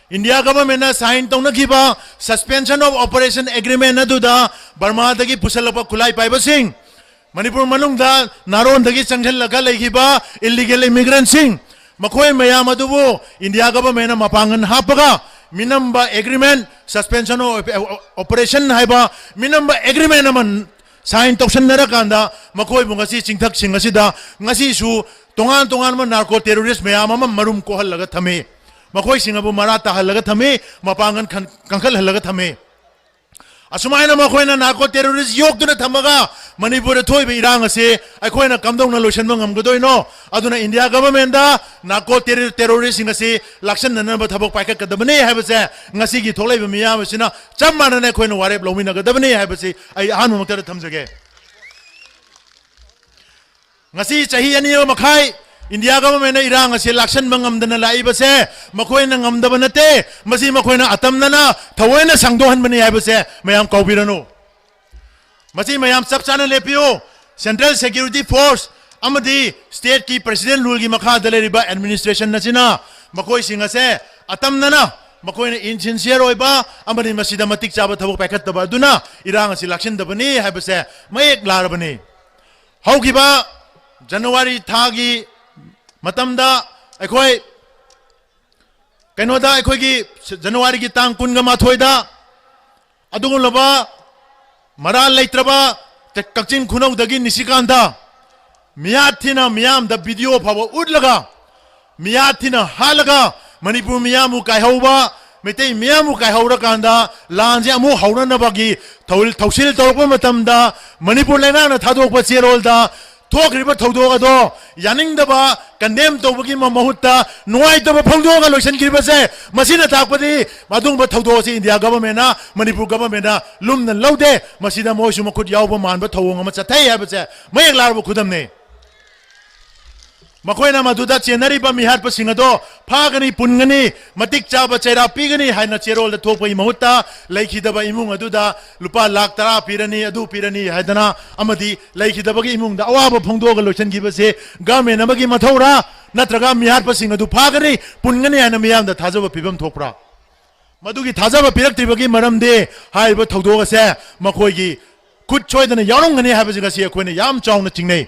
ꯏꯟꯗꯤꯌꯥ ꯒꯣꯔꯃꯦꯟꯅ sign ꯇꯧꯅꯈꯤꯕ suspension of operation agreement ꯑꯗꯨꯗ ꯕꯔꯃꯥꯗꯒꯤ ꯄꯨꯁꯜꯂꯛꯄ ꯈꯨꯠꯂꯥꯏ ꯄꯥꯏꯕꯁꯤꯡ, ꯃꯅꯤꯄꯨꯔ ꯃꯅꯨꯡꯗ ꯅꯥꯔꯣꯟꯗꯒꯤ ꯆꯪꯁꯤꯜꯂꯒ ꯂꯩꯈꯤꯕ illegal immigrantꯁꯤꯡ, ꯃꯈꯣꯏ ꯃꯌꯥꯝ ꯑꯗꯨꯕꯨ ꯏꯟꯗꯤꯌꯥ ꯒꯣꯔꯃꯦꯟꯅ ꯃꯄꯥꯡꯒꯜ ꯍꯥꯞꯄꯒ ꯃꯤꯅꯝꯕ agreement, suspension of operation ꯍꯥꯏꯕ ꯃꯤꯅꯝꯕ agreement ꯑꯃ sign ꯇꯧꯁꯟꯅꯔꯀꯥꯟꯗ ꯃꯈꯣꯏꯕꯨ ꯉꯁꯤ ꯆꯤꯡꯊꯛꯁꯤꯡ ꯑꯁꯤꯗ ꯉꯁꯤꯁꯨ ꯇꯣꯉꯥꯟ ꯇꯣꯉꯥꯟꯕ narco terrorist ꯃꯌꯥꯝ ꯑꯃ ꯃꯔꯨꯝ ꯀꯣꯛꯍꯜꯂꯒ ꯊꯝꯃꯤ꯫ ꯃꯈꯣꯏꯁꯤꯡ ꯑꯗꯨ ꯃꯔꯥ ꯇꯥꯍꯜꯂꯒ ꯊꯝꯃꯤ, ꯃꯄꯥꯡꯒꯜ ꯀꯟ-, ꯀꯟꯈꯠꯍꯜꯂꯒ ꯊꯝꯃꯤ꯫ ꯑꯁꯨꯃꯥꯏꯅ ꯃꯈꯣꯏꯅ narco terrorist ꯌꯣꯛꯇꯨꯅ ꯊꯝꯃꯒ ꯃꯅꯤꯄꯨꯔꯗ ꯊꯣꯛꯏꯕ ꯏꯔꯥꯡ ꯑꯁꯤ ꯑꯩꯈꯣꯏꯅ ꯀꯝꯗꯧꯅ ꯂꯣꯏꯁꯤꯟꯕ ꯉꯝꯒꯗꯣꯏꯅꯣ? ꯑꯗꯨꯅ ꯏꯟꯗꯤꯌꯥ ꯒꯣꯔꯃꯦꯟꯗ narco terror-, terroristꯁꯤꯡ ꯑꯁꯤ ꯂꯥꯛꯁꯟꯅꯅꯕ ꯊꯕꯛ ꯄꯥꯏꯈꯠꯀꯗꯕꯅꯤ ꯍꯥꯏꯕꯁꯦ ꯉꯁꯤꯒꯤ ꯊꯣꯛꯂꯛꯏꯕ ꯃꯤꯌꯥꯝ ꯑꯁꯤꯅ ꯆꯞ ꯃꯥꯟꯅꯅ ꯑꯩꯈꯣꯏꯅ ꯋꯥꯔꯦꯞ ꯂꯧꯃꯤꯟꯅꯒꯗꯕꯅꯤ ꯍꯥꯏꯕꯁꯤ ꯑꯩ ꯑꯍꯥꯟꯕꯃꯛꯇꯗ ꯊꯝꯖꯒꯦ꯫ ꯉꯁꯤ ꯆꯍꯤ ꯑꯅꯤ ꯃꯈꯥꯏ ꯏꯟꯗꯤꯌꯥ ꯒꯚꯔꯟꯃꯦꯟꯠꯅ ꯏꯔꯥꯡ ꯑꯁꯤ ꯂꯥꯛꯁꯟꯕ ꯉꯝꯗꯅ ꯂꯥꯛꯏꯕꯁꯦ ꯃꯈꯣꯏꯅ ꯉꯝꯗꯕ ꯅꯠꯇꯦ, ꯃꯁꯤ ꯃꯈꯣꯏꯅ ꯑꯇꯝꯅꯅ ꯊꯑꯣꯏꯅ ꯁꯥꯡꯗꯣꯛꯍꯟꯕꯅꯤ ꯍꯥꯏꯕꯁꯦ ꯃꯌꯥꯝ ꯀꯥꯎꯕꯤꯔꯅꯨ꯫ ꯃꯁꯤ ꯃꯌꯥꯝ ꯆꯞ ꯆꯥꯅ ꯂꯦꯞꯄꯤꯌꯨ꯫ Central Security Force ꯑꯃꯗꯤ stateꯀꯤ President Ruleꯒꯤ ꯃꯈꯥꯗ ꯂꯩꯔꯤꯕ administration ꯑꯁꯤꯅ ꯃꯈꯣꯏꯁꯤꯡ ꯑꯁꯦ ꯑꯇꯝꯅꯅ ꯃꯈꯣꯏꯅ insincere ꯑꯣꯏꯕ ꯑꯃꯗꯤ ꯃꯁꯤꯗ ꯃꯇꯤꯛ ꯆꯥꯕ ꯊꯕꯛ ꯄꯥꯏꯈꯠꯇꯕ ꯑꯗꯨꯅ ꯏꯔꯥꯡ ꯑꯁꯤ ꯂꯥꯛꯁꯤꯟꯗꯕꯅꯤ ꯍꯥꯏꯕꯁꯦ ꯃꯌꯦꯛ ꯂꯥꯔꯕꯅꯤ꯫ ꯍꯧꯈꯤꯕ ꯖꯅꯋꯥꯔꯤ ꯊꯥꯒꯤ ꯃꯇꯝꯗ ꯑꯩꯈꯣꯏ ꯀꯩꯅꯣꯗ, ꯑꯩꯈꯣꯏꯒꯤ ꯖꯅꯋꯥꯔꯤꯒꯤ ꯇꯥꯡ ꯀꯨꯟꯒ ꯃꯥꯊꯣꯏꯗ ꯑꯗꯨꯒꯨꯝꯂꯕ ꯃꯔꯥꯜ ꯂꯩꯇ꯭ꯔꯕ ꯀꯛꯆꯤꯡ ꯈꯨꯅꯧꯗꯒꯤ ꯅꯤꯁꯤꯀꯥꯟꯇ ꯃꯤꯌꯥꯠ ꯊꯤꯅ ꯃꯤꯌꯥꯝꯗ video ꯐꯥꯎꯕ ꯎꯠꯂꯒ ꯃꯤꯌꯥꯠ ꯊꯤꯅ ꯍꯥꯠꯂꯒ ꯃꯅꯤꯄꯨꯔ ꯃꯤꯌꯥꯝꯕꯨ ꯀꯥꯏꯍꯧꯕ, ꯃꯩꯇꯩ ꯃꯤꯌꯥꯝꯕꯨ ꯀꯥꯏꯍꯧꯔꯀꯥꯟꯗ ꯂꯥꯟꯁꯦ ꯑꯃꯨꯛ ꯍꯧꯅꯅꯕꯒꯤ ꯊꯧ-, ꯊꯧꯁꯤꯜ ꯇꯧꯔꯛꯄ ꯃꯇꯝꯗ ꯃꯅꯤꯄꯨꯔ ꯂꯩꯉꯥꯛꯅ ꯊꯥꯗꯣꯛꯄ ꯆꯦꯔꯣꯜꯗ ꯊꯣꯛꯈ꯭ꯔꯤꯕ ꯊꯧꯗꯣꯛ ꯑꯗꯣ ꯌꯥꯅꯤꯡꯗꯕ, condemn ꯇꯧꯕꯒꯤ ꯃ-, ꯃꯍꯨꯠꯇ ꯅꯨꯡꯉꯥꯏꯇꯕ ꯐꯣꯡꯗꯣꯛꯑꯒ ꯂꯣꯏꯁꯤꯟꯈꯤꯕꯁꯦ, ꯃꯁꯤꯅ ꯇꯥꯛꯄꯗꯤ ꯑꯗꯨꯒꯨꯝꯕ ꯊꯧꯗꯣꯛ ꯑꯁꯤ ꯏꯟꯗꯤꯌꯥ ꯒꯚꯔꯟꯃꯦꯟꯠꯅ, ꯃꯅꯤꯄꯨꯔ ꯒꯚꯔꯟꯃꯦꯟꯠꯅ ꯂꯨꯝꯅ ꯂꯧꯗꯦ꯫ ꯃꯁꯤꯗ ꯃꯣꯏꯁꯨ ꯃꯈꯨꯠ ꯌꯥꯎꯕ ꯃꯥꯟꯕ ꯊꯧꯑꯣꯡ ꯑꯃ ꯆꯠꯊꯩ ꯍꯥꯏꯕꯁꯦ ꯃꯌꯦꯛ ꯂꯥꯔꯕ ꯈꯨꯗꯝꯅꯤ꯫ ꯃꯈꯣꯏꯅ ꯃꯗꯨꯗ ꯆꯦꯟꯅꯔꯤꯕ ꯃꯤꯍꯥꯠꯄꯁꯤꯡ ꯑꯗꯣ ꯐꯥꯒꯅꯤ, ꯄꯨꯟꯒꯅꯤ, ꯃꯇꯤꯛ ꯆꯥꯕ ꯆꯩꯔꯥꯛ ꯄꯤꯒꯅꯤ ꯍꯥꯏꯅ ꯆꯦꯔꯣꯜꯗ ꯊꯣꯛꯄꯒꯤ ꯃꯍꯨꯠꯇ ꯂꯩꯈꯤꯗꯕ ꯏꯃꯨꯡ ꯑꯗꯨꯗ ꯂꯨꯄꯥ ꯂꯥꯈ ꯇꯔꯥ ꯄꯤꯔꯅꯤ, ꯑꯗꯨ ꯄꯤꯔꯅꯤ ꯍꯥꯏꯗꯅ ꯑꯃꯗꯤ ꯂꯩꯈꯤꯗꯕꯒꯤ ꯏꯃꯨꯡꯗ ꯑꯋꯥꯕ ꯐꯣꯡꯗꯣꯛꯑꯒ ꯂꯣꯏꯁꯤꯟꯈꯤꯕꯁꯦ ꯒꯚꯔꯟꯃꯦꯟꯠ ꯑꯃꯒꯤ ꯃꯊꯧꯔꯥ? ꯅꯠꯇ꯭ꯔꯒ ꯃꯤꯍꯥꯠꯄꯁꯤꯡ ꯑꯗꯨ ꯐꯥꯒꯅꯤ, ꯄꯨꯟꯒꯅꯤ ꯍꯥꯏꯅ ꯃꯤꯌꯥꯝꯗ ꯊꯥꯖꯕ ꯄꯤꯐꯝ ꯊꯣꯛꯄ꯭ꯔꯥ? ꯃꯗꯨꯒꯤ ꯊꯥꯖꯕ ꯄꯤꯔꯛꯇ꯭ꯔꯤꯕꯒꯤ ꯃꯔꯝꯗꯤ ꯍꯥꯏꯔꯤꯕ ꯊꯧꯗꯣꯛ ꯑꯁꯦ ꯃꯈꯣꯏꯒꯤ ꯈꯨꯠ ꯁꯣꯏꯗꯅ ꯌꯥꯎꯔꯝꯒꯅꯤ ꯍꯥꯏꯕꯁꯤ ꯉꯁꯤ ꯑꯩꯈꯣꯏꯅ ꯌꯥꯝ ꯆꯥꯎꯅ ꯆꯤꯡꯅꯩ꯫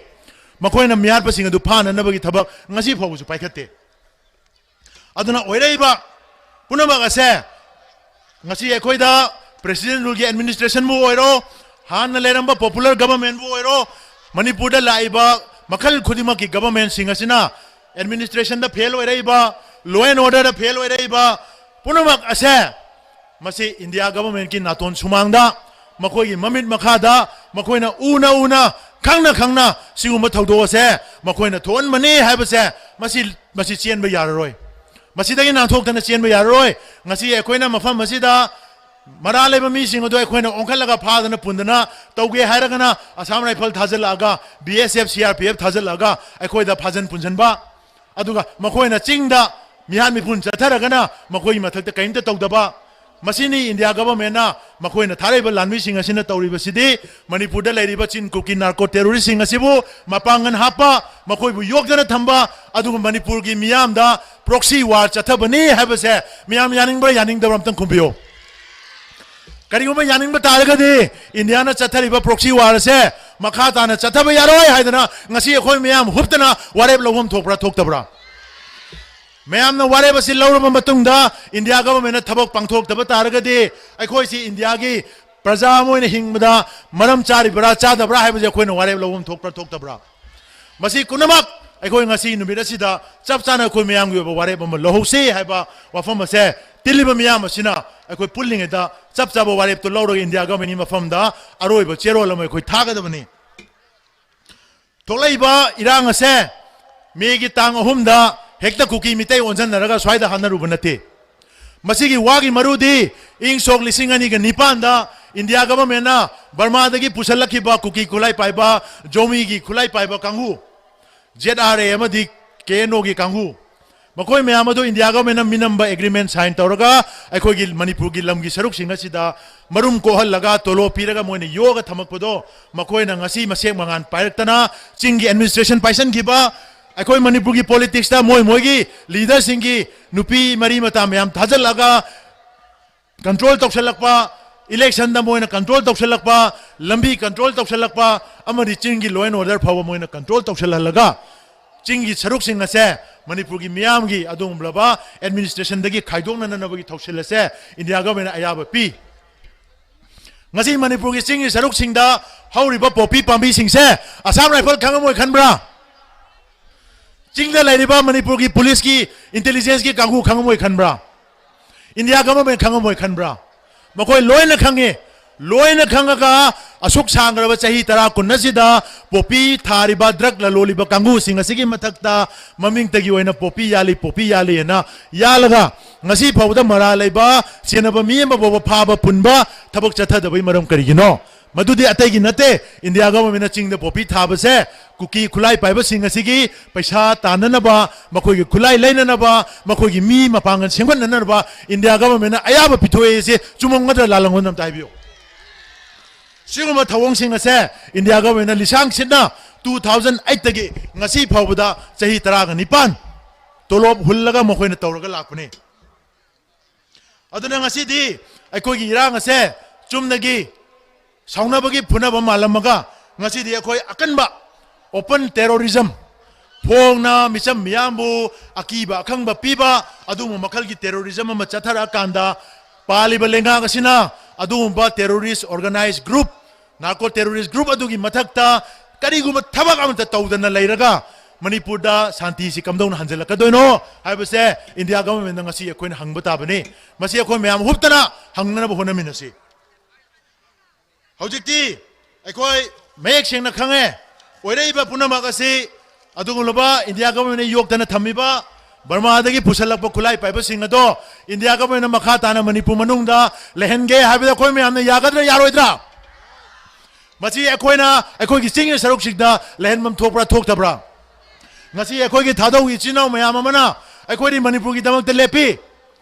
ꯃꯈꯣꯏꯅ ꯃꯤꯍꯥꯠꯄꯁꯤꯡ ꯑꯗꯨ ꯐꯥꯅꯅꯕꯒꯤ ꯊꯕꯛ ꯉꯁꯤ ꯐꯥꯎꯕꯁꯨ ꯄꯥꯏꯈꯠꯇꯦ꯫ ꯑꯗꯨꯅ ꯑꯣꯏꯔꯛꯏꯕ ꯄꯨꯝꯅꯃꯛ ꯑꯁꯦ ꯉꯁꯤ ꯑꯩꯈꯣꯏꯗ President Ruleꯒꯤ administrationꯕꯨ ꯑꯣꯏꯔꯣ, ꯍꯥꯟꯅ ꯂꯩꯔꯝꯕ popular governmentꯕꯨ ꯑꯣꯏꯔꯣ, ꯃꯅꯤꯄꯨꯔꯗ ꯂꯥꯛꯏꯕ ꯃꯈꯜ ꯈꯨꯗꯤꯡꯃꯛꯀꯤ governmentꯁꯤꯡ ꯑꯁꯤꯅ administrationꯗ fail ꯑꯣꯏꯔꯛꯏꯕ, law and orderꯗ fail ꯑꯣꯏꯔꯛꯏꯕ ꯄꯨꯝꯅꯃꯛ ꯑꯁꯦ ꯃꯁꯤ ꯏꯟꯗꯤꯌꯥ ꯒꯚꯔꯟꯃꯦꯟꯠꯀꯤ ꯅꯥꯇꯣꯟ ꯁꯨꯃꯥꯡꯗ, ꯃꯈꯣꯏꯒꯤ ꯃꯃꯤꯠ ꯃꯈꯥꯗ, ꯃꯈꯣꯏꯅ ꯎꯅ ꯎꯅ, ꯈꯪꯅ ꯈꯪꯅ ꯁꯤꯒꯨꯝꯕ ꯊꯧꯗꯣꯛ ꯑꯁꯦ ꯃꯈꯣꯏꯅ ꯊꯣꯛꯍꯟꯕꯅꯤ ꯍꯥꯏꯕꯁꯦ ꯃꯁꯤ, ꯃꯁꯤ ꯆꯦꯟꯕ ꯌꯥꯔꯔꯣꯏ꯫ ꯃꯁꯤꯗꯒꯤ ꯅꯥꯟꯊꯣꯛꯇꯅ ꯆꯦꯟꯕ ꯌꯥꯔꯔꯣꯏ꯫ ꯉꯁꯤ ꯑꯩꯈꯣꯏꯅ ꯃꯐꯝ ꯑꯁꯤꯗ ꯃꯔꯥ ꯂꯩꯕ ꯃꯤꯁꯤꯡ ꯑꯗꯨ ꯑꯩꯈꯣꯏꯅ ꯑꯣꯟꯈꯠꯂꯒ ꯐꯥꯗꯅ ꯄꯨꯟꯗꯅ ꯇꯧꯒꯦ ꯍꯥꯏꯔꯒꯅ ꯑꯁꯥꯝ ꯔꯥꯏꯐꯜ ꯊꯥꯖꯤꯜꯂꯛꯑꯒ, B S F, C R P F ꯊꯥꯖꯤꯜꯂꯛꯑꯒ ꯑꯩꯈꯣꯏꯗ ꯐꯥꯖꯟ ꯄꯨꯟꯁꯤꯟꯕ, ꯑꯗꯨꯒ ꯃꯈꯣꯏꯅ ꯆꯤꯡꯗ ꯃꯤꯍꯥꯠ ꯃꯤꯄꯨꯟ ꯆꯠꯊꯔꯒꯅ ꯃꯈꯣꯏꯒꯤ ꯃꯊꯛꯇ ꯀꯔꯤꯝꯇ ꯇꯧꯗꯕ, ꯃꯁꯤꯅꯤ ꯏꯟꯗꯤꯌꯥ ꯒꯚꯔꯟꯃꯦꯟꯅ ꯃꯈꯣꯏꯅ ꯊꯥꯔꯛꯏꯕ ꯂꯥꯟꯃꯤꯁꯤꯡ ꯑꯁꯤꯅ ꯇꯧꯔꯤꯕꯁꯤꯗꯤ꯫ ꯃꯅꯤꯄꯨꯔꯗ ꯂꯩꯔꯤꯕ ꯆꯤꯟ ꯀꯨꯀꯤ ꯅꯥꯔꯀꯣ ꯇꯦꯔꯣꯔꯤꯁꯁꯤꯡ ꯑꯁꯤꯕꯨ ꯃꯄꯥꯡꯒꯜ ꯍꯥꯞꯄ, ꯃꯈꯣꯏꯕꯨ ꯌꯣꯛꯇꯅ ꯊꯝꯕ, ꯑꯗꯨꯒ ꯃꯅꯤꯄꯨꯔꯒꯤ ꯃꯤꯌꯥꯝꯗ ꯄ꯭ꯔꯣꯛꯁꯤ ꯋꯥꯔ ꯆꯠꯊꯕꯅꯤ ꯍꯥꯏꯕꯁꯦ ꯃꯤꯌꯥꯝ ꯌꯥꯅꯤꯡꯕ꯭ꯔꯥ ꯌꯥꯅꯤꯡꯗꯕ꯭ꯔꯥ ꯑꯝꯇꯪ ꯈꯨꯝꯕꯤꯌꯨ꯫ ꯀꯔꯤꯒꯨꯝꯕ ꯌꯥꯅꯤꯡꯕ ꯇꯥꯔꯒꯗꯤ ꯏꯟꯗꯤꯌꯥꯅ ꯆꯠꯊꯔꯤꯕ ꯄ꯭ꯔꯣꯛꯁꯤ ꯋꯥꯔ ꯑꯁꯦ ꯃꯈꯥ ꯇꯥꯅ ꯆꯠꯊꯕ ꯌꯥꯔꯣꯏ ꯍꯥꯏꯗꯅ ꯉꯁꯤ ꯑꯩꯈꯣꯏ ꯃꯌꯥꯝ ꯍꯨꯞꯇꯅ ꯋꯥꯔꯦꯞ ꯂꯧꯐꯝ ꯊꯣꯛꯄ꯭ꯔꯥ ꯊꯣꯛꯇꯕ꯭ꯔꯥ? ꯃꯌꯥꯝꯅ ꯋꯥꯔꯦꯞ ꯑꯁꯤ ꯂꯧꯔꯕ ꯃꯇꯨꯡꯗ ꯏꯟꯗꯤꯌꯥ ꯒꯚꯔꯟꯃꯦꯟꯠꯅ ꯊꯕꯛ ꯄꯥꯡꯊꯣꯛꯇꯕ ꯇꯥꯔꯒꯗꯤ ꯑꯩꯈꯣꯏꯁꯤ ꯏꯟꯗꯤꯌꯥꯒꯤ ꯄ꯭ꯔꯖꯥ ꯑꯃ ꯑꯣꯏꯅ ꯍꯤꯡꯕꯗ ꯃꯔꯝ ꯆꯥꯔꯤꯕ꯭ꯔꯥ ꯆꯥꯗꯕ꯭ꯔꯥ ꯍꯥꯏꯕꯁꯦ ꯑꯩꯈꯣꯏꯅ ꯋꯥꯔꯦꯞ ꯂꯧꯐꯝ ꯊꯣꯛꯄ꯭ꯔꯥ ꯊꯣꯛꯇꯕ꯭ꯔꯥ? ꯃꯁꯤ ꯄꯨꯝꯅꯃꯛ ꯑꯩꯈꯣꯏ ꯉꯁꯤ ꯅꯨꯃꯤꯠ ꯑꯁꯤꯗ ꯆꯞ ꯆꯥꯅ ꯑꯩꯈꯣꯏ ꯃꯌꯥꯝꯒꯤ ꯑꯣꯏꯕ ꯋꯥꯔꯦꯞ ꯑꯃ ꯂꯧꯍꯧꯁꯤ ꯍꯥꯏꯕ ꯋꯥꯐꯝ ꯑꯁꯦ ꯇꯤꯜꯂꯤꯕ ꯃꯤꯌꯥꯝ ꯑꯁꯤꯅ ꯑꯩꯈꯣꯏ ꯄꯨꯜꯂꯤꯉꯩꯗ ꯆꯞ ꯆꯥꯕ ꯋꯥꯔꯦꯞꯇꯨ ꯂꯧꯔꯒ ꯏꯟꯗꯤꯌꯥ ꯒꯚꯔꯟꯃꯦꯟꯠꯀꯤ ꯃꯐꯝꯗ ꯑꯔꯣꯏꯕ ꯆꯦꯔꯣꯜ ꯑꯃ ꯑꯩꯈꯣꯏ ꯊꯥꯒꯗꯕꯅꯤ꯫ ꯊꯣꯛꯂꯛꯏꯕ ꯏꯔꯥꯡ ꯑꯁꯦ ꯃꯦꯒꯤ ꯇꯥꯡ ꯑꯍꯨꯝꯗ ꯍꯦꯛꯇ ꯀꯨꯀꯤ ꯃꯤꯇꯩ ꯑꯣꯟꯁꯤꯟꯅꯔꯒ ꯁ꯭ꯋꯥꯏꯗ ꯍꯥꯠꯅꯔꯨꯕ ꯅꯠꯇꯦ꯫ ꯃꯁꯤꯒꯤ ꯋꯥꯒꯤ ꯃꯔꯨꯗꯤ ꯏꯪ ꯁꯣꯛ ꯂꯤꯁꯤꯡ ꯑꯅꯤꯒ ꯅꯤꯄꯥꯟꯗ ꯏꯟꯗꯤꯌꯥ ꯒꯚꯔꯟꯃꯦꯟꯠꯅ ꯕꯔꯃꯥꯗꯒꯤ ꯄꯨꯁꯜꯂꯛꯈꯤꯕ ꯀꯨꯀꯤ ꯈꯨꯠꯂꯥꯏ ꯄꯥꯏꯕ, ꯖꯣꯃꯤꯒꯤ ꯈꯨꯠꯂꯥꯏ ꯄꯥꯏꯕ ꯀꯥꯡꯕꯨ, ꯖꯦꯗ ꯑꯥꯔ ꯑꯦ ꯑꯃꯗꯤ ꯀꯦ ꯑꯦꯟ ꯑꯣꯒꯤ ꯀꯥꯡꯕꯨ, ꯃꯈꯣꯏ ꯃꯌꯥꯝ ꯑꯗꯨ ꯏꯟꯗꯤꯌꯥ ꯒꯚꯔꯟꯃꯦꯟꯠꯅ ꯃꯤꯅꯝꯕ ꯑꯦꯒ꯭ꯔꯤꯃꯦꯟꯠ ꯁꯥꯏꯟ ꯇꯧꯔꯒ ꯑꯩꯈꯣꯏꯒꯤ ꯃꯅꯤꯄꯨꯔꯒꯤ ꯂꯝꯒꯤ ꯁꯔꯨꯛꯁꯤꯡ ꯑꯁꯤꯗ ꯃꯔꯨꯝ ꯀꯣꯛꯍꯜꯂꯒ ꯇꯣꯂꯣꯞ ꯄꯤꯔꯒ ꯃꯣꯏꯅ ꯌꯣꯛꯑꯒ ꯊꯝꯃꯛꯄꯗꯣ ꯃꯈꯣꯏꯅ ꯉꯁꯤ ꯃꯁꯦꯛ ꯃꯉꯥꯜ ꯄꯥꯏꯔꯛꯇꯅ ꯆꯤꯡꯒꯤ ꯑꯦꯗꯃꯤꯅꯤꯁꯇ꯭ꯔꯦꯁꯟ ꯄꯥꯏꯁꯟꯈꯤꯕ, ꯑꯩꯈꯣꯏ ꯃꯅꯤꯄꯨꯔꯒꯤ ꯄꯣꯂꯤꯇꯤꯛꯁꯇ ꯃꯣꯏ ꯃꯣꯏꯒꯤ ꯂꯤꯗꯔꯁꯤꯡꯒꯤ ꯅꯨꯄꯤ ꯃꯔꯤ ꯃꯇꯥ ꯃꯌꯥꯝ ꯊꯥꯖꯤꯜꯂꯒ ꯀꯟꯇ꯭ꯔꯣꯜ ꯇꯧꯁꯜꯂꯛꯄ, ꯏꯂꯦꯛꯁꯟꯗ ꯃꯣꯏꯅ ꯀꯟꯇ꯭ꯔꯣꯜ ꯇꯧꯁꯜꯂꯛꯄ, ꯂꯝꯕꯤ ꯀꯟꯇ꯭ꯔꯣꯜ ꯇꯧꯁꯜꯂꯛꯄ ꯑꯃꯗꯤ ꯆꯤꯡꯒꯤ law and order ꯐꯥꯎꯕ ꯃꯣꯏꯅ ꯀꯟꯇ꯭ꯔꯣꯜ ꯇꯧꯁꯜꯍꯜꯂꯒ ꯆꯤꯡꯒꯤ ꯁꯔꯨꯛꯁꯤꯡ ꯑꯁꯦ ꯃꯅꯤꯄꯨꯔꯒꯤ ꯃꯤꯌꯥꯝꯒꯤ ꯑꯗꯨꯒꯨꯝꯂꯕ ꯑꯦꯗꯃꯤꯅꯤꯁꯇ꯭ꯔꯦꯁꯟꯗꯒꯤ ꯈꯥꯏꯗꯣꯛꯅꯅꯕꯒꯤ ꯊꯧꯁꯤꯜ ꯑꯁꯦ ꯏꯟꯗꯤꯌꯥ ꯒꯚꯔꯟꯃꯦꯟꯠꯅ ꯑꯌꯥꯕ ꯄꯤ꯫ ꯉꯁꯤ ꯃꯅꯤꯄꯨꯔꯒꯤ ꯆꯤꯡꯒꯤ ꯁꯔꯨꯛꯁꯤꯡꯗ ꯍꯧꯔꯤꯕ ꯄꯣꯄꯤ ꯄꯥꯝꯕꯤꯁꯤꯡꯁꯦ ꯑꯁꯥꯝ ꯔꯥꯏꯐꯜ ꯈꯪꯉꯝꯃꯣꯏ ꯈꯟꯕ꯭ꯔꯥ? ꯆꯤꯡꯗ ꯂꯩꯔꯤꯕ ꯃꯅꯤꯄꯨꯔꯒꯤ ꯄꯨꯂꯤꯁꯀꯤ, ꯏꯟꯇꯦꯂꯤꯖꯦꯟꯁꯀꯤ ꯀꯥꯡꯕꯨ ꯈꯪꯉꯝꯃꯣꯏ ꯈꯟꯕ꯭ꯔꯥ? India government ꯈꯪꯉꯝꯃꯣꯏ ꯈꯟꯕ꯭ꯔꯥ? ꯃꯈꯣꯏ ꯂꯣꯏꯅ ꯈꯪꯉꯤ꯫ ꯂꯣꯏꯅ ꯈꯪꯉꯒ ꯑꯁꯨꯛ ꯁꯥꯡꯈ꯭ꯔꯕ ꯆꯍꯤ ꯇꯔꯥ ꯀꯨꯟ ꯑꯁꯤꯗ ꯄꯣꯄꯤ ꯊꯥꯔꯤꯕ, ꯗ꯭ꯔꯒ ꯂꯂꯣꯜꯂꯤꯕ ꯀꯥꯡꯕꯨꯁꯤꯡ ꯑꯁꯤꯒꯤ ꯃꯊꯛꯇ ꯃꯃꯤꯡꯇꯒꯤ ꯑꯣꯏꯅ ꯄꯣꯄꯤ ꯌꯥꯜꯂꯤ, ꯄꯣꯄꯤ ꯌꯥꯜꯂꯤ ꯍꯥꯏꯅ ꯌꯥꯜꯂꯒ ꯉꯁꯤ ꯐꯥꯎꯕꯗ ꯃꯔꯥꯜ ꯂꯩꯕ, ꯁꯦꯟꯅꯕ ꯃꯤ ꯑꯃ ꯐꯥꯎꯕ ꯐꯥꯕ ꯄꯨꯟꯕ ꯊꯕꯛ ꯆꯠꯊꯗꯕꯒꯤ ꯃꯔꯝ ꯀꯔꯤꯒꯤꯅꯣ? ꯃꯗꯨꯗꯤ ꯑꯇꯩꯒꯤ ꯅꯠꯇꯦ, ꯏꯟꯗꯤꯌꯥ ꯒꯚꯔꯟꯃꯦꯟꯠꯅ ꯆꯤꯡꯗ ꯄꯣꯄꯤ ꯊꯥꯕꯁꯦ ꯀꯨꯀꯤ ꯈꯨꯠꯂꯥꯏ ꯄꯥꯏꯕꯁꯤꯡ ꯑꯁꯤꯒꯤ ꯄꯩꯁꯥ ꯇꯥꯟꯅꯅꯕ, ꯃꯈꯣꯏꯒꯤ ꯈꯨꯠꯂꯥꯏ ꯂꯩꯅꯅꯕ, ꯃꯈꯣꯏꯒꯤ ꯃꯤ ꯃꯄꯥꯡꯒꯜ ꯁꯦꯝꯒꯠꯅꯅꯕ ꯏꯟꯗꯤꯌꯥ ꯒꯚꯔꯟꯃꯦꯟꯠꯅ ꯑꯌꯥꯕ ꯄꯤꯊꯣꯛꯑꯦꯁꯦ ꯆꯨꯝꯃꯝꯒꯗ꯭ꯔꯥ ꯂꯥꯜꯂꯝꯒꯗ꯭ꯔꯥ ꯑꯝꯇ ꯍꯥꯏꯕꯤꯌꯨ꯫ ꯁꯤꯒꯨꯝꯕ ꯊꯧꯑꯣꯡꯁꯤꯡ ꯑꯁꯦ ꯏꯟꯗꯤꯌꯥ ꯒꯚꯔꯟꯃꯦꯟꯠꯅ ꯂꯤꯁꯥꯡ ꯁꯤꯠꯅ two thousand eight ꯇꯒꯤ ꯉꯁꯤ ꯐꯥꯎꯕꯗ ꯆꯍꯤ ꯇꯔꯥꯒ ꯅꯤꯄꯥꯟ ꯇꯣꯂꯣꯞ ꯍꯨꯜꯂꯒ ꯃꯈꯣꯏꯅ ꯇꯧꯔꯒ ꯂꯥꯛꯄꯅꯤ꯫ ꯑꯗꯨꯅ ꯉꯁꯤꯗꯤ ꯑꯩꯈꯣꯏꯒꯤ ꯏꯔꯥꯡ ꯑꯁꯦ ꯆꯨꯝꯅꯒꯤ ꯁꯥꯎꯅꯕꯒꯤ ꯐꯨꯅꯕ ꯃꯥꯜꯂꯝꯃꯒ ꯉꯁꯤꯗꯤ ꯑꯩꯈꯣꯏ ꯑꯀꯟꯕ open terrorism, ꯐꯣꯡꯅ ꯃꯤꯆꯝ ꯃꯤꯌꯥꯝꯕꯨ ꯑꯀꯤꯕ ꯑꯈꯪꯕ ꯄꯤꯕ ꯑꯗꯨꯒꯨꯝꯕ ꯃꯈꯜꯒꯤ terrorism ꯑꯃ ꯆꯠꯊꯔꯛꯑꯀꯥꯟꯗ ꯄꯥꯜꯂꯤꯕ ꯂꯩꯉꯥꯛ ꯑꯁꯤꯅ ꯑꯗꯨꯒꯨꯝꯕ terrorist organized group, narco terrorist group ꯑꯗꯨꯒꯤ ꯃꯊꯛꯇ ꯀꯔꯤꯒꯨꯝꯕ ꯊꯕꯛ ꯑꯃꯠꯇ ꯇꯧꯗꯅ ꯂꯩꯔꯒ ꯃꯅꯤꯄꯨꯔꯗ ꯁꯥꯟꯇꯤꯁꯤ ꯀꯝꯗꯧꯅ ꯍꯟꯖꯤꯜꯂꯛꯀꯗꯣꯏꯅꯣ ꯍꯥꯏꯕꯁꯦ ꯏꯟꯗꯤꯌꯥ ꯒꯚꯔꯟꯃꯦꯟꯠꯅ ꯉꯁꯤ ꯑꯩꯈꯣꯏꯅ ꯍꯪꯕ ꯇꯥꯕꯅꯤ꯫ ꯃꯁꯤ ꯑꯩꯈꯣꯏ ꯃꯌꯥꯝ ꯍꯨꯞꯇꯅ ꯍꯪꯅꯅꯕ ꯍꯣꯠꯅꯃꯤꯟꯅꯁꯤ꯫ ꯍꯧꯖꯤꯛꯇꯤ ꯑꯩꯈꯣꯏ ꯃꯌꯦꯛ ꯁꯦꯡꯅ ꯈꯪꯉꯦ, ꯑꯣꯏꯔꯛꯏꯕ ꯄꯨꯝꯅꯃꯛ ꯑꯁꯤ ꯑꯗꯨꯒꯨꯝꯂꯕ ꯏꯟꯗꯤꯌꯥ ꯒꯚꯔꯟꯃꯦꯟꯠꯅ ꯌꯣꯛꯇꯅ ꯊꯝꯃꯤꯕ ꯕꯔꯃꯥꯗꯒꯤ ꯄꯨꯁꯜꯂꯛꯄ ꯈꯨꯠꯂꯥꯏ ꯄꯥꯏꯕꯁꯤꯡ ꯑꯗꯣ ꯏꯟꯗꯤꯌꯥ ꯒꯚꯔꯟꯃꯦꯟꯠꯅ ꯃꯈꯥ ꯇꯥꯅ ꯃꯅꯤꯄꯨꯔ ꯃꯅꯨꯡꯗ ꯂꯩꯍꯟꯒꯦ ꯍꯥꯏꯕꯗ ꯑꯩꯈꯣꯏ ꯃꯌꯥꯝꯅ ꯌꯥꯒꯗ꯭ꯔꯥ ꯌꯥꯔꯣꯏꯗ꯭ꯔꯥ? ꯃꯁꯤ ꯑꯩꯈꯣꯏꯅ ꯑꯩꯈꯣꯏꯒꯤ ꯆꯤꯡꯒꯤ ꯁꯔꯨꯛꯁꯤꯡꯗ ꯂꯩꯍꯟꯐꯝ ꯊꯣꯛꯄ꯭ꯔꯥ ꯊꯣꯛꯇꯕ꯭ꯔꯥ? ꯉꯁꯤ ꯑꯩꯈꯣꯏꯒꯤ ꯊꯥꯗꯧꯒꯤ ꯏꯆꯤꯟ ꯏꯅꯥꯎ ꯃꯌꯥꯝ ꯑꯃꯅ ꯑꯩꯈꯣꯏꯗꯤ ꯃꯅꯤꯄꯨꯔꯒꯤꯗꯃꯛꯇ ꯂꯦꯞꯄꯤ꯫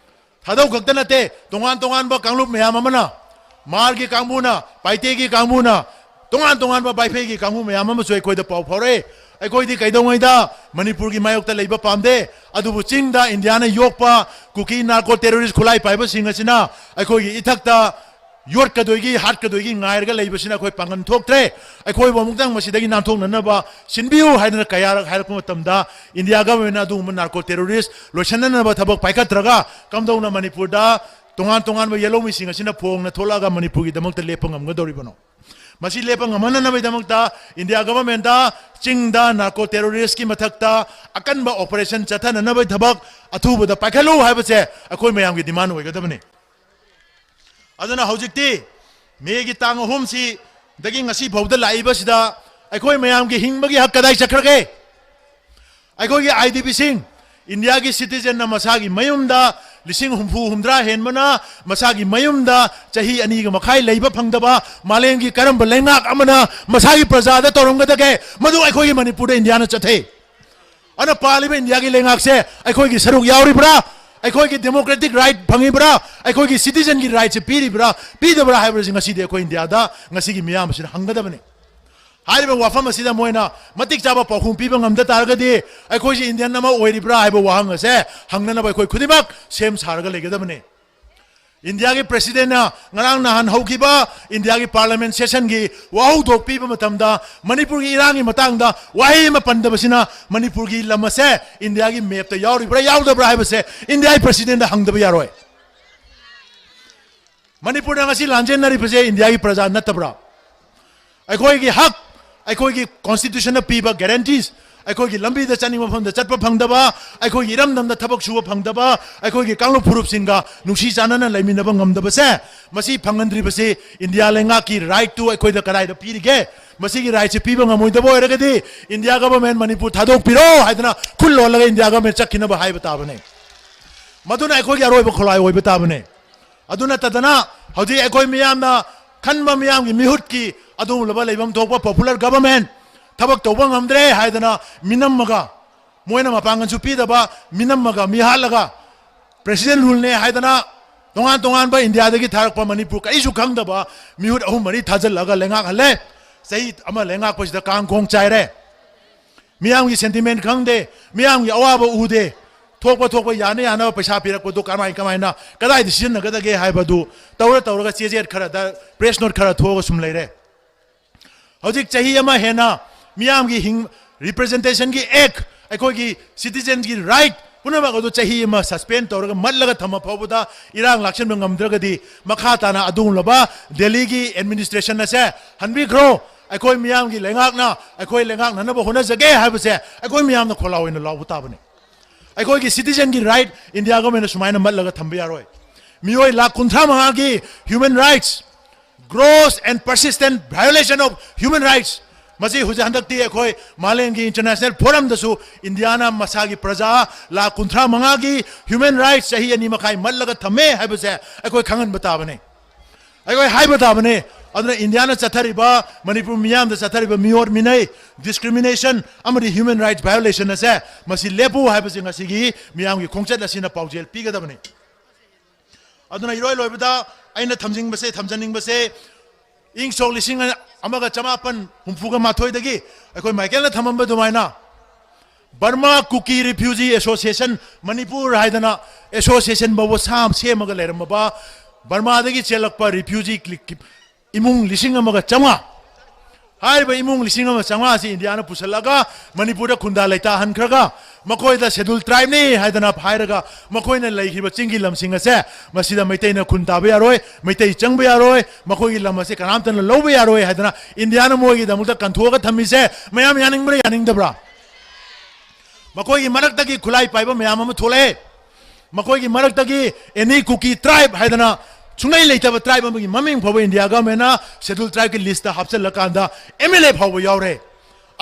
ꯊꯥꯗꯧ ꯈꯛꯇ ꯅꯠꯇꯦ, ꯇꯣꯉꯥꯟ ꯇꯣꯉꯥꯟꯕ ꯀꯥꯡꯂꯨꯞ ꯃꯌꯥꯝ ꯑꯃꯅ, ꯃꯥꯔꯒꯤ ꯀꯥꯡꯕꯨꯅ, ꯄꯥꯏꯇꯦꯒꯤ ꯀꯥꯡꯕꯨꯅ, ꯇꯣꯉꯥꯟ ꯇꯣꯉꯥꯟꯕ ꯕꯥꯏꯐꯩꯒꯤ ꯀꯥꯡꯕꯨ ꯃꯌꯥꯝ ꯑꯃꯁꯨ ꯑꯩꯈꯣꯏꯗ ꯄꯥꯎ ꯐꯥꯎꯔꯛꯑꯦ꯫ ꯑꯩꯈꯣꯏꯗꯤ ꯀꯩꯗꯧꯉꯩꯗ ꯃꯅꯤꯄꯨꯔꯒꯤ ꯃꯥꯌꯣꯛꯇ ꯂꯩꯕ ꯄꯥꯝꯗꯦ, ꯑꯗꯨꯕꯨ ꯆꯤꯡꯗ ꯏꯟꯗꯤꯌꯥꯅ ꯌꯣꯛꯄ ꯀꯨꯀꯤ ꯅꯥꯔꯀꯣ ꯇꯦꯔꯣꯔꯤꯁ ꯈꯨꯠꯂꯥꯏ ꯄꯥꯏꯕꯁꯤꯡ ꯑꯁꯤꯅ ꯑꯩꯈꯣꯏꯒꯤ ꯏꯊꯛꯇ ꯌꯣꯠꯀꯗꯣꯏꯒꯤ, ꯍꯥꯠꯀꯗꯣꯏꯒꯤ ꯉꯥꯏꯔꯒ ꯂꯩꯕꯁꯤꯅ ꯑꯩꯈꯣꯏ ꯄꯥꯡꯒꯟ ꯊꯣꯛꯇ꯭ꯔꯦ꯫ ꯑꯩꯈꯣꯏꯕꯨ ꯑꯃꯨꯛꯇꯪ ꯃꯁꯤꯗꯒꯤ ꯅꯥꯟꯊꯣꯛꯅꯅꯕ ꯁꯤꯟꯕꯤꯌꯨ ꯍꯥꯏꯗꯅ ꯀꯌꯥꯔꯛ ꯍꯥꯏꯔꯛꯄ ꯃꯇꯝꯗ ꯏꯟꯗꯤꯌꯥ ꯒꯚꯔꯟꯃꯦꯟꯠꯅ ꯑꯗꯨꯒꯨꯝꯕ ꯅꯥꯔꯀꯣ ꯇꯦꯔꯣꯔꯤꯁ ꯂꯣꯏꯁꯤꯟꯅꯅꯕ ꯊꯕꯛ ꯄꯥꯏꯈꯠꯇ꯭ꯔꯒ ꯀꯝꯗꯧꯅ ꯃꯅꯤꯄꯨꯔꯗ ꯇꯣꯉꯥꯟ ꯇꯣꯉꯥꯟꯕ ꯌꯦꯜꯍꯧꯃꯤꯁꯤꯡ ꯑꯁꯤꯅ ꯐꯣꯡꯅ ꯊꯣꯛꯂꯛꯑꯒ ꯃꯅꯤꯄꯨꯔꯒꯤꯗꯃꯛꯇ ꯂꯦꯞꯄ ꯉꯝꯒꯗꯧꯔꯤꯕꯅꯣ? ꯃꯁꯤ ꯂꯦꯞꯄ ꯉꯝꯍꯟꯅꯅꯕꯒꯤꯗꯃꯛꯇ ꯏꯟꯗꯤꯌꯥ ꯒꯚꯔꯟꯃꯦꯟꯠꯇ ꯆꯤꯡꯗ ꯅꯥꯔꯀꯣ ꯇꯦꯔꯣꯔꯤꯁꯀꯤ ꯃꯊꯛꯇ ꯑꯀꯟꯕ ꯑꯣꯄꯔꯦꯁꯟ ꯆꯠꯊꯅꯅꯕꯒꯤ ꯊꯕꯛ ꯑꯊꯨꯕꯗ ꯄꯥꯏꯈꯠꯂꯨ ꯍꯥꯏꯕꯁꯦ ꯑꯩꯈꯣꯏ ꯃꯌꯥꯝꯒꯤ ꯗꯤꯃꯥꯟ ꯑꯣꯏꯒꯗꯕꯅꯤ꯫ ꯑꯗꯨꯅ ꯍꯧꯖꯤꯛꯇꯤ ꯃꯦꯒꯤ ꯇꯥꯡ ꯑꯍꯨꯝꯁꯤꯗꯒꯤ ꯉꯁꯤ ꯐꯥꯎꯗ ꯂꯥꯛꯏꯕꯁꯤꯗ ꯑꯩꯈꯣꯏ ꯃꯌꯥꯝꯒꯤ ꯍꯤꯡꯕꯒꯤ ꯍꯛ ꯀꯗꯥꯏ ꯆꯠꯈ꯭ꯔꯒꯦ? ꯑꯩꯈꯣꯏꯒꯤ ꯑꯥꯏ ꯗꯤ ꯄꯤꯁꯤꯡ, ꯏꯟꯗꯤꯌꯥꯒꯤ ꯁꯤꯇꯤꯖꯦꯟꯅ ꯃꯁꯥꯒꯤ ꯃꯌꯨꯝꯗ ꯂꯤꯁꯤꯡ ꯍꯨꯝꯐꯨ ꯍꯨꯝꯗ꯭ꯔꯥ ꯍꯦꯟꯕꯅ ꯃꯁꯥꯒꯤ ꯃꯌꯨꯝꯗ ꯆꯍꯤ ꯑꯅꯤꯒ ꯃꯈꯥꯏ ꯂꯩꯕ ꯐꯪꯗꯕ ꯃꯥꯂꯦꯝꯒꯤ ꯀꯔꯝꯕ ꯂꯩꯉꯥꯛ ꯑꯃꯅ ꯃꯁꯥꯒꯤ ꯄ꯭ꯔꯖꯥꯗ ꯇꯧꯔꯝꯒꯗꯒꯦ? ꯃꯗꯨ ꯑꯩꯈꯣꯏꯒꯤ ꯃꯅꯤꯄꯨꯔꯗ ꯏꯟꯗꯤꯌꯥꯅ ꯆꯠꯊꯩ꯫ ꯑꯗꯨꯅ ꯄꯥꯜꯂꯤꯕ ꯏꯟꯗꯤꯌꯥꯒꯤ ꯂꯩꯉꯥꯛꯁꯦ ꯑꯩꯈꯣꯏꯒꯤ ꯁꯔꯨꯛ ꯌꯥꯎꯔꯤꯕ꯭ꯔꯥ? ꯑꯩꯈꯣꯏꯒꯤ democratic right ꯐꯪꯉꯤꯕ꯭ꯔꯥ? ꯑꯩꯈꯣꯏꯒꯤ citizenꯒꯤ rightꯁꯦ ꯄꯤꯔꯤꯕ꯭ꯔꯥ, ꯄꯤꯗꯕ꯭ꯔꯥ ꯍꯥꯏꯕꯁꯤ ꯉꯁꯤꯗꯤ ꯑꯩꯈꯣꯏ ꯏꯟꯗꯤꯌꯥꯗ ꯉꯁꯤꯒꯤ ꯃꯤꯌꯥꯝ ꯑꯁꯤꯅ ꯍꯪꯒꯗꯕꯅꯤ꯫ ꯍꯥꯏꯔꯤꯕ ꯋꯥꯐꯝ ꯑꯁꯤꯗ ꯃꯣꯏꯅ ꯃꯇꯤꯛ ꯆꯥꯕ ꯄꯥꯎꯈꯨꯝ ꯄꯤꯕ ꯉꯝꯗ ꯇꯥꯔꯒꯗꯤ ꯑꯩꯈꯣꯏꯁꯤ ꯏꯟꯗꯤꯌꯟ ꯑꯃ ꯑꯣꯏꯔꯤꯕ꯭ꯔꯥ ꯍꯥꯏꯕ ꯋꯥꯍꯪ ꯑꯁꯦ ꯍꯪꯅꯅꯕ ꯑꯩꯈꯣꯏ ꯈꯨꯗꯤꯡꯃꯛ ꯁꯦꯝ ꯁꯥꯔꯒ ꯂꯩꯒꯗꯕꯅꯤ꯫ ꯏꯟꯗꯤꯌꯥꯒꯤ ꯄ꯭ꯔꯦꯁꯤꯗꯦꯟꯅ ꯉꯔꯥꯡ ꯅꯍꯥꯟ ꯍꯧꯈꯤꯕ ꯏꯟꯗꯤꯌꯥꯒꯤ ꯄꯥꯔꯂꯤꯌꯥꯃꯦꯟ ꯁꯦꯁꯟꯒꯤ ꯋꯥꯍꯧꯗꯣꯛ ꯄꯤꯕ ꯃꯇꯝꯗ ꯃꯅꯤꯄꯨꯔꯒꯤ ꯏꯔꯥꯡꯒꯤ ꯃꯇꯥꯡꯗ ꯋꯥꯍꯩ ꯑꯃ ꯄꯟꯗꯕꯁꯤꯅ ꯃꯅꯤꯄꯨꯔꯒꯤ ꯂꯝ ꯑꯁꯦ ꯏꯟꯗꯤꯌꯥꯒꯤ ꯃꯦꯞꯇ ꯌꯥꯎꯔꯤꯕ꯭ꯔꯥ ꯌꯥꯎꯗꯕ꯭ꯔꯥ ꯍꯥꯏꯕꯁꯦ ꯏꯟꯗꯤꯌꯥꯒꯤ ꯄ꯭ꯔꯦꯁꯤꯗꯦꯟꯗ ꯍꯪꯗꯕ ꯌꯥꯔꯣꯏ꯫ ꯃꯅꯤꯄꯨꯔꯗ ꯉꯁꯤ ꯂꯥꯟꯖꯦꯟꯅꯔꯤꯕꯁꯦ ꯏꯟꯗꯤꯌꯥꯒꯤ ꯄ꯭ꯔꯖꯥ ꯅꯠꯇꯕ꯭ꯔꯥ? ꯑꯩꯈꯣꯏꯒꯤ ꯍꯛ, ꯑꯩꯈꯣꯏꯒꯤ ꯀꯣꯟꯁꯇꯤꯇ꯭ꯌꯨꯁꯟꯅ ꯄꯤꯕ ꯒꯦꯔꯦꯟꯇꯤꯁ, ꯑꯩꯈꯣꯏꯒꯤ ꯂꯝꯕꯤꯗ ꯆꯠꯅꯤꯡꯕ ꯃꯐꯝꯗ ꯆꯠꯄ ꯐꯪꯗꯕ, ꯑꯩꯈꯣꯏꯒꯤ ꯏꯔꯝꯗꯝꯗ ꯊꯕꯛ ꯁꯨꯕ ꯐꯪꯗꯕ, ꯑꯩꯈꯣꯏꯒꯤ ꯀꯥꯡꯂꯨꯞ ꯐꯨꯔꯨꯞꯁꯤꯡꯒ ꯅꯨꯡꯁꯤ ꯆꯥꯟꯅꯅ ꯂꯩꯃꯤꯟꯅꯕ ꯉꯝꯗꯕꯁꯦ, ꯃꯁꯤ ꯐꯪꯍꯟꯗ꯭ꯔꯤꯕꯁꯤ ꯏꯟꯗꯤꯌꯥ ꯂꯩꯉꯥꯛꯀꯤ ꯔꯥꯏꯠꯇꯨ ꯑꯩꯈꯣꯏꯗ ꯀꯗꯥꯏꯗ ꯄꯤꯔꯤꯒꯦ? ꯃꯁꯤꯒꯤ ꯔꯥꯏꯠꯁꯤ ꯄꯤꯕ ꯉꯝꯃꯣꯏꯗꯕ ꯑꯣꯏꯔꯒꯗꯤ ꯏꯟꯗꯤꯌꯥ ꯒꯚꯔꯟꯃꯦꯟ ꯃꯅꯤꯄꯨꯔ ꯊꯥꯗꯣꯛꯄꯤꯔꯣ ꯍꯥꯏꯗꯅ ꯈꯨꯜ ꯂꯣꯜꯂꯒ ꯏꯟꯗꯤꯌꯥ ꯒꯚꯔꯟꯃꯦꯟ ꯆꯠꯈꯤꯅꯕ ꯍꯥꯏꯕ ꯇꯥꯕꯅꯤ꯫ ꯃꯗꯨꯅ ꯑꯩꯈꯣꯏꯒꯤ ꯑꯔꯣꯏꯕ ꯈꯣꯜꯂꯥꯏ ꯑꯣꯏꯕ ꯇꯥꯕꯅꯤ꯫ ꯑꯗꯨ ꯅꯠꯇꯗꯅ ꯍꯧꯖꯤꯛ ꯑꯩꯈꯣꯏ ꯃꯤꯌꯥꯝꯅ ꯈꯟꯕ ꯃꯤꯌꯥꯝꯒꯤ ꯃꯤꯍꯨꯠꯀꯤ ꯑꯗꯨꯒꯨꯝꯂꯕ ꯂꯩꯐꯝ ꯊꯣꯛꯄ popular government ꯊꯕꯛ ꯇꯧꯕ ꯉꯝꯗ꯭ꯔꯦ ꯍꯥꯏꯗꯅ ꯃꯤꯅꯝꯃꯒ, ꯃꯣꯏꯅ ꯃꯄꯥꯡꯒꯜꯁꯨ ꯄꯤꯗꯕ ꯃꯤꯅꯝꯃꯒ ꯃꯤꯍꯥꯠꯂꯒ president ruleꯅꯦ ꯍꯥꯏꯗꯅ ꯇꯣꯉꯥꯟ ꯇꯣꯉꯥꯟꯕ ꯏꯟꯗꯤꯌꯥꯗꯒꯤ ꯊꯥꯔꯛꯄ ꯃꯅꯤꯄꯨꯔ ꯀꯔꯤꯁꯨ ꯈꯪꯗꯕ ꯃꯤꯍꯨꯠ ꯑꯍꯨꯝ ꯃꯔꯤ ꯊꯥꯖꯤꯜꯂꯒ ꯂꯩꯉꯥꯛꯍꯜꯂꯦ꯫ ꯆꯍꯤ ꯑꯃ ꯂꯩꯉꯥꯛꯄꯁꯤꯗ ꯀꯥꯡ ꯈꯣꯡ ꯆꯥꯏꯔꯦ꯫ ꯃꯤꯌꯥꯝꯒꯤ sentiment ꯈꯪꯗꯦ, ꯃꯤꯌꯥꯝꯒꯤ ꯑꯋꯥꯕ ꯎꯗꯦ꯫ ꯊꯣꯛꯄ ꯊꯣꯛꯄ ꯌꯥꯅ ꯌꯥꯅꯕ ꯄꯩꯁꯥ ꯄꯤꯔꯛꯄꯗꯨ ꯀꯃꯥꯏ ꯀꯃꯥꯏꯅ ꯀꯗꯥꯏꯗ ꯁꯤꯖꯤꯟꯅꯒꯗꯒꯦ ꯍꯥꯏꯕꯗꯨ ꯇꯧꯔ ꯇꯧꯔꯒ ꯆꯦꯖꯦꯠ ꯈꯔꯗ press note ꯈꯔ ꯊꯣꯛꯑꯒ ꯁꯨꯝ ꯂꯩꯔꯦ꯫ ꯍꯧꯖꯤꯛ ꯆꯍꯤ ꯑꯃ ꯍꯦꯟꯅ ꯃꯤꯌꯥꯝꯒꯤ ꯍꯤꯡ-, representationꯒꯤ act, ꯑꯩꯈꯣꯏꯒꯤ citizenꯒꯤ right ꯄꯨꯝꯅꯃꯛ ꯑꯗꯨ ꯆꯍꯤ ꯑꯃ suspend ꯇꯧꯔꯒ ꯃꯠꯂꯒ ꯊꯝꯕ ꯐꯥꯎꯕꯗ ꯏꯔꯥꯡ ꯂꯥꯛꯁꯤꯟꯕ ꯉꯝꯗ꯭ꯔꯒꯗꯤ ꯃꯈꯥ ꯇꯥꯅ ꯑꯗꯨꯒꯨꯝꯂꯕ ꯗꯦꯜꯂꯤꯒꯤ administration ꯑꯁꯦ ꯍꯟꯕꯤꯈ꯭ꯔꯣ꯫ ꯑꯩꯈꯣꯏ ꯃꯤꯌꯥꯝꯒꯤ ꯂꯩꯉꯥꯛꯅ ꯑꯩꯈꯣꯏ ꯂꯩꯉꯥꯛꯅꯅꯕ ꯍꯣꯠꯅꯖꯒꯦ ꯍꯥꯏꯕꯁꯦ ꯑꯩꯈꯣꯏ ꯃꯤꯌꯥꯝꯅ ꯈꯣꯜꯂꯥꯎ ꯑꯣꯏꯅ ꯂꯥꯎꯕ ꯇꯥꯕꯅꯤ꯫ ꯑꯩꯈꯣꯏꯒꯤ citizenꯒꯤ right ꯏꯟꯗꯤꯌꯥ ꯒꯣꯔꯃꯦꯟꯅ ꯁꯨꯃꯥꯏꯅ ꯃꯠꯂꯒ ꯊꯝꯕ ꯌꯥꯔꯣꯏ꯫ ꯃꯤꯑꯣꯏ ꯂꯥꯈ ꯀꯨꯟꯊ꯭ꯔꯥ ꯃꯉꯥꯒꯤ human rights, gross and persistent violation of human rights, ꯃꯁꯤ ꯍꯧꯖꯤꯛ ꯍꯟꯗꯛꯇꯤ ꯑꯩꯈꯣꯏ ꯃꯥꯂꯦꯝꯒꯤ ꯏꯟꯇꯔꯅꯦꯁꯅꯦꯜ ꯐꯣꯔꯝꯗꯁꯨ ꯏꯟꯗꯤꯌꯥꯅ ꯃꯁꯥꯒꯤ ꯄ꯭ꯔꯖꯥ ꯂꯥꯈ ꯀꯨꯟꯊ꯭ꯔꯥ ꯃꯉꯥꯒꯤ ꯍ꯭ꯌꯨꯃꯦꯟ ꯔꯥꯏꯠꯁ ꯆꯍꯤ ꯑꯅꯤ ꯃꯈꯥꯏ ꯃꯠꯂꯒ ꯊꯝꯃꯦ ꯍꯥꯏꯕꯁꯦ ꯑꯩꯈꯣꯏ ꯈꯪꯍꯟꯕ ꯇꯥꯕꯅꯤ, ꯑꯩꯈꯣꯏ ꯍꯥꯏꯕ ꯇꯥꯕꯅꯤ꯫ ꯑꯗꯨꯅ ꯏꯟꯗꯤꯌꯥꯅ ꯆꯠꯊꯔꯤꯕ, ꯃꯅꯤꯄꯨꯔ ꯃꯤꯌꯥꯝꯗ ꯆꯠꯊꯔꯤꯕ ꯃꯤꯑꯣꯠ ꯃꯤꯅꯩ, ꯗꯤꯁꯀ꯭ꯔꯤꯃꯤꯅꯦꯁꯟ ꯑꯃꯗꯤ ꯍ꯭ꯌꯨꯃꯦꯟ ꯔꯥꯏꯠꯁ ꯚꯥꯏꯑꯣꯂꯦꯁꯟ ꯑꯁꯦ ꯃꯁꯤ ꯂꯦꯞꯄꯨ ꯍꯥꯏꯕꯁꯤ ꯉꯁꯤꯒꯤ ꯃꯤꯌꯥꯝꯒꯤ ꯈꯣꯡꯆꯠ ꯑꯁꯤꯅ ꯄꯥꯎꯖꯦꯜ ꯄꯤꯒꯗꯕꯅꯤ꯫ ꯑꯗꯨꯅ ꯏꯔꯣꯏ ꯂꯣꯏꯕꯗ ꯑꯩꯅ ꯊꯝꯖꯤꯟꯕꯁꯦ, ꯊꯝꯖꯅꯤꯡꯕꯁꯦ, ꯏꯪ ꯁꯣꯛ ꯂꯤꯁꯤꯡ ꯑꯃꯒ ꯆꯃꯥꯄꯟ ꯍꯨꯝꯐꯨꯒ ꯃꯥꯊꯣꯏꯗꯒꯤ ꯑꯩꯈꯣꯏ ꯃꯥꯏꯀꯦꯜꯅ ꯊꯝꯃꯝꯕ ꯑꯗꯨꯃꯥꯏꯅ ꯕꯔꯃꯥ ꯀꯨꯀꯤ ꯔꯤꯐ꯭ꯌꯨꯖꯤ ꯑꯦꯁꯣꯁꯤꯌꯦꯁꯟ ꯃꯅꯤꯄꯨꯔ ꯍꯥꯏꯗꯅ ꯑꯦꯁꯣꯁꯤꯌꯦꯁꯟ ꯐꯥꯎꯕ ꯁꯥ-, ꯁꯦꯝꯃꯒ ꯂꯩꯔꯝꯃꯕ ꯕꯔꯃꯥꯗꯒꯤ ꯆꯦꯜꯂꯛꯄ ꯔꯤꯐ꯭ꯌꯨꯖꯤ ꯀ꯭ꯂꯤ-, ꯏꯃꯨꯡ ꯂꯤꯁꯤꯡ ꯑꯃꯒ ꯆꯥꯝꯃꯉꯥ, ꯍꯥꯏꯔꯤꯕ ꯏꯃꯨꯡ ꯂꯤꯁꯤꯡ ꯑꯃ ꯆꯥꯝꯃꯉꯥ ꯑꯁꯤ ꯏꯟꯗꯤꯌꯥꯅ ꯄꯨꯁꯤꯜꯂꯒ ꯃꯅꯤꯄꯨꯔꯗ ꯈꯨꯟꯗꯥ ꯂꯩꯇꯥꯍꯟꯈ꯭ꯔꯒ ꯃꯈꯣꯏꯗ ꯁꯦꯗꯨꯜ ꯇ꯭ꯔꯥꯏꯕꯅꯤ ꯍꯥꯏꯗꯅ ꯍꯥꯏꯔꯒ ꯃꯈꯣꯏꯅ ꯂꯩꯈꯤꯕ ꯆꯤꯡꯒꯤ ꯂꯝꯁꯤꯡ ꯑꯁꯦ ꯃꯁꯤꯗ ꯃꯩꯇꯩꯅ ꯈꯨꯟ ꯇꯥꯕ ꯌꯥꯔꯣꯏ, ꯃꯩꯇꯩ ꯆꯪꯕ ꯌꯥꯔꯣꯏ, ꯃꯈꯣꯏꯒꯤ ꯂꯝ ꯑꯁꯦ ꯀꯅꯥꯝꯇꯅ ꯂꯧꯕ ꯌꯥꯔꯣꯏ ꯍꯥꯏꯗꯅ ꯏꯟꯗꯤꯌꯥꯅ ꯃꯣꯏꯒꯤꯗꯃꯛꯇ ꯀꯟꯊꯣꯛꯑꯒ ꯊꯝꯃꯤꯁꯦ ꯃꯌꯥꯝ ꯌꯥꯅꯤꯡꯕ꯭ꯔꯥ ꯌꯥꯅꯤꯡꯗꯕ꯭ꯔꯥ? ꯃꯈꯣꯏꯒꯤ ꯃꯔꯛꯇꯒꯤ ꯈꯨꯠꯂꯥꯏ ꯄꯥꯏꯕ ꯃꯌꯥꯝ ꯑꯃ ꯊꯣꯛꯂꯛꯑꯦ꯫ ꯃꯈꯣꯏꯒꯤ ꯃꯔꯛꯇꯒꯤ ꯑꯦꯅꯤ ꯀꯨꯀꯤ ꯇ꯭ꯔꯥꯏꯕ ꯍꯥꯏꯗꯅ ꯁꯨꯡꯂꯩ ꯂꯩꯇꯕ ꯇ꯭ꯔꯥꯏꯕ ꯑꯃꯒꯤ ꯃꯃꯤꯡ ꯐꯥꯎꯕ ꯏꯟꯗꯤꯌꯥ ꯒꯚꯔꯟꯃꯦꯟꯅ ꯁꯦꯗꯨꯜ ꯇ꯭ꯔꯥꯏꯕꯀꯤ ꯂꯤꯁꯇ ꯍꯥꯞꯆꯤꯜꯂꯀꯥꯟꯗ ꯑꯦꯝ ꯑꯦꯜ ꯑꯦ ꯐꯥꯎꯕ ꯌꯥꯎꯔꯦ꯫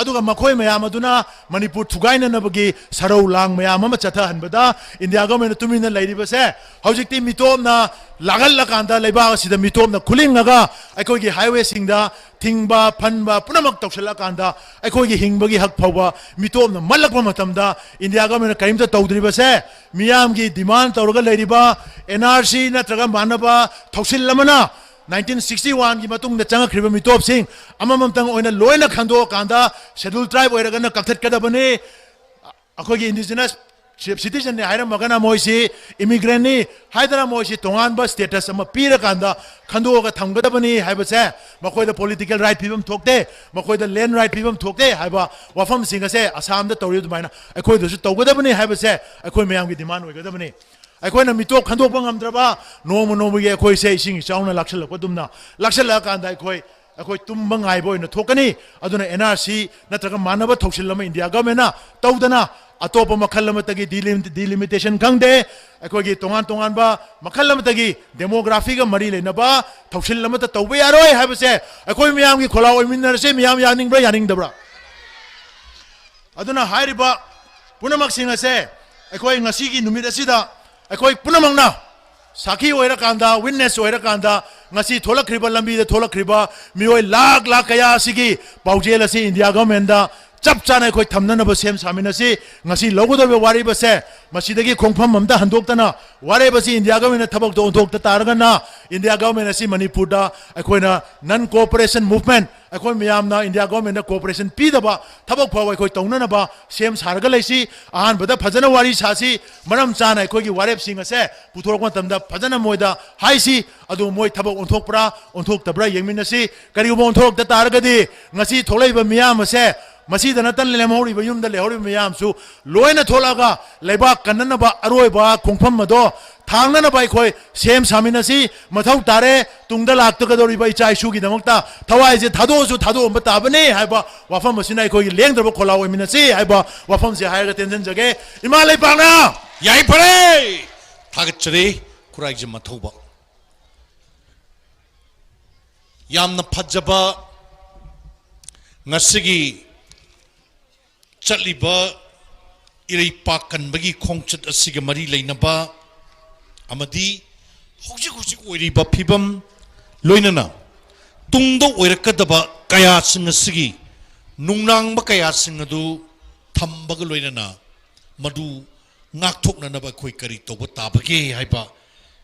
ꯑꯗꯨꯒ ꯃꯈꯣꯏ ꯃꯌꯥꯝ ꯑꯗꯨꯅ ꯃꯅꯤꯄꯨꯔ ꯊꯨꯒꯥꯏꯅꯅꯕꯒꯤ ꯁꯔꯧ ꯂꯥꯡ ꯃꯌꯥꯝ ꯑꯃ ꯆꯠꯊꯍꯟꯕꯗ ꯏꯟꯗꯤꯌꯥ ꯒꯚꯔꯟꯃꯦꯟꯅ ꯇꯨꯃꯤꯟꯅ ꯂꯩꯔꯤꯕꯁꯦ ꯍꯧꯖꯤꯛꯇꯤ ꯃꯤꯇꯣꯞꯅ ꯂꯥꯡꯍꯜꯂꯀꯥꯟꯗ ꯂꯩꯕꯥꯛ ꯑꯁꯤꯗ ꯃꯤꯇꯣꯞꯅ ꯈꯨꯂꯤꯡꯉꯒ ꯑꯩꯈꯣꯏꯒꯤ ꯍꯥꯏꯋꯦꯁꯤꯡꯗ ꯊꯤꯡꯕ, ꯐꯟꯕ ꯄꯨꯝꯅꯃꯛ ꯇꯧꯁꯤꯜꯂꯀꯥꯟꯗ ꯑꯩꯈꯣꯏꯒꯤ ꯍꯤꯡꯕꯒꯤ ꯍꯛ ꯐꯥꯎꯕ ꯃꯤꯇꯣꯞꯅ ꯃꯠꯂꯛꯄ ꯃꯇꯝꯗ ꯏꯟꯗꯤꯌꯥ ꯒꯚꯔꯟꯃꯦꯟꯅ ꯀꯔꯤꯝꯇ ꯇꯧꯗ꯭ꯔꯤꯕꯁꯦ ꯃꯤꯌꯥꯝꯒꯤ ꯗꯤꯃꯥꯟ ꯇꯧꯔꯒ ꯂꯩꯔꯤꯕ ꯑꯦꯟ ꯑꯥꯔ ꯁꯤ ꯅꯠꯇ꯭ꯔꯒ ꯃꯥꯟꯅꯕ ꯊꯧꯁꯤꯜ ꯑꯃꯅ ꯅꯥꯏꯟꯇꯤꯟ ꯁꯤꯛꯁꯇꯤ ꯋꯥꯟꯒꯤ ꯃꯇꯨꯡꯗ ꯆꯪꯉꯛꯈ꯭ꯔꯤꯕ ꯃꯤꯇꯣꯞꯁꯤꯡ ꯑꯃꯃꯝꯇꯪ ꯑꯣꯏꯅ ꯂꯣꯏꯅ ꯈꯟꯗꯣꯛꯑꯀꯥꯟꯗ ꯁꯦꯗꯨꯜ ꯇ꯭ꯔꯥꯏꯕ ꯑꯣꯏꯔꯒꯅ ꯀꯛꯊꯠꯀꯗꯕꯅꯤ꯫ ꯑꯩꯈꯣꯏꯒꯤ ꯏꯟꯗꯤꯖꯤꯅꯁ ꯁꯤꯇꯤꯖꯟꯅꯤ ꯍꯥꯏꯔꯝꯃꯒꯅ ꯃꯣꯏꯁꯤ ꯏꯃꯤꯒ꯭ꯔꯦꯟꯅꯤ ꯍꯥꯏꯗꯅ ꯃꯣꯏꯁꯤ ꯇꯣꯉꯥꯟꯕ ꯁ꯭ꯇꯦꯇꯁ ꯑꯃ ꯄꯤꯔꯀꯥꯟꯗ ꯈꯟꯗꯣꯛꯑꯒ ꯊꯝꯒꯗꯕꯅꯤ ꯍꯥꯏꯕꯁꯦ ꯃꯈꯣꯏꯗ ꯄꯣꯂꯤꯇꯤꯀꯦꯜ ꯔꯥꯏꯠ ꯄꯤꯐꯝ ꯊꯣꯛꯇꯦ, ꯃꯈꯣꯏꯗ ꯂꯦꯟ ꯔꯥꯏꯠ ꯄꯤꯐꯝ ꯊꯣꯛꯇꯦ ꯍꯥꯏꯕ ꯋꯥꯐꯝꯁꯤꯡ ꯑꯁꯦ ꯑꯁꯥꯝꯗ ꯇꯧꯔꯤ ꯑꯗꯨꯃꯥꯏꯅ ꯑꯩꯈꯣꯏꯗꯁꯨ ꯇꯧꯒꯗꯕꯅꯤ ꯍꯥꯏꯕꯁꯦ ꯑꯩꯈꯣꯏ ꯃꯌꯥꯝꯒꯤ ꯗꯤꯃꯥꯟ ꯑꯣꯏꯒꯗꯕꯅꯤ꯫ ꯑꯩꯈꯣꯏꯅ ꯃꯤꯇꯣꯞ ꯈꯟꯗꯣꯛꯄ ꯉꯝꯗ꯭ꯔꯕ ꯅꯣꯡꯃ ꯅꯣꯡꯃꯒꯤ ꯑꯩꯈꯣꯏꯁꯦ ꯏꯁꯤꯡ ꯏꯆꯥꯎꯅ ꯂꯥꯛꯁꯜꯂꯛꯄꯗꯨꯝꯅ ꯂꯥꯛꯁꯜꯂꯛꯑꯀꯥꯟꯗ ꯑꯩꯈꯣꯏ ꯑꯩꯈꯣꯏ ꯇꯨꯝꯕ ꯉꯥꯏꯕ ꯑꯣꯏꯅ ꯊꯣꯛꯀꯅꯤ꯫ ꯑꯗꯨꯅ ꯑꯦꯟ ꯑꯥꯔ ꯁꯤ ꯅꯠꯇ꯭ꯔꯒ ꯃꯥꯟꯅꯕ ꯊꯧꯁꯤꯜ ꯑꯃ ꯏꯟꯗꯤꯌꯥ ꯒꯚꯔꯟꯃꯦꯟꯅ ꯇꯧꯗꯅ ꯑꯇꯣꯞꯄ ꯃꯈꯜ ꯑꯃꯠꯇꯒꯤ delimitation ꯈꯪꯗꯦ, ꯑꯩꯈꯣꯏꯒꯤ ꯇꯣꯉꯥꯟ ꯇꯣꯉꯥꯟꯕ ꯃꯈꯜ ꯑꯃꯠꯇꯒꯤ demographyꯒ ꯃꯔꯤ ꯂꯩꯅꯕ ꯊꯧꯁꯤꯜ ꯑꯃꯠꯇ ꯇꯧꯕ ꯌꯥꯔꯣꯏ ꯍꯥꯏꯕꯁꯦ ꯑꯩꯈꯣꯏ ꯃꯤꯌꯥꯝꯒꯤ ꯈꯣꯜꯂꯥꯎ ꯑꯣꯏꯃꯤꯟꯅꯔꯁꯦ꯫ ꯃꯤꯌꯥꯝ ꯌꯥꯅꯤꯡꯕ꯭ꯔꯥ, ꯌꯥꯅꯤꯡꯗꯕ꯭ꯔꯥ? ꯑꯗꯨꯅ ꯍꯥꯏꯔꯤꯕ ꯄꯨꯝꯅꯃꯛꯁꯤꯡ ꯑꯁꯦ ꯑꯩꯈꯣꯏ ꯉꯁꯤꯒꯤ ꯅꯨꯃꯤꯠ ꯑꯁꯤꯗ ꯑꯩꯈꯣꯏ ꯄꯨꯝꯅꯃꯛꯅ ꯁꯥꯈꯤ ꯑꯣꯏꯔꯀꯥꯟꯗ, witness ꯑꯣꯏꯔꯀꯥꯟꯗ, ꯉꯁꯤ ꯊꯣꯛꯂꯛꯈ꯭ꯔꯤꯕ, ꯂꯝꯕꯤꯗ ꯊꯣꯛꯂꯛꯈ꯭ꯔꯤꯕ ꯃꯤꯑꯣꯏ ꯂꯥꯈ ꯂꯥꯈ ꯀꯌꯥ ꯑꯁꯤꯒꯤ ꯄꯥꯎꯖꯦꯜ ꯑꯁꯤ India governmentꯗ ꯆꯞ ꯆꯥꯅ ꯑꯩꯈꯣꯏ ꯊꯝꯅꯅꯕ ꯁꯦꯝ ꯁꯥꯃꯤꯟꯅꯁꯤ꯫ ꯉꯁꯤ ꯂꯧꯒꯗꯧꯔꯤꯕ ꯋꯥꯔꯦꯞ ꯑꯁꯦ ꯃꯁꯤꯗꯒꯤ ꯈꯣꯡꯐꯝ ꯑꯝꯇ ꯍꯟꯗꯣꯛꯇꯅ ꯋꯥꯔꯦꯞ ꯑꯁꯤ India governmentꯅ ꯊꯕꯛꯇ ꯑꯣꯟꯊꯣꯛꯇ ꯇꯥꯔꯒꯅ, India government ꯑꯁꯤ ꯃꯅꯤꯄꯨꯔꯗ ꯑꯩꯈꯣꯏꯅ non cooperation movement, ꯑꯩꯈꯣꯏ ꯃꯌꯥꯝꯅ India governmentꯅ cooperation ꯄꯤꯗꯕ ꯊꯕꯛ ꯐꯥꯎꯕ ꯑꯩꯈꯣꯏ ꯇꯧꯅꯅꯕ ꯁꯦꯝ ꯁꯥꯔꯒ ꯂꯩꯁꯤ꯫ ꯑꯍꯥꯟꯕꯗ ꯐꯖꯅ ꯋꯥꯔꯤ ꯁꯥꯁꯤ, ꯃꯔꯝ ꯆꯥꯅ ꯑꯩꯈꯣꯏꯒꯤ ꯋꯥꯔꯦꯞꯁꯤꯡ ꯑꯁꯦ ꯄꯨꯊꯣꯔꯛꯄ ꯃꯇꯝꯗ ꯐꯖꯅ ꯃꯣꯏꯗ ꯍꯥꯏꯁꯤ꯫ ꯑꯗꯨ ꯃꯣꯏ ꯊꯕꯛ ꯑꯣꯟꯊꯣꯛꯄ꯭ꯔꯥ ꯑꯣꯟꯊꯣꯛꯇꯕ꯭ꯔꯥ ꯌꯦꯡꯃꯤꯟꯅꯁꯤ꯫ ꯀꯔꯤꯒꯨꯝꯕ ꯑꯣꯟꯊꯣꯔꯛꯇ ꯇꯥꯔꯒꯗꯤ ꯉꯁꯤ ꯊꯣꯛꯂꯛꯏꯕ ꯃꯤꯌꯥꯝ ꯑꯁꯦ, ꯃꯁꯤꯗ ꯅꯠꯇꯅ ꯂꯦꯝꯍꯧꯔꯤꯕ, ꯌꯨꯝꯗ ꯂꯩꯍꯧꯔꯤꯕ ꯃꯤꯌꯥꯝꯁꯨ ꯂꯣꯏꯅ ꯊꯣꯛꯂꯛꯑꯒ ꯂꯩꯕꯥꯛ ꯀꯟꯅꯅꯕ ꯑꯔꯣꯏꯕ ꯈꯣꯡꯐꯝ ꯑꯗꯣ ꯊꯥꯡꯅꯅꯕ ꯑꯩꯈꯣꯏ ꯁꯦꯝ ꯁꯥꯃꯤꯟꯅꯁꯤ꯫ ꯃꯊꯧ ꯇꯥꯔꯦ, ꯇꯨꯡꯗ ꯂꯥꯛꯇꯒꯗꯧꯔꯤꯕ ꯏꯆꯥ ꯏꯁꯨꯒꯤꯗꯃꯛꯇ ꯊꯋꯥꯏꯁꯦ ꯊꯥꯗꯣꯛꯑꯁꯨ ꯊꯥꯗꯣꯛꯑꯝꯕ ꯇꯥꯕꯅꯤ ꯍꯥꯏꯕ ꯋꯥꯐꯝ ꯑꯁꯤꯅ ꯑꯩꯈꯣꯏꯒꯤ ꯂꯦꯡꯗ꯭ꯔꯕ ꯈꯣꯜꯂꯥꯎ ꯑꯣꯏꯃꯤꯟꯅꯁꯤ ꯍꯥꯏꯕ ꯋꯥꯐꯝꯁꯦ ꯍꯥꯏꯔꯒ ꯇꯦꯟꯁꯤꯟꯖꯒꯦ꯫ ꯏꯃꯥ ꯂꯩꯄꯥꯛꯅ ꯌꯥꯏꯐꯔꯦ꯫ ꯊꯥꯒꯠꯆꯔꯤ, ꯈꯨꯔꯥꯏꯖꯝ ꯃꯊꯧꯕ꯫ ꯌꯥꯝꯅ ꯐꯖꯕ ꯉꯁꯤꯒꯤ ꯆꯠꯂꯤꯕ ꯏꯔꯩꯄꯥꯛ ꯀꯟꯕꯒꯤ ꯈꯣꯡꯆꯠ ꯑꯁꯤꯒ ꯃꯔꯤ ꯂꯩꯅꯕ ꯑꯃꯗꯤ ꯍꯧꯖꯤꯛ ꯍꯧꯖꯤꯛ ꯑꯣꯏꯔꯤꯕ ꯐꯤꯕꯝ, ꯂꯣꯏꯅꯅ ꯇꯨꯡꯗ ꯑꯣꯏꯔꯛꯀꯗꯕ ꯀꯌꯥꯁꯤꯡ ꯑꯁꯤꯒꯤ ꯅꯨꯡꯅꯥꯡꯕ ꯀꯌꯥꯁꯤꯡ ꯑꯗꯨ ꯊꯝꯕꯒ ꯂꯣꯏꯅꯅ ꯃꯗꯨ ꯉꯥꯛꯊꯣꯛꯅꯅꯕ ꯑꯩꯈꯣꯏ ꯀꯔꯤ ꯇꯧꯕ ꯇꯥꯕꯒꯦ ꯍꯥꯏꯕ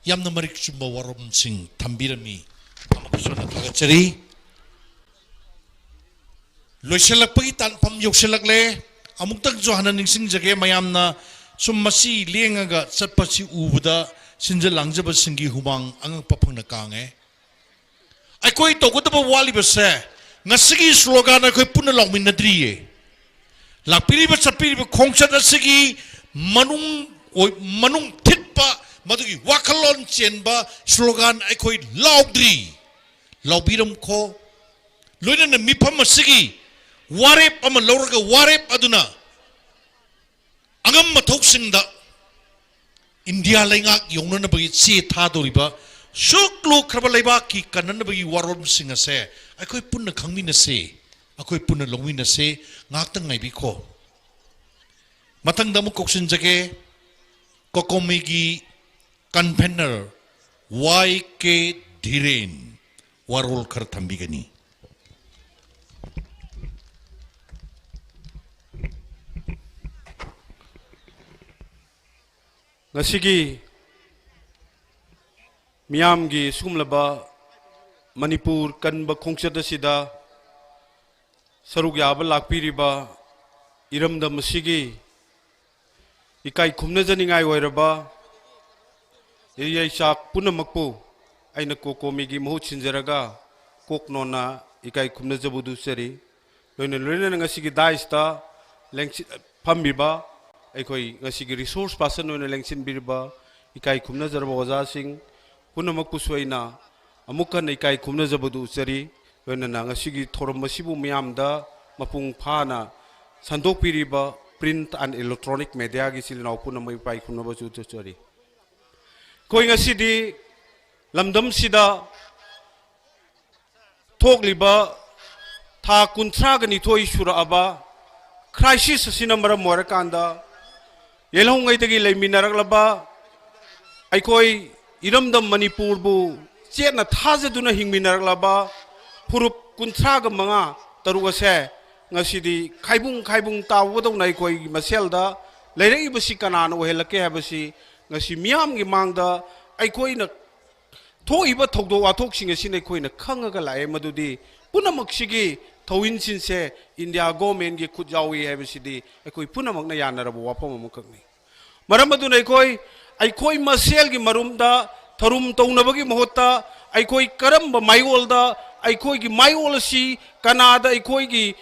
ꯌꯥꯝꯅ ꯃꯔꯤꯛ ꯆꯨꯝꯕ ꯋꯥꯔꯣꯝꯁꯤꯡ ꯊꯝꯕꯤꯔꯝꯃꯤ꯫ ꯑꯃꯨꯛꯀꯁꯨ ꯍꯟꯅ ꯊꯥꯒꯠꯆꯔꯤ꯫ ꯂꯣꯏꯁꯤꯜꯂꯛꯄꯒꯤ ꯇꯥꯟꯐꯝ ꯌꯧꯁꯤꯜꯂꯛꯂꯦ꯫ ꯑꯃꯨꯛꯇꯪꯁꯨ ꯍꯟꯅ ꯅꯤꯡꯁꯤꯡꯖꯒꯦ, ꯃꯌꯥꯝꯅ ꯁꯨꯝ ꯃꯁꯤ ꯂꯦꯡꯉꯒ ꯆꯠꯄꯁꯤ ꯎꯕꯗ ꯁꯤꯟꯖ ꯂꯥꯡꯖꯕꯁꯤꯡꯒꯤ ꯍꯨꯃꯥꯡ ꯑꯉꯛꯄ ꯐꯪꯅ ꯀꯥꯡꯉꯦ꯫ ꯑꯩꯈꯣꯏ ꯇꯧꯒꯗꯕ ꯋꯥꯠꯂꯤꯕꯁꯦ, ꯉꯁꯤꯒꯤ slogan ꯑꯩꯈꯣꯏ ꯄꯨꯟꯅ ꯂꯥꯎꯃꯤꯟꯅꯗ꯭ꯔꯤꯌꯦ꯫ ꯂꯥꯛꯄꯤꯔꯤꯕ ꯆꯠꯄꯤꯔꯤꯕ ꯈꯣꯡꯆꯠ ꯑꯁꯤꯒꯤ ꯃꯅꯨꯡ ꯑꯣꯏ-, ꯃꯅꯨꯡ ꯊꯤꯠꯄ ꯃꯗꯨꯒꯤ ꯋꯥꯈꯜꯂꯣꯟ ꯆꯦꯟꯕ slogan ꯑꯩꯈꯣꯏ ꯂꯥꯎꯗ꯭ꯔꯤ꯫ ꯂꯥꯎꯕꯤꯔꯝꯈꯣ꯫ ꯂꯣꯏꯅꯅ ꯃꯤꯐꯝ ꯑꯁꯤꯒꯤ ꯋꯥꯔꯦꯞ ꯑꯃ ꯂꯧꯔꯒ ꯋꯥꯔꯦꯞ ꯑꯗꯨꯅ ꯁꯤꯡꯗ ꯏꯟꯗꯤꯌꯥ ꯂꯩꯉꯥꯛ ꯌꯧꯅꯅꯕꯒꯤ ꯆꯦ ꯊꯥꯗꯧꯔꯤꯕ ꯁꯨꯛ ꯂꯨꯈ꯭ꯔꯕ ꯂꯩꯕꯥꯛꯀꯤ ꯀꯟꯅꯅꯕꯒꯤ ꯋꯥꯔꯣꯜꯁꯤꯡ ꯑꯁꯦ ꯑꯩꯈꯣꯏ ꯄꯨꯟꯅ ꯈꯪꯃꯤꯟꯅꯁꯤ, ꯑꯩꯈꯣꯏ ꯄꯨꯟꯅ ꯂꯧꯃꯤꯟꯅꯁꯤ꯫ ꯉꯥꯏꯍꯥꯛꯇꯪ ꯉꯥꯏꯕꯤꯈꯣ꯫ ꯃꯊꯪꯗ ꯑꯃꯨꯛ ꯀꯧꯁꯤꯟꯖꯒꯦ, ꯀꯣꯀꯣꯃꯤꯒꯤ convener ꯋꯥꯏ ꯀꯦ ꯙꯤꯔꯦꯟ ꯋꯥꯔꯣꯜ ꯈꯔ ꯊꯝꯕꯤꯒꯅꯤ꯫ ꯉꯁꯤꯒꯤ ꯃꯤꯌꯥꯝꯒꯤ ꯁꯤꯒꯨꯝꯂꯕ ꯃꯅꯤꯄꯨꯔ ꯀꯟꯕ ꯈꯣꯡꯆꯠ ꯑꯁꯤꯗ ꯁꯔꯨꯛ ꯌꯥꯕ ꯂꯥꯛꯄꯤꯔꯤꯕ ꯏꯔꯝꯗꯝ ꯑꯁꯤꯒꯤ ꯏꯀꯥꯏ ꯈꯨꯝꯅꯖꯅꯤꯡꯉꯥꯏ ꯑꯣꯏꯔꯕ ꯏꯔꯩꯆꯥꯛ ꯄꯨꯝꯅꯃꯛꯄꯨ ꯑꯩꯅ ꯀꯣꯀꯣꯃꯤꯒꯤ ꯃꯍꯨꯠ ꯁꯤꯟꯖꯔꯒ ꯀꯣꯛ ꯅꯣꯟꯅ ꯏꯀꯥꯏ ꯈꯨꯝꯅꯖꯕꯗꯨ ꯎꯠꯆꯔꯤ꯫ ꯂꯣꯏꯅ ꯂꯣꯏꯅꯅ ꯉꯁꯤꯒꯤ ꯗꯥꯏꯁꯇ ꯂꯦꯡꯁꯤ-, ꯐꯝꯃꯤꯕ ꯑꯩꯈꯣꯏ ꯉꯁꯤꯒꯤ resource person ꯑꯣꯏꯅ ꯂꯦꯡꯁꯤꯟꯕꯤꯔꯤꯕ ꯏꯀꯥꯏ ꯈꯨꯝꯅꯖꯔꯕ ꯑꯣꯖꯥꯁꯤꯡ ꯄꯨꯝꯅꯃꯛꯄꯨꯁꯨ ꯑꯩꯅ ꯑꯃꯨꯛ ꯍꯟꯅ ꯏꯀꯥꯏ ꯈꯨꯝꯅꯖꯕꯗꯨ ꯎꯠꯆꯔꯤ꯫ ꯂꯣꯏꯅꯅ ꯉꯁꯤꯒꯤ ꯊꯧꯔꯝ ꯑꯁꯤꯕꯨ ꯃꯤꯌꯥꯝꯗ ꯃꯄꯨꯡ ꯐꯥꯅ ꯁꯟꯗꯣꯛꯄꯤꯔꯤꯕ print and electronic mediaꯒꯤ ꯏꯆꯤꯜ ꯏꯅꯥꯎ ꯄꯨꯝꯅꯃꯛ ꯏꯀꯥꯏ ꯈꯨꯝꯅꯕꯁꯨ ꯎꯠꯆꯔꯤ꯫ ꯑꯩꯈꯣꯏ ꯉꯁꯤꯗꯤ ꯂꯝꯗꯝꯁꯤꯗ ꯊꯣꯛꯂꯤꯕ ꯊꯥ ꯀꯨꯟꯊ꯭ꯔꯥꯒ ꯅꯤꯊꯣꯏ ꯁꯨꯔꯛꯑꯕ crisis ꯑꯁꯤꯅ ꯃꯔꯝ ꯑꯣꯏꯔꯀꯥꯟꯗ ꯌꯦꯜꯍꯧꯉꯩꯗꯒꯤ ꯂꯩꯃꯤꯟꯅꯔꯛꯂꯕ ꯑꯩꯈꯣꯏ ꯏꯔꯝꯗꯝ ꯃꯅꯤꯄꯨꯔꯕꯨ ꯆꯦꯠꯅ ꯊꯥꯖꯗꯨꯅ ꯍꯤꯡꯃꯤꯟꯅꯔꯛꯂꯕ ꯐꯨꯔꯨꯞ ꯀꯨꯟꯊ꯭ꯔꯥꯒ ꯃꯉꯥ ꯇꯔꯨꯛ ꯑꯁꯦ ꯉꯁꯤꯗꯤ ꯈꯥꯏꯕꯨꯡ ꯈꯥꯏꯕꯨꯡ ꯇꯥꯎꯕꯗꯧꯅ ꯑꯩꯈꯣꯏꯒꯤ ꯃꯁꯦꯜꯗ ꯂꯩꯔꯛꯏꯕꯁꯤ ꯀꯅꯥꯅ ꯑꯣꯏꯍꯜꯂꯛꯀꯦ ꯍꯥꯏꯕꯁꯤ ꯉꯁꯤ ꯃꯤꯌꯥꯝꯒꯤ ꯃꯥꯡꯗ ꯑꯩꯈꯣꯏꯅ ꯊꯣꯛꯏꯕ ꯊꯧꯗꯣꯛ ꯋꯥꯊꯣꯛꯁꯤꯡ ꯑꯁꯤꯅ ꯑꯩꯈꯣꯏꯅ ꯈꯪꯉꯒ ꯂꯥꯛꯑꯦ ꯃꯗꯨꯗꯤ ꯄꯨꯝꯅꯃꯛꯁꯤꯒꯤ ꯊꯧꯏꯟꯁꯤꯡꯁꯦ ꯏꯟꯗꯤꯌꯥ ꯒꯣꯔꯃꯦꯟꯒꯤ ꯈꯨꯠ ꯌꯥꯎꯏ ꯍꯥꯏꯕꯁꯤꯗꯤ ꯑꯩꯈꯣꯏ ꯄꯨꯝꯅꯃꯛꯅ ꯌꯥꯅꯔꯕ ꯋꯥꯐꯝ ꯑꯃꯈꯛꯅꯤ꯫ ꯃꯔꯝ ꯑꯗꯨꯅ ꯑꯩꯈꯣꯏ, ꯑꯩꯈꯣꯏ ꯃꯁꯦꯜꯒꯤ ꯃꯔꯨꯝꯗ ꯊꯧꯔꯝ ꯇꯧꯅꯕꯒꯤ ꯃꯍꯨꯠꯇ ꯑꯩꯈꯣꯏ ꯀꯔꯝꯕ ꯃꯥꯏꯑꯣꯜꯗ, ꯑꯩꯈꯣꯏꯒꯤ ꯃꯥꯏꯑꯣꯜ ꯑꯁꯤ ꯀꯅꯥꯗ ꯑꯩꯈꯣꯏꯒꯤ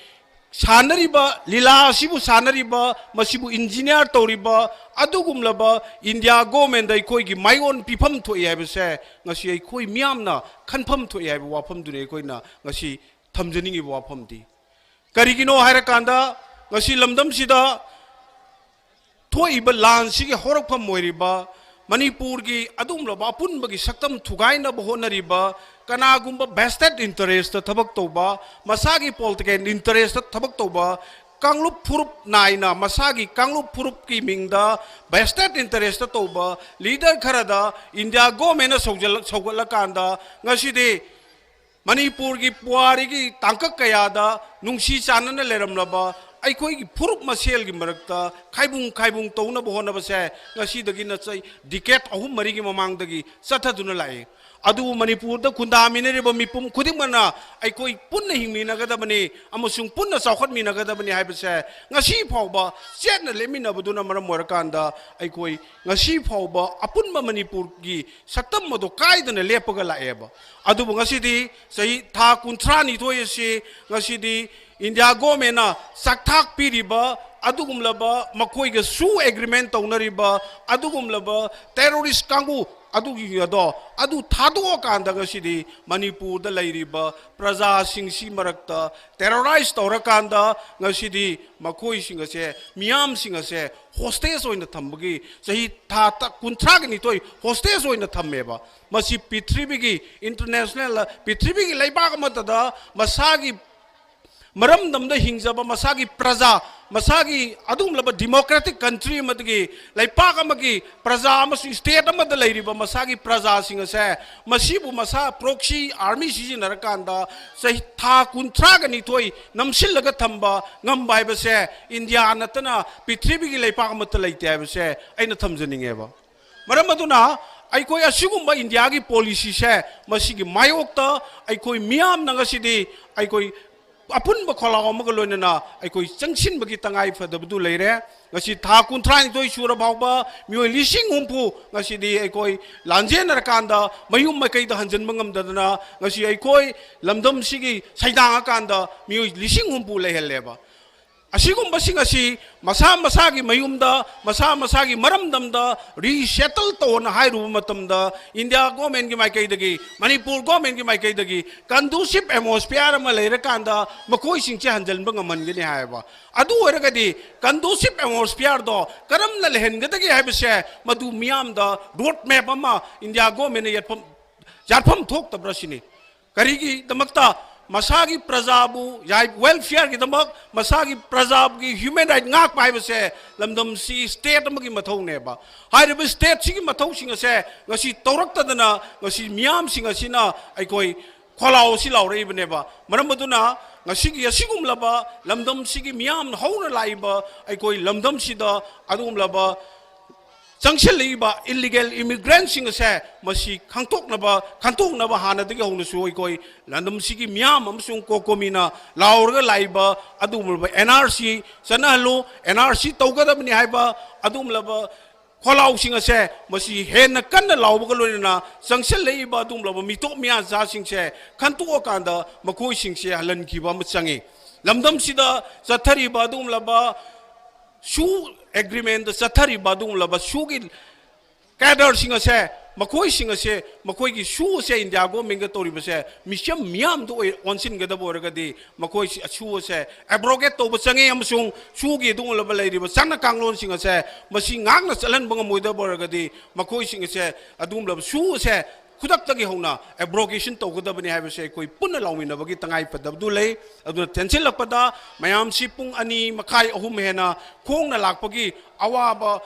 ꯁꯥꯟꯅꯔꯤꯕ ꯂꯤꯂꯥ ꯑꯁꯤꯕꯨ ꯁꯥꯟꯅꯔꯤꯕ, ꯃꯁꯤꯕꯨ engineer ꯇꯧꯔꯤꯕ ꯑꯗꯨꯒꯨꯝꯂꯕ ꯏꯟꯗꯤꯌꯥ ꯒꯣꯔꯃꯦꯟꯗ ꯑꯩꯈꯣꯏꯒꯤ ꯃꯥꯏꯑꯣꯟ ꯄꯤꯐꯝ ꯊꯣꯛꯏ ꯍꯥꯏꯕꯁꯦ ꯉꯁꯤ ꯑꯩꯈꯣꯏ ꯃꯤꯌꯥꯝꯅ ꯈꯟꯐꯝ ꯊꯣꯛꯏ ꯍꯥꯏꯕ ꯋꯥꯐꯝꯗꯨꯅꯤ ꯑꯩꯈꯣꯏꯅ ꯉꯁꯤ ꯊꯝꯖꯅꯤꯡꯉꯤꯕ ꯋꯥꯐꯝꯗꯤ꯫ ꯀꯔꯤꯒꯤꯅꯣ ꯍꯥꯏꯔꯀꯥꯟꯗ ꯉꯁꯤ ꯂꯝꯗꯝꯁꯤꯗ ꯊꯣꯛꯏꯕ ꯂꯥꯟꯁꯤꯒꯤ ꯍꯧꯔꯛꯐꯝ ꯑꯣꯏꯔꯤꯕ ꯃꯅꯤꯄꯨꯔꯒꯤ ꯑꯗꯨꯒꯨꯝꯂꯕ ꯑꯄꯨꯟꯕꯒꯤ ꯁꯛꯇꯝ ꯊꯨꯒꯥꯏꯅꯕ ꯍꯣꯠꯅꯔꯤꯕ ꯀꯅꯥꯒꯨꯝꯕ vested interest ꯊꯕꯛ ꯇꯧꯕ, ꯃꯁꯥꯒꯤ political interest ꯊꯕꯛ ꯇꯧꯕ, ꯀꯥꯡꯂꯨꯞ ꯐꯨꯔꯨꯞ ꯅꯥꯏꯅ ꯃꯁꯥꯒꯤ ꯀꯥꯡꯂꯨꯞ ꯐꯨꯔꯨꯞꯀꯤ ꯃꯤꯡꯗ vested interest ꯇꯧꯕ leader ꯈꯔꯗ India government ꯅ ꯁꯧꯖꯜꯂꯛ-, ꯁꯧꯒꯠꯂꯀꯥꯟꯗ ꯉꯁꯤꯗꯤ ꯃꯅꯤꯄꯨꯔꯒꯤ ꯄꯨꯋꯥꯔꯤꯒꯤ ꯇꯥꯡꯀꯛ ꯀꯌꯥꯗ ꯅꯨꯡꯁꯤ ꯆꯥꯟꯅꯅ ꯂꯩꯔꯝꯂꯕ ꯑꯩꯈꯣꯏꯒꯤ ꯐꯨꯔꯨꯞ ꯃꯁꯦꯜꯒꯤ ꯃꯔꯛꯇ ꯈꯥꯏꯕꯨꯡ ꯈꯥꯏꯕꯨꯡ ꯇꯧꯅꯕ ꯍꯣꯠꯅꯕꯁꯦ ꯉꯁꯤꯗꯒꯤ ꯅꯠꯇ꯭ꯔ decade ꯑꯍꯨꯝ ꯃꯔꯤꯒꯤ ꯃꯃꯥꯡꯗꯒꯤ ꯆꯠꯊꯗꯨꯅ ꯂꯥꯛꯏ꯫ ꯑꯗꯨꯕꯨ ꯃꯅꯤꯄꯨꯔꯗ ꯈꯨꯟꯗꯥꯃꯤꯟꯅꯔꯤꯕ ꯃꯤꯄꯨꯝ ꯈꯨꯗꯤꯡꯃꯛꯅ ꯑꯩꯈꯣꯏ ꯄꯨꯟꯅ ꯍꯤꯡꯃꯤꯟꯅꯒꯗꯕꯅꯤ ꯑꯃꯁꯨꯡ ꯄꯨꯟꯅ ꯆꯥꯎꯈꯠꯃꯤꯟꯅꯒꯗꯕꯅꯤ ꯍꯥꯏꯕꯁꯦ ꯉꯁꯤ ꯐꯥꯎꯕ ꯆꯦꯠꯅ ꯂꯦꯞꯃꯤꯟꯅꯕꯗꯨꯅ ꯃꯔꯝ ꯑꯣꯏꯔꯀꯥꯟꯗ ꯑꯩꯈꯣꯏ ꯉꯁꯤ ꯐꯥꯎꯕ ꯑꯄꯨꯟꯕ ꯃꯅꯤꯄꯨꯔꯒꯤ ꯁꯛꯇꯝ ꯑꯗꯨ ꯀꯥꯏꯗꯅ ꯂꯦꯞꯄꯒ ꯂꯥꯛꯑꯦꯕ꯫ ꯑꯗꯨꯕꯨ ꯉꯁꯤꯗꯤ ꯆꯍꯤ ꯊꯥ ꯀꯨꯟꯊ꯭ꯔꯥ ꯅꯤꯊꯣꯏ ꯑꯁꯤ ꯉꯁꯤꯗꯤ India government ꯅ ꯆꯥꯛꯊꯥꯛ ꯄꯤꯔꯤꯕ ꯑꯗꯨꯒꯨꯝꯂꯕ ꯃꯈꯣꯏꯒꯁꯨ agreement ꯇꯧꯅꯔꯤꯕ ꯑꯗꯨꯒꯨꯝꯂꯕ terrorist ꯀꯥꯡꯕꯨ ꯑꯗꯨꯒꯤ ꯑꯗꯣ ꯑꯗꯨ ꯊꯥꯗꯣꯛꯑꯀꯥꯟꯗ ꯉꯁꯤꯗꯤ ꯃꯅꯤꯄꯨꯔꯗ ꯂꯩꯔꯤꯕ ꯄ꯭ꯔꯖꯥꯁꯤꯡꯁꯤ ꯃꯔꯛꯇ terrorize ꯇꯧꯔꯀꯥꯟꯗ ꯉꯁꯤꯗꯤ ꯃꯈꯣꯏꯁꯤꯡ ꯑꯁꯦ, ꯃꯤꯌꯥꯝꯁꯤꯡ ꯑꯁꯦ hostage ꯑꯣꯏꯅ ꯊꯝꯕꯒꯤ ꯆꯍꯤ ꯊꯥ ꯇ-, ꯀꯨꯟꯊ꯭ꯔꯥꯒ ꯅꯤꯊꯣꯏ hostage ꯑꯣꯏꯅ ꯊꯝꯃꯦꯕ꯫ ꯃꯁꯤ ꯄ꯭ꯔꯤꯊꯤꯕꯤꯒꯤ international, ꯄ꯭ꯔꯤꯊꯤꯕꯤꯒꯤ ꯂꯩꯕꯥꯛ ꯑꯃꯠꯇꯗ ꯃꯁꯥꯒꯤ ꯃꯔꯝꯗꯝꯗ ꯍꯤꯡꯖꯕ ꯃꯁꯥꯒꯤ ꯄ꯭ꯔꯖꯥ, ꯃꯁꯥꯒꯤ ꯑꯗꯨꯒꯨꯝꯂꯕ democratic country ꯑꯃꯗꯒꯤ ꯂꯩꯄꯥꯛ ꯑꯃꯒꯤ ꯄ꯭ꯔꯖꯥ ꯑꯃꯁꯨꯡ state ꯑꯃꯗ ꯂꯩꯔꯤꯕ ꯃꯁꯥꯒꯤ ꯄ꯭ꯔꯖꯥꯁꯤꯡ ꯑꯁꯦ ꯃꯁꯤꯕꯨ ꯃꯁꯥ proxy army ꯁꯤꯖꯤꯟꯅꯔꯀꯥꯟꯗ ꯆꯍꯤ ꯊꯥ ꯀꯨꯟꯊ꯭ꯔꯥꯒ ꯅꯤꯊꯣꯏ ꯅꯝꯁꯤꯜꯂꯒ ꯊꯝꯕ ꯉꯝꯕ ꯍꯥꯏꯕꯁꯦ ꯏꯟꯗꯤꯌꯥ ꯅꯠꯇꯅ ꯄ꯭ꯔꯤꯊꯤꯕꯤꯒꯤ ꯂꯩꯄꯥꯛ ꯑꯃꯠꯇ ꯂꯩꯇꯦ ꯍꯥꯏꯕꯁꯦ ꯑꯩꯅ ꯊꯝꯖꯅꯤꯡꯉꯦꯕ꯫ ꯃꯔꯝ ꯑꯗꯨꯅ ꯑꯩꯈꯣꯏ ꯑꯁꯤꯒꯨꯝꯕ ꯏꯟꯗꯤꯌꯥꯒꯤ policy ꯁꯦ ꯃꯁꯤꯒꯤ ꯃꯥꯌꯣꯛꯇ ꯑꯩꯈꯣꯏ ꯃꯤꯌꯥꯝꯅ ꯉꯁꯤꯗꯤ ꯑꯩꯈꯣꯏ ꯑꯄꯨꯟꯕ ꯈꯣꯜꯂꯥꯎ ꯑꯃꯒ ꯂꯣꯏꯅꯅ ꯑꯩꯈꯣꯏ ꯆꯪꯁꯤꯟꯕꯒꯤ ꯇꯉꯥꯏ ꯐꯗꯕꯗꯨ ꯂꯩꯔꯦ꯫ ꯉꯁꯤ ꯊꯥ ꯀꯨꯟꯊ꯭ꯔꯥꯅꯤꯊꯣꯏ ꯁꯨꯔ ꯐꯥꯎꯕ ꯃꯤꯑꯣꯏ ꯂꯤꯁꯤꯡ ꯍꯨꯝꯐꯨ ꯉꯁꯤꯗꯤ ꯑꯩꯈꯣꯏ ꯂꯥꯟꯖꯦꯟꯅꯔꯀꯥꯟꯗ ꯃꯌꯨꯝ ꯃꯀꯩꯗ ꯍꯟꯖꯤꯟꯕ ꯉꯝꯗꯗꯅ ꯉꯁꯤ ꯑꯩꯈꯣꯏ ꯂꯝꯗꯝꯁꯤꯒꯤ ꯁꯩꯗꯥꯡꯉꯀꯥꯟꯗ ꯃꯤꯑꯣꯏ ꯂꯤꯁꯤꯡ ꯍꯨꯝꯐꯨ ꯂꯩꯍꯜꯂꯦꯕ꯫ ꯑꯁꯤꯒꯨꯝꯕꯁꯤꯡ ꯑꯁꯤ ꯃꯁꯥ ꯃꯁꯥꯒꯤ ꯃꯌꯨꯝꯗ, ꯃꯁꯥ ꯃꯁꯥꯒꯤ ꯃꯔꯝꯗꯝꯗ resettle ꯇꯧꯅ ꯍꯥꯏꯔꯨꯕ ꯃꯇꯝꯗ, ꯏꯟꯗꯤꯌꯥ ꯒꯣꯔꯃꯦꯟꯒꯤ ꯃꯥꯏꯀꯩꯗꯒꯤ, ꯃꯅꯤꯄꯨꯔ ꯒꯣꯔꯃꯦꯟꯒꯤ ꯃꯥꯏꯀꯩꯗꯒꯤ conducive atmosphere ꯑꯃ ꯂꯩꯔꯀꯥꯟꯗ ꯃꯈꯣꯏꯁꯤꯡꯁꯦ ꯍꯟꯖꯤꯟꯕ ꯉꯝꯍꯟꯒꯅꯤ ꯍꯥꯏꯕ꯫ ꯑꯗꯨ ꯑꯣꯏꯔꯒꯗꯤ conducive atmosphere ꯗꯣ ꯀꯔꯝꯅ ꯂꯩꯍꯟꯒꯗꯒꯦ ꯍꯥꯏꯕꯁꯦ ꯃꯗꯨ ꯃꯤꯌꯥꯝꯗ road map ꯑꯃ ꯏꯟꯗꯤꯌꯥ ꯒꯣꯔꯃꯦꯟꯅ ꯌꯥꯠꯐꯝ, ꯌꯥꯠꯐꯝ ꯊꯣꯛꯇꯕ꯭ꯔꯥ ꯁꯤꯅꯤ꯫ ꯀꯔꯤꯒꯤꯗꯃꯛꯇ? ꯃꯁꯥꯒꯤ ꯄ꯭ꯔꯖꯥꯕꯨ ꯌꯥꯏ, welfare ꯒꯤꯗꯃꯛ, ꯃꯁꯥꯒꯤ ꯄ꯭ꯔꯖꯥꯒꯤ human right ꯉꯥꯛꯄ ꯍꯥꯏꯕꯁꯦ ꯂꯝꯗꯝꯁꯤ state ꯑꯃꯒꯤ ꯃꯊꯧꯅꯦꯕ꯫ ꯍꯥꯏꯔꯤꯕ state ꯁꯤꯒꯤ ꯃꯊꯧꯁꯤꯡ ꯑꯁꯦ ꯉꯁꯤ ꯇꯧꯔꯛꯇꯗꯅ ꯉꯁꯤ ꯃꯤꯌꯥꯝꯁꯤꯡ ꯑꯁꯤꯅ ꯑꯩꯈꯣꯏ ꯈꯣꯜꯂꯥꯎ ꯑꯁꯤ ꯂꯥꯎꯔꯛꯏꯕꯅꯦꯕ꯫ ꯃꯔꯝ ꯑꯗꯨꯅ ꯉꯁꯤꯒꯤ ꯑꯁꯤꯒꯨꯝꯂꯕ ꯂꯝꯗꯝꯁꯤꯒꯤ ꯃꯤꯌꯥꯝꯅ ꯍꯧꯅ ꯂꯥꯛꯏꯕ ꯑꯩꯈꯣꯏ ꯂꯝꯗꯝꯁꯤꯗ ꯑꯗꯨꯒꯨꯝꯂꯕ ꯆꯪꯁꯤꯜꯂꯛꯏꯕ illegal immigrant ꯁꯤꯡ ꯑꯁꯦ ꯃꯁꯤ ꯈꯪꯗꯣꯛꯅꯕ, ꯈꯟꯗꯣꯛꯅꯕ ꯍꯥꯟꯅꯗꯒꯤ ꯍꯧꯅꯁꯨ ꯑꯩꯈꯣꯏ ꯂꯝꯗꯝꯁꯤꯒꯤ ꯃꯤꯌꯥꯝ ꯑꯃꯁꯨꯡ ꯀꯣꯀꯣꯃꯤꯅ ꯂꯥꯎꯔꯒ ꯂꯥꯛꯏꯕ ꯑꯗꯨꯒꯨꯝꯂꯕ N R C ꯆꯠꯅꯍꯜꯂꯨ, N R C ꯇꯧꯒꯗꯕꯅꯤ ꯍꯥꯏꯕ ꯑꯗꯨꯒꯨꯝꯂꯕ ꯈꯣꯜꯂꯥꯎꯁꯤꯡ ꯑꯁꯦ ꯃꯁꯤ ꯍꯦꯟꯅ ꯀꯟꯅ ꯂꯥꯎꯕꯒ ꯂꯣꯏꯅꯅ ꯆꯪꯁꯤꯜꯂꯛꯏꯕ ꯑꯗꯨꯒꯨꯝꯂꯕ ꯃꯤꯇꯣꯞ ꯃꯤꯌꯥꯟꯆꯥꯁꯤꯡꯁꯦ ꯈꯟꯇꯣꯛꯑꯀꯥꯟꯗ ꯃꯈꯣꯏꯁꯤꯡꯁꯦ ꯍꯜꯍꯟꯈꯤꯕ ꯑꯃ ꯆꯪꯉꯤ꯫ ꯂꯝꯗꯝꯁꯤꯗ ꯆꯠꯊꯔꯤꯕ ꯑꯗꯨꯒꯨꯝꯂꯕ ꯁꯨ agreement ꯗ ꯆꯠꯊꯔꯤꯕ ꯑꯗꯨꯒꯨꯝꯂꯕ ꯁꯨꯒꯤ cadre ꯁꯤꯡ ꯑꯁꯦ, ꯃꯈꯣꯏꯁꯤꯡ ꯑꯁꯦ, ꯃꯈꯣꯏꯒꯤ ꯁꯨ ꯑꯁꯦ ꯏꯟꯗꯤꯌꯥ ꯒꯣꯔꯃꯦꯟꯒ ꯇꯧꯔꯤꯕꯁꯦ ꯃꯤꯆꯝ ꯃꯤꯌꯥꯝꯗ ꯑꯣꯏ-, ꯑꯣꯟꯁꯤꯟꯒꯗꯕ ꯑꯣꯏꯔꯒꯗꯤ ꯃꯈꯣꯏ ꯁꯤ-, ꯁꯨ ꯑꯁꯦ abrogate ꯇꯧꯕ ꯆꯪꯉꯤ ꯑꯃꯁꯨꯡ ꯁꯨꯒꯤ ꯑꯗꯨꯒꯨꯝꯂꯕ ꯂꯩꯔꯤꯕ ꯆꯠꯅ ꯀꯥꯡꯂꯣꯟꯁꯤꯡ ꯑꯁꯦ ꯃꯁꯤ ꯉꯥꯛꯅ ꯆꯠꯍꯟꯕ ꯉꯝꯃꯣꯏꯗꯕ ꯑꯣꯏꯔꯒꯗꯤ ꯃꯈꯣꯏꯁꯤꯡ ꯑꯁꯦ ꯑꯗꯨꯒꯨꯝꯂꯕ ꯁꯨ ꯑꯁꯦ ꯈꯨꯗꯛꯇꯒꯤ ꯍꯧꯅ abrogation ꯇꯧꯒꯗꯕꯅꯤ ꯍꯥꯏꯕꯁꯦ ꯑꯩꯈꯣꯏ ꯄꯨꯟꯅ ꯂꯥꯎꯃꯤꯟꯅꯕꯒꯤ ꯇꯉꯥꯏ ꯐꯗꯕꯗꯨ ꯂꯩ꯫ ꯑꯗꯨꯅ ꯇꯦꯟꯁꯤꯜꯂꯛꯄꯗ ꯃꯌꯥꯝꯁꯤ ꯄꯨꯡ ꯑꯅꯤ ꯃꯈꯥꯏ, ꯑꯍꯨꯝ ꯍꯦꯟꯅ ꯈꯣꯡꯅ ꯂꯥꯛꯄꯒꯤ ꯑꯋꯥꯕ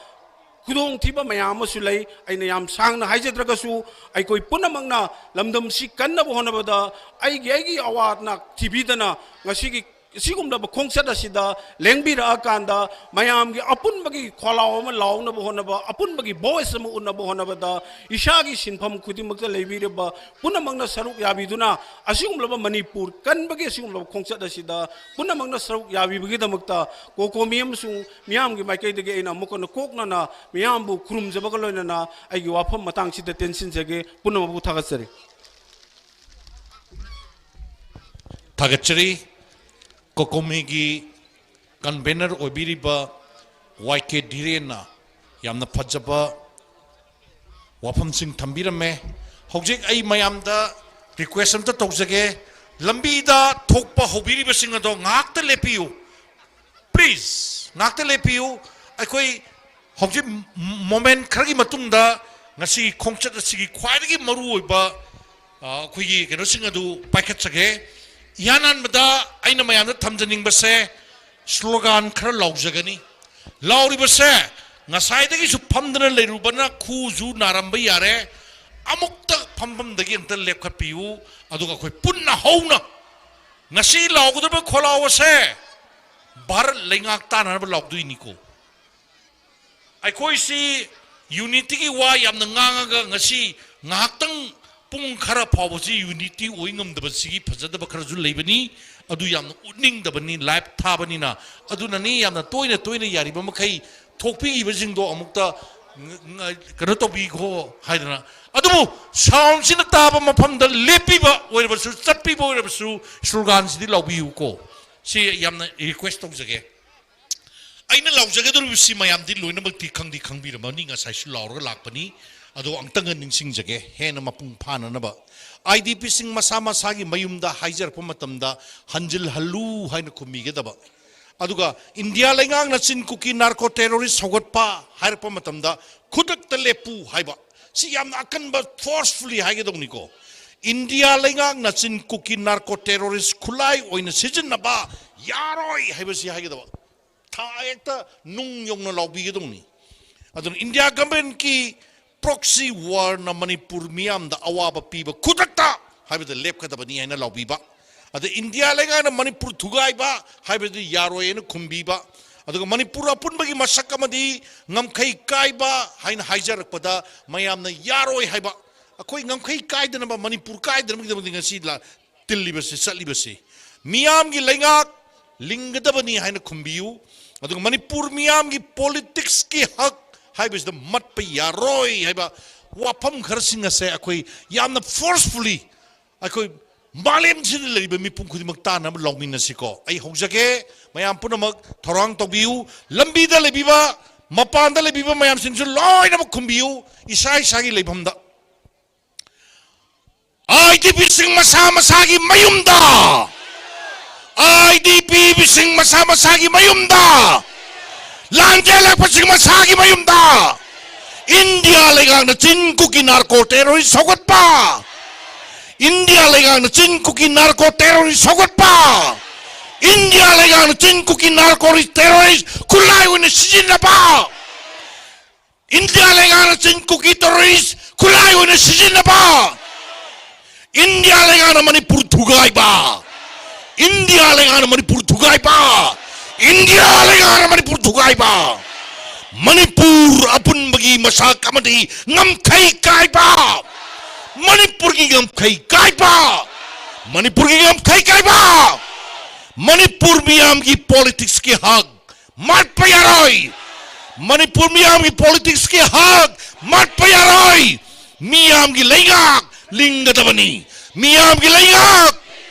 ꯈꯨꯗꯣꯡꯊꯤꯕ ꯃꯌꯥꯝ ꯑꯃꯁꯨ ꯂꯩ꯫ ꯑꯩꯅ ꯌꯥꯝ ꯁꯥꯡꯅ ꯍꯥꯏꯖꯗ꯭ꯔꯒꯁꯨ ꯑꯩꯈꯣꯏ ꯄꯨꯝꯅꯃꯛꯅ ꯂꯝꯗꯝꯁꯤ ꯀꯟꯅꯕ ꯍꯣꯠꯅꯕꯗ ꯑꯩꯒꯤ, ꯑꯩꯒꯤ ꯑꯋꯥ ꯑꯅꯥ ꯊꯤꯕꯤꯗꯅ ꯉꯁꯤꯒꯤ ꯑꯁꯤꯒꯨꯝꯂꯕ ꯈꯣꯡꯆꯠ ꯑꯁꯤꯗ ꯂꯦꯡꯕꯤꯔꯛꯑꯀꯥꯟꯗ ꯃꯌꯥꯝꯒꯤ ꯑꯄꯨꯟꯕꯒꯤ ꯈꯣꯜꯂꯥꯎ ꯑꯃ ꯂꯥꯎꯅꯕ ꯍꯣꯠꯅꯕ, ꯑꯄꯨꯟꯕꯒꯤ voice ꯑꯃ ꯎꯠꯅꯕ ꯍꯣꯠꯅꯕꯗ ꯏꯁꯥꯒꯤ ꯁꯤꯟꯐꯝ ꯈꯨꯗꯤꯡꯃꯛꯇ ꯂꯩꯕꯤꯔꯤꯕ ꯄꯨꯝꯅꯃꯛꯅ ꯁꯔꯨꯛ ꯌꯥꯕꯤꯗꯨꯅ ꯑꯁꯤꯒꯨꯝꯂꯕ ꯃꯅꯤꯄꯨꯔ ꯀꯟꯕꯒꯤ ꯑꯁꯤꯒꯨꯝꯂꯕ ꯈꯣꯡꯆꯠ ꯑꯁꯤꯗ ꯄꯨꯝꯅꯃꯛꯅ ꯁꯔꯨꯛ ꯌꯥꯕꯤꯕꯒꯤꯗꯃꯛꯇ ꯀꯣꯀꯣꯃꯤ ꯑꯃꯁꯨꯡ ꯃꯤꯌꯥꯝꯒꯤ ꯃꯥꯏꯀꯩꯗꯒꯤ ꯑꯩꯅ ꯑꯃꯨꯛ ꯍꯟꯅ ꯀꯣꯛꯅꯅ ꯃꯤꯌꯥꯝꯕꯨ ꯈꯨꯔꯨꯝꯖꯕꯒ ꯂꯣꯏꯅꯅ ꯑꯩꯒꯤ ꯋꯥꯐꯝ ꯃꯇꯥꯡꯁꯤꯗ ꯇꯦꯟꯁꯤꯟꯖꯒꯦ꯫ ꯄꯨꯝꯅꯃꯛꯄꯨ ꯊꯥꯒꯠꯆꯔꯤ꯫ ꯊꯥꯒꯠꯆꯔꯤ꯫ ꯀꯣꯀꯣꯃꯤꯒꯤ ꯀꯟꯚꯦꯅꯔ ꯑꯣꯏꯕꯤꯔꯤꯕ ꯋꯥꯏ ꯀꯦ ꯙꯤꯔꯦꯟꯅ ꯌꯥꯝꯅ ꯐꯖꯕ ꯋꯥꯐꯝꯁꯤꯡ ꯊꯝꯕꯤꯔꯝꯃꯦ꯫ ꯍꯧꯖꯤꯛ ꯑꯩ ꯃꯌꯥꯝꯗ ꯔꯤꯀ꯭ꯋꯦꯁ ꯑꯝꯇ ꯇꯧꯖꯒꯦ, ꯂꯝꯕꯤꯗ ꯊꯣꯛꯄ ꯍꯧꯕꯤꯔꯤꯕꯁꯤꯡ ꯑꯗꯣ ꯉꯥꯏꯍꯥꯛꯇ ꯂꯦꯞꯄꯤꯌꯨ, ꯄ꯭ꯂꯤꯖ, ꯉꯥꯏꯍꯥꯛꯇ ꯂꯦꯞꯄꯤꯌꯨ꯫ ꯑꯩꯈꯣꯏ ꯍꯧꯖꯤꯛ ꯃꯣꯃꯦꯟ ꯈꯔꯒꯤ ꯃꯇꯨꯡꯗ ꯉꯁꯤ ꯈꯣꯡꯆꯠ ꯑꯁꯤꯒꯤ ꯈ꯭ꯋꯥꯏꯗꯒꯤ ꯃꯔꯨꯑꯣꯏꯕ, ꯑ, ꯑꯩꯈꯣꯏꯒꯤ ꯀꯩꯅꯣꯁꯤꯡ ꯑꯗꯨ ꯄꯥꯏꯈꯠꯆꯒꯦ꯫ ꯏꯍꯥꯟ ꯍꯥꯟꯕꯗ ꯑꯩꯅ ꯃꯌꯥꯝꯗ ꯊꯝꯖꯅꯤꯡꯕꯁꯦ ꯁ꯭ꯂꯣꯒꯥꯟ ꯈꯔ ꯂꯥꯎꯖꯒꯅꯤ꯫ ꯂꯥꯎꯔꯤꯕꯁꯦ ꯉꯁꯥꯏꯗꯒꯤꯁꯨ ꯐꯝꯗꯅ ꯂꯩꯔꯨꯕꯅ ꯈꯨꯁꯨ ꯅꯥꯔꯝꯕ ꯌꯥꯔꯦ꯫ ꯑꯃꯨꯛꯇ ꯐꯝꯐꯝꯗꯒꯤ ꯑꯝꯇ ꯂꯦꯞꯈꯠꯄꯤꯌꯨ, ꯑꯗꯨꯒ ꯑꯩꯈꯣꯏ ꯄꯨꯟꯅ ꯍꯧꯅ ꯉꯁꯤ ꯂꯥꯎꯒꯗꯕ ꯈꯣꯜꯂꯥꯎ ꯑꯁꯦ ꯚꯥꯔꯠ ꯂꯩꯉꯥꯛ ꯇꯥꯟꯅꯅꯕ ꯂꯥꯎꯗꯣꯏꯅꯤꯀꯣ꯫ ꯑꯩꯈꯣꯏꯁꯤ ꯌꯨꯅꯤꯇꯤꯒꯤ ꯋꯥ ꯌꯥꯝꯅ ꯉꯥꯡꯉꯒ ꯉꯁꯤ ꯉꯥꯏꯍꯥꯛꯇꯪ ꯄꯨꯡ ꯈꯔ ꯐꯥꯎꯕꯁꯤ ꯌꯨꯅꯤꯇꯤ ꯑꯣꯏ ꯉꯝꯗꯕꯁꯤꯒꯤ ꯐꯖꯗꯕ ꯈꯔꯁꯨ ꯂꯩꯕꯅꯤ꯫ ꯑꯗꯨ ꯌꯥꯝꯅ ꯎꯠꯅꯤꯡꯗꯕꯅꯤ ꯂꯥꯏꯚ ꯊꯥꯕꯅꯤꯅ꯫ ꯑꯗꯨꯅꯅꯤ ꯌꯥꯝꯅ ꯇꯣꯏꯅ ꯇꯣꯏꯅ ꯌꯥꯔꯤꯕ ꯃꯈꯩ ꯊꯣꯛꯄꯤꯈꯤꯕꯁꯤꯡꯗꯣ ꯑꯃꯨꯛꯇ ꯉ-, ꯉ-, ꯀꯩꯅꯣ ꯇꯧꯕꯤꯈꯣ ꯍꯥꯏꯗꯅ꯫ ꯑꯗꯨꯕꯨ ꯁꯥꯎꯟꯁꯤꯅ ꯇꯥꯕ ꯃꯐꯝꯗ ꯂꯦꯞꯄꯤꯕ ꯑꯣꯏꯔꯕꯁꯨ, ꯆꯠꯄꯤꯕ ꯑꯣꯏꯔꯕꯁꯨ, ꯁ꯭ꯂꯣꯒꯥꯟꯁꯤꯗꯤ ꯂꯥꯎꯕꯤꯌꯨꯀꯣ꯫ ꯁꯤ ꯌꯥꯝꯅ ꯔꯤꯀ꯭ꯋꯦꯁ ꯇꯧꯖꯒꯦ꯫ ꯑꯩꯅ ꯂꯥꯎꯖꯒꯗꯧꯔꯤꯕꯁꯤ ꯃꯌꯥꯝꯗꯤ ꯂꯣꯏꯅꯃꯛꯇꯤ ꯈꯪꯗꯤ ꯈꯪꯕꯤꯔꯝꯃꯅꯤ, ꯉꯁꯥꯏꯁꯨ ꯂꯥꯎꯔꯒ ꯂꯥꯛꯄꯅꯤ꯫ ꯑꯗꯣ ꯑꯃꯨꯛꯇꯪꯒ ꯅꯤꯡꯁꯤꯡꯖꯒꯦ, ꯍꯦꯟꯅ ꯃꯄꯨꯡ ꯐꯥꯅꯅꯕ꯫ ꯑꯥꯏ ꯗꯤ ꯄꯤꯁꯤꯡ ꯃꯁꯥ ꯃꯁꯥꯒꯤ ꯃꯌꯨꯝꯗ ꯍꯥꯏꯖꯔꯛꯄ ꯃꯇꯝꯗ ꯍꯟꯖꯤꯜꯍꯜꯂꯨ ꯍꯥꯏꯅ ꯈꯨꯝꯕꯤꯒꯗꯕ꯫ ꯑꯗꯨꯒ ꯏꯟꯗꯤꯌꯥ ꯂꯩꯉꯥꯛꯅ ꯆꯤꯟ ꯀꯨꯀꯤ ꯅꯥꯔꯀꯣ ꯇꯦꯔꯣꯔꯤꯁ ꯁꯧꯒꯠꯄ ꯍꯥꯏꯔꯛꯄ ꯃꯇꯝꯗ ꯈꯨꯗꯛꯇ ꯂꯦꯞꯄꯨ ꯍꯥꯏꯕ꯫ ꯁꯤ ꯌꯥꯝꯅ ꯑꯀꯟꯕ, ꯐꯣꯔꯁꯐꯨꯜꯂꯤ ꯍꯥꯏꯒꯗꯧꯅꯤꯀꯣ꯫ ꯏꯟꯗꯤꯌꯥ ꯂꯩꯉꯥꯛꯅ ꯆꯤꯟ ꯀꯨꯀꯤ ꯅꯥꯔꯀꯣ ꯇꯦꯔꯣꯔꯤꯁ ꯈꯨꯠꯂꯥꯏ ꯑꯣꯏꯅ ꯁꯤꯖꯤꯟꯅꯕ ꯌꯥꯔꯣꯏ ꯍꯥꯏꯕꯁꯤ ꯍꯥꯏꯒꯗꯕ꯫ ꯊꯥ ꯍꯦꯛꯇ ꯅꯨꯡ ꯌꯧꯅ ꯂꯥꯎꯕꯤꯒꯗꯧꯅꯤ꯫ ꯑꯗꯨꯅ ꯏꯟꯗꯤꯌꯥ ꯒꯚꯔꯟꯃꯦꯟꯠꯀꯤ ꯄ꯭ꯔꯣꯛꯁꯤ ꯋꯥꯔꯅ ꯃꯅꯤꯄꯨꯔ ꯃꯤꯌꯥꯝꯗ ꯑꯋꯥꯕ ꯄꯤꯕ ꯈꯨꯗꯛꯇ ꯍꯥꯏꯕꯗ ꯂꯦꯞꯀꯗꯕꯅꯤ ꯍꯥꯏꯅ ꯂꯥꯎꯕꯤꯕ꯫ ꯑꯗ ꯏꯟꯗꯤꯌꯥ ꯂꯩꯉꯥꯛꯅ ꯃꯅꯤꯄꯨꯔ ꯊꯨꯒꯥꯏꯕ ꯍꯥꯏꯕꯗꯤ ꯌꯥꯔꯣꯏ ꯍꯥꯏꯅ ꯈꯨꯝꯕꯤꯕ꯫ ꯑꯗꯨꯒ ꯃꯅꯤꯄꯨꯔ ꯑꯄꯨꯟꯕꯒꯤ ꯃꯁꯛ ꯑꯃꯗꯤ ꯉꯝꯈꯩ ꯀꯥꯏꯕ ꯍꯥꯏꯅ ꯍꯥꯏꯖꯔꯛꯄꯗ ꯃꯌꯥꯝꯅ ꯌꯥꯔꯣꯏ ꯍꯥꯏꯕ꯫ ꯑꯩꯈꯣꯏ ꯉꯝꯈꯩ ꯀꯥꯏꯗꯅꯕ, ꯃꯅꯤꯄꯨꯔ ꯀꯥꯏꯗꯅꯕꯒꯤꯗꯃꯛꯇ ꯉꯁꯤ ꯂꯥ-, ꯇꯤꯜꯂꯤꯕꯁꯤ, ꯆꯠꯂꯤꯕꯁꯤ꯫ ꯃꯤꯌꯥꯝꯒꯤ ꯂꯩꯉꯥꯛ ꯂꯤꯡꯒꯗꯕꯅꯤ ꯍꯥꯏꯅ ꯈꯨꯝꯕꯤꯌꯨ꯫ ꯑꯗꯨꯒ ꯃꯅꯤꯄꯨꯔ ꯃꯤꯌꯥꯝꯒꯤ ꯄꯣꯂꯤꯇꯤꯛꯁꯀꯤ ꯍꯛ ꯍꯥꯏꯕꯁꯤꯗ ꯃꯠꯄ ꯌꯥꯔꯣꯏ ꯍꯥꯏꯕ ꯋꯥꯐꯝ ꯈꯔꯁꯤꯡ ꯑꯁꯦ ꯑꯩꯈꯣꯏ ꯌꯥꯝꯅ ꯐꯣꯔꯁꯐꯨꯜꯂꯤ ꯑꯩꯈꯣꯏ ꯃꯥꯂꯦꯝꯁꯤꯗ ꯂꯩꯔꯤꯕ ꯃꯤꯄꯨꯝ ꯈꯨꯗꯤꯡꯃꯛ ꯇꯥꯅꯕ ꯂꯥꯎꯃꯤꯟꯅꯁꯤꯀꯣ꯫ ꯑꯩ ꯍꯧꯖꯒꯦ, ꯃꯌꯥꯝ ꯄꯨꯝꯅꯃꯛ ꯊꯧꯔꯥꯡ ꯇꯧꯕꯤꯌꯨ꯫ ꯂꯝꯕꯤꯗ ꯂꯩꯕꯤꯕ, ꯃꯄꯥꯟꯗ ꯂꯩꯕꯤꯕ ꯃꯌꯥꯝꯁꯤꯡꯁꯨ ꯂꯣꯏꯅꯃꯛ ꯈꯨꯝꯕꯤꯌꯨ, ꯏꯁꯥ ꯏꯁꯥꯒꯤ ꯂꯩꯐꯝꯗ꯫ ꯑꯥꯏ ꯗꯤ ꯄꯤꯁꯤꯡ ꯃꯁꯥ ꯃꯁꯥꯒꯤ ꯃꯌꯨꯝꯗ, ꯑꯥꯏ ꯗꯤ ꯄꯤꯁꯤꯡ ꯃꯁꯥ ꯃꯁꯥꯒꯤ ꯃꯌꯨꯝꯗ, ꯂꯥꯟ ꯆꯦꯜꯂꯛꯄꯁꯤꯡ ꯃꯁꯥꯒꯤ ꯃꯌꯨꯝꯗ꯫ ꯏꯟꯗꯤꯌꯥ ꯂꯩꯉꯥꯛꯅ ꯆꯤꯟ ꯀꯨꯀꯤ ꯅꯥꯔꯀꯣ ꯇꯦꯔꯣꯔꯤꯁ ꯁꯧꯒꯠꯄ, ꯏꯟꯗꯤꯌꯥ ꯂꯩꯉꯥꯛꯅ ꯆꯤꯟ ꯀꯨꯀꯤ ꯅꯥꯔꯀꯣ ꯇꯦꯔꯣꯔꯤꯁ ꯁꯧꯒꯠꯄ, ꯏꯟꯗꯤꯌꯥ ꯂꯩꯉꯥꯛꯅ ꯆꯤꯟ ꯀꯨꯀꯤ ꯅꯥꯔꯀꯣ ꯇꯦꯔꯣꯔꯤꯁ ꯈꯨꯠꯂꯥꯏ ꯑꯣꯏꯅ ꯁꯤꯖꯤꯟꯅꯕ, ꯏꯟꯗꯤꯌꯥ ꯂꯩꯉꯥꯛꯅ ꯆꯤꯟ ꯀꯨꯀꯤ ꯇꯦꯔꯣꯔꯤꯁ ꯈꯨꯠꯂꯥꯏ ꯑꯣꯏꯅ ꯁꯤꯖꯤꯟꯅꯕ, ꯏꯟꯗꯤꯌꯥ ꯂꯩꯉꯥꯛꯅ ꯃꯅꯤꯄꯨꯔ ꯊꯨꯒꯥꯏꯕ, ꯏꯟꯗꯤꯌꯥ ꯂꯩꯉꯥꯛꯅ ꯃꯅꯤꯄꯨꯔ ꯊꯨꯒꯥꯏꯕ, ꯏꯟꯗꯤꯌꯥ ꯂꯩꯉꯥꯛꯅ ꯃꯅꯤꯄꯨꯔ ꯊꯨꯒꯥꯏꯕ, ꯃꯅꯤꯄꯨꯔ ꯑꯄꯨꯟꯕꯒꯤ ꯃꯁꯛ ꯑꯃꯗꯤ ꯉꯝꯈꯩ ꯀꯥꯏꯕ, ꯃꯅꯤꯄꯨꯔꯒꯤ ꯉꯝꯈꯩ ꯀꯥꯏꯕ, ꯃꯅꯤꯄꯨꯔꯒꯤ ꯉꯝꯈꯩ ꯀꯥꯏꯕ, ꯃꯅꯤꯄꯨꯔ ꯃꯤꯌꯥꯝꯒꯤ ꯄꯣꯂꯤꯇꯤꯛꯁꯀꯤ ꯍꯛ ꯃꯠꯄ ꯌꯥꯔꯣꯏ꯫ ꯃꯅꯤꯄꯨꯔ ꯃꯤꯌꯥꯝꯒꯤ ꯄꯣꯂꯤꯇꯤꯛꯁꯀꯤ ꯍꯛ ꯃꯠꯄ ꯌꯥꯔꯣꯏ꯫ ꯃꯤꯌꯥꯝꯒꯤ ꯂꯩꯉꯥꯛ ꯂꯤꯡꯒꯗꯕꯅꯤ꯫ ꯃꯤꯌꯥꯝꯒꯤ ꯂꯩꯉꯥꯛ,